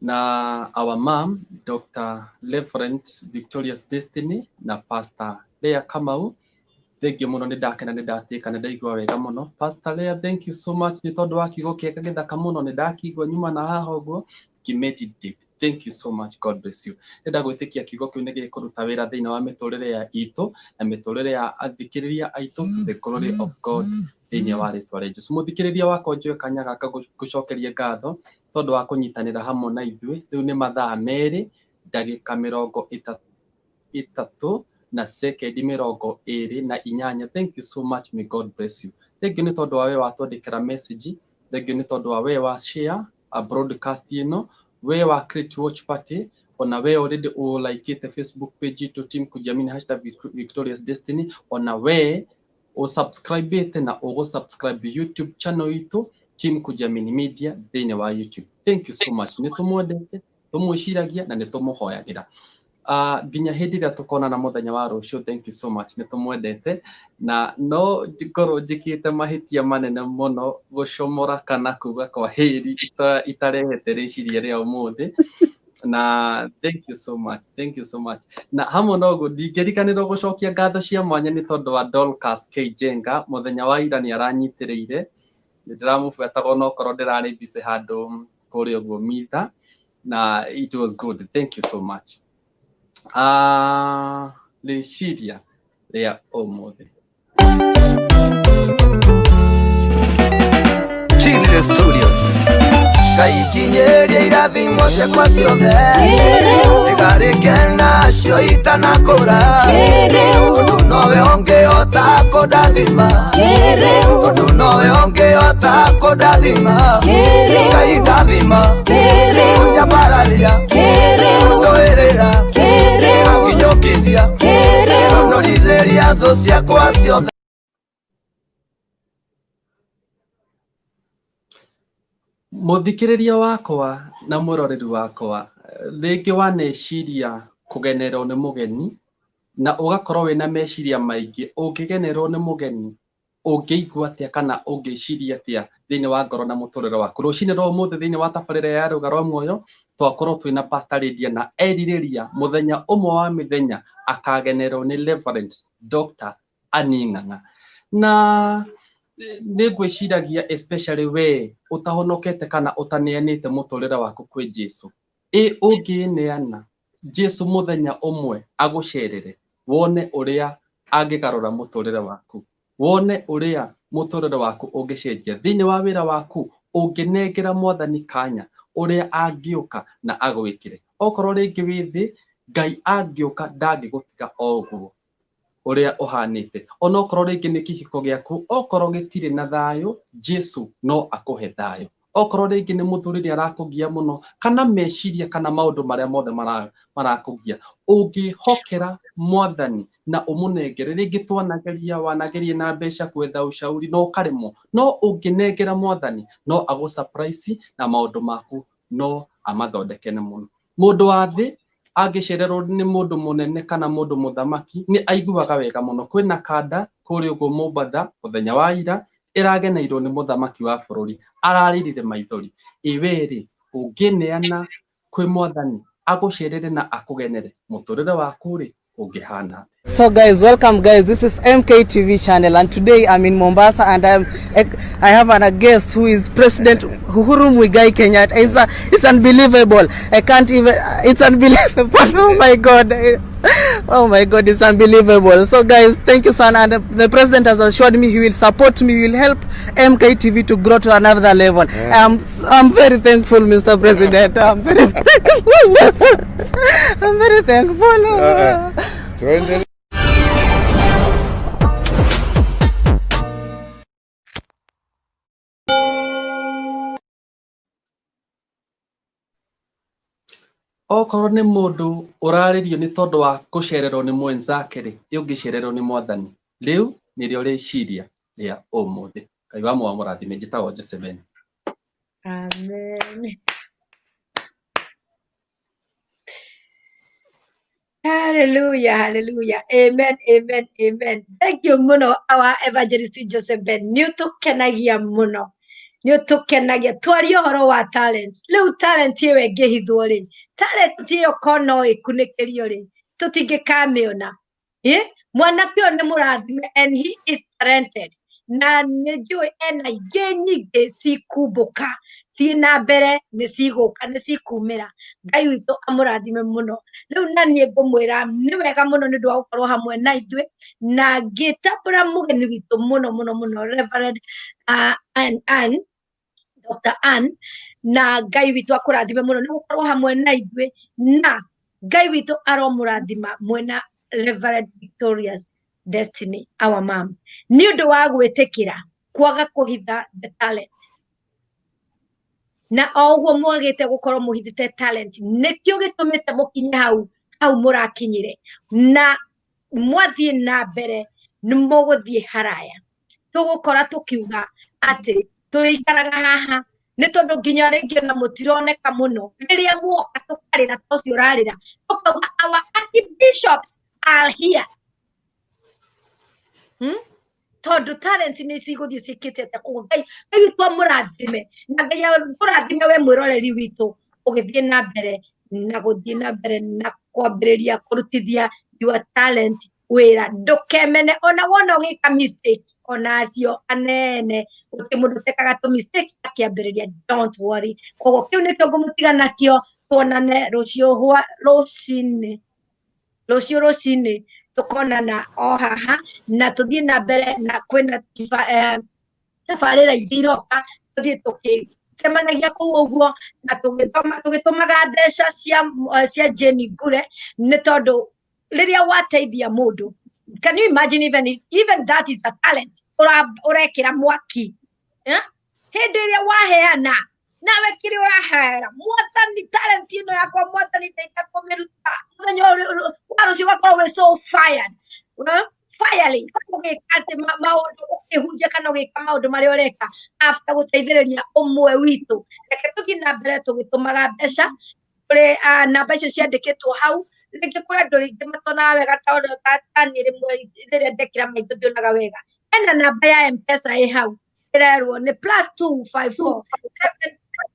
na our mom Dr. Reverend Victorious Destiny na Pastor Leah Kamau. Thank you mũno, nĩ ndakena, nĩ ndatĩka, nĩ ndaigua wega mũno. Pastor Leah, thank you so much nĩ tondũ wa kiugo kĩega gĩthaka mũno, nĩ ndakigua nyuma na haha ũguo ngĩmeditate. Thank you so much, God bless you. Ndĩrenda gwĩtĩkia kiugo kĩu nĩ gĩkũruta wĩra thĩinĩ wa mĩtũrĩre ya itũ na mĩtũrĩre ya athikĩrĩria aitũ, to the glory of God, thĩinĩ wa rĩtwa rĩa Jesũ. Mũthikĩrĩria wakwa, njoe kanya gaka gũcokeria ngatho tondũ wa kũnyitanĩra hamwe na ithuĩ. Rĩu nĩ mathaa 2 ndagĩka 33 na sekendi 28. Thank you so much, may God bless you. Thank you nĩ tondũ wa we watwandĩkĩra message. Thank you nĩ tondũ wa we wa share a broadcast ĩno, we wa create watch party, ona we already ũlikĩte Facebook page itũ, Team Kujiamini #VictoriousDestiny, ona we ũsubscribĩte na ũgũ-subscribe YouTube channel itũ, Team Kujiamini Media, thĩinĩ wa YouTube. Thank you so much. Nĩ tũmwendete, tũmwĩciragia na nĩ tũmũhoyagĩra nginya hĩndĩ ĩrĩa tũkonana mũthenya wa rũciũ. Thank you so much, nĩ tũmwendete, na no ngorwo njĩkĩte mahĩtia manene mũno gũcomora kana kuga kwa hĩri itarehete rĩciria rĩa ũmũthĩ. Na thank you so much, thank you so much. Na hamwe na ũguo, ndingĩriganĩrwo gũcokia ngatho cia mwanya nĩ tondũ wa Dorcas K Jenga. Mũthenya wa ira nĩ aranyitĩrĩire, nĩ ndĩramũbuataga onokorwo ndĩrarĩ busy handũ kũrĩa ũguo mitha, na it was good. Thank you so much. Rĩciria rĩa ũmũthĩ. Chile Studios. Ngaikinyĩria irathimo ciakwa ciothe, ndigarĩke nacio itanakũra, tondũ nowe ũngĩhota kũndathima, tondũ nowe ũngĩhota kũndathima. Ngai ndathima, ũnyambararia, ũndũĩrĩra. Thũ ciakwa ciothe. Mũthikĩrĩria wakwa na mwĩroreri wakwa, rĩngĩ waneciria kũgenerwo nĩ mũgeni na ũgakorwo wĩna meciria maingĩ, ũngĩgenerwo nĩ mũgeni ũngĩigua atĩa kana ũngĩciria atĩa thĩinĩ wa ngoro na mũtũrĩre waku. Rũcinĩ rwa ũmũthĩ thĩinĩ wa tabarĩra ya Rũga rwa Muoyo twakorwo twĩna Pastor Lydia na erirĩria mũthenya ũmwe wa mĩthenya akagenerwo nĩ Reverend Dr. Annie Ng'ang'a. Na nĩ ngwĩciragia especially we ũtahonokete kana ũtaneanĩte mũtũrĩre waku kwĩ Jesu, ĩ ũngĩneana Jesu mũthenya ũmwe agũcerere wone ũrĩa angĩgarũra mũtũrĩre waku, wone ũrĩa mũtũrĩre waku ũngĩcenjia thĩinĩ wa wĩra waku, ũngĩnengera mwathani kanya ũrĩa angĩũka na agwĩkĩre. Okorwo rĩngĩ wĩ thĩ, Ngai angĩũka ndangĩgũtiga o ũguo ũrĩa ũhanĩte. Onokorwo rĩngĩ nĩ kĩhiko gĩaku, okorwo gĩtirĩ na thayũ, Jesu no akũhe thayũ. Okorwo rĩngĩ nĩ mũthuri nĩ arakũgia mũno, kana meciria kana maũndũ marĩa mothe marakũgia, ũngĩhokera mwathani na ũmũnengere, rĩngĩ twanageria, wanageria na mbeca gwetha ushauri no ũkaremwo, no ũngĩnengera mwathani no agũ surprise na maũndũ maku no amathondeke na mũno. Mũndũ wa thĩ angĩcererwo nĩ mũndũ mũnene kana mũndũ mũthamaki nĩ aiguaga wega mũno. Kwĩna kanda kũrĩa ũguo Mombatha mũthenya wa ira ĩrageneirwo nĩ mũthamaki wa bũrũri, ararĩrire maithori. Ĩ we rĩ, ũngĩneana kwĩ mwathani agũcerere na akũgenere, mũtũrĩre waku rĩ ũngĩhana atĩa? So guys, welcome guys. This is MKTV channel, and today I'm in Mombasa, and I have a guest who is President Uhuru Muigai Kenyatta. It's unbelievable. I can't even. It's unbelievable. Oh my God. Oh my God, it's unbelievable. So guys, thank you, son. And the president has assured me he will support me, he will help MKTV to grow to another level. I'm very thankful, Mr. President. I'm very thankful. I'm very thankful. Tuendelee. Okorwo nĩ mũndũ ũrarĩrio nĩ tondũ wa gũcererwo nĩ mwenzake rĩ, ĩ ũngĩcererwo nĩ mwathani, rĩu nĩrĩo rĩciria rĩa ũmũthĩ. Ngai wa muoyo amũrathime. Njĩtagwo Josephine. Amen. Hallelujah, hallelujah. Amen, amen, amen. Thank you muno our evangelist Joseph Ben. Nĩ ũtũkenagia mũno. Nĩ ũtũkenagia. Twarie ũhoro wa talents. Rĩu talent ĩyo ĩngĩhithwo rĩ, talent ĩyo ko no ĩkunĩkĩrio rĩ, tũtingĩkamĩona. Ĩ? Mwanake ũyũ nĩ mũrathime and he is talented. Na nĩ njũĩ ena ingĩ nyingĩ cikumbũka. Thiĩ na mbere nĩ cigũka, nĩ cikumĩra. Ngai witũ amũrathime mũno. Rĩu na niĩ ngũmwĩra nĩ wega mũno nĩ ũndũ wa gũkorwo hamwe na ithuĩ, na ngĩtambũra mũgeni witũ mũno mũno mũno Reverend Ann, Dr. Ann, na Ngai witũ akũrathime mũno nĩ gũkorwo hamwe na ithuĩ, na Ngai witũ aromũrathima mwena Reverend Victorious Destiny, our mom, nĩ ũndũ wa gwĩtĩkĩra kwaga kũhitha the talent. Na o ũguo mwagĩte gũkorwo mũhithĩte talent, nĩkĩo gĩtũmĩte mũkinye hau hau mũrakinyire, na mwathiĩ na mbere nĩ mũgũthiĩ haraya. Tũgũkora tũkiuga atĩ tũrĩikaraga haha nĩ tondũ nginya rĩngĩ ona mũtironeka mũno. Rĩrĩa muoka tũkarĩra ta ũcio ũrarĩra, tũkauga our archbishops are here. Tondũ talents nĩ cigũthiĩ ciĩkĩte atĩa. Koguo Ngai witũ amũrathime, na Ngai akũrathime we mwĩroreri witũ ũgĩthiĩ na mbere na gũthiĩ na mbere na kwambĩrĩria kũrutithia your talent wĩra. Ndũkemene ona wona ũgĩka mistake, ona acio anene gũtirĩ mũndũ ũtekaga tũ mistake akĩambĩrĩria. Don't worry. Koguo kĩu nĩkĩo ngũmũtiga nakĩo. Tuonane rũciũ rũcinĩ, rũciũ rũcinĩ tũkonana o haha, na tũthiĩ na mbere na kwĩna tabarĩra ingĩ iroka, tũthiĩ tũkĩcemanagia kũu ũguo na tũgĩtũmaga mbeca cia Jane Ngure, nĩ tondũ rĩrĩa wateithia mũndũ, can you imagine, even if, even that is a talent ũrekĩra mwaki, Hĩndĩ ĩrĩa waheana nawe kĩrĩa ũraheera mwathani, talent ĩno yakwa mwathani ndeithia kũmĩruta, mũthenya wa rũciũ ũgakorwo wĩ so fired, fiery ũgĩka atĩ maũndũ ũkĩhunjia kana ũgĩka maũndũ marĩa ũreka after gũteithĩrĩria ũmwe witũ. Reke tũthiĩ na mbere tũgĩtũmaga mbeca kũrĩ namba icio ciandĩkĩtwo hau. Rĩngĩ kũrĩ andũ rĩngĩ matonaga wega ta ũrĩa ta niĩ rĩmwe rĩrĩa ndekĩra maitho ndionaga wega. Hena namba ya M-Pesa ĩ hau ĩrerwo nĩ +254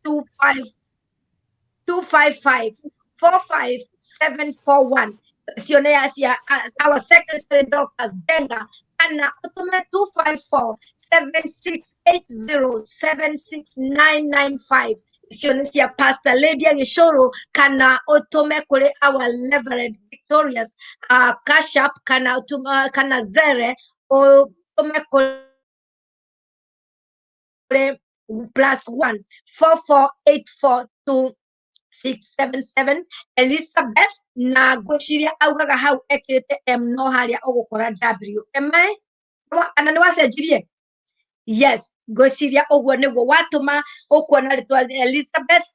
725 255 45741. Icio nĩ ya cia our secretary Dorcas Denga, kana ũtũme 254 7680 76995. Icio nĩ cia Pastor Lydia Gĩcũrũ, kana ũtũme kũrĩ our Reverend Victorious Cash App kana kana Zere, ũtũme kũrĩ +1 4484 2677 Elizabeth, na ngwĩciria augaga hau ekĩrĩte M no harĩa ũgũkora W. Am I? Kana nĩ wacenjirie? Yes, ngwĩciria ũguo nĩguo watũma ũkuona rĩtwa Elizabeth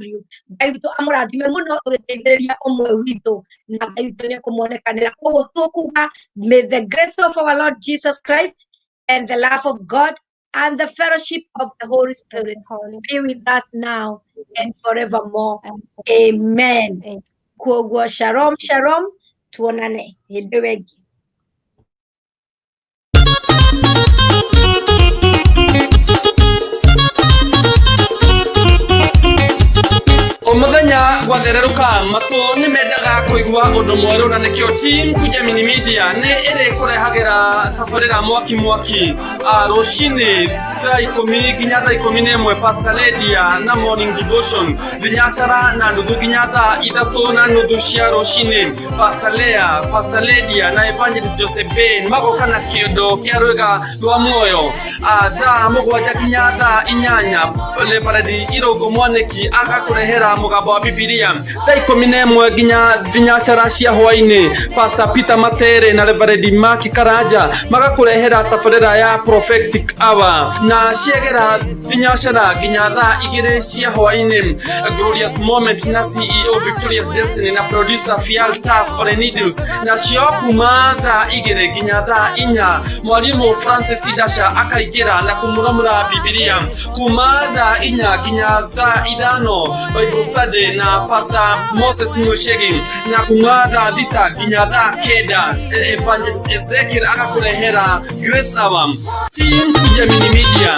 W. Ngai witũ amũrathime mũno ũgĩteithĩrĩria ũmwe witũ, na Ngai witũ nĩ ekũmuonekanĩra. Koguo tũkuga may the grace of our Lord Jesus Christ and the love of God and the fellowship of the Holy Spirit be with us now and forevermore. Amen. Koguo shalom shalom, tuonane hĩndĩ ĩyo ĩngĩ. Umuthenya gwathererũka matũ nĩ mendaga kũigua ũndũ mwerũ, na nĩkĩo team Kujamini Media nĩ ĩrĩkũrehagĩra tabarĩra mwaki mwaki rũcinĩ thaa 10 nginya thaa 11, Pastor Lydia na morning devotion, thinyacara na nuthu nginya thaa 3:30 cia rũcinĩ, Pastor Lea, Pastor Lydia na Evangelist Joseph Ben magoka na kĩondo kĩa rwĩga rwa muoyo. Thaa 7 nginya thaa 8, Reverend Irũngũ Mwanĩki agakũrehera mũgambo wa Bibilia. Thaa 11 nginya thinyacara cia hwainĩ, Pastor Peter Matere na Reverend Mark Karanja magakũrehera tabarĩra ya Prophetic Hour, na ciegera thinyacara nginya thaa 2 cia hwainĩ, Glorious Moment na CEO Victorious Destiny na producer Fial Tas Olenidus, nacio kuma thaa 2 nginya thaa 4, mwarimũ Francis Dasha akaingĩra na kũmuramura Bibilia. Kuma thaa 4 nginya thaa 5, Bible study na Pastor Moses Mushegi, na kuma thaa 6 nginya thaa 9, Evangelist Ezekiel agakũrehera Grace Hour. Team Kujamini Media.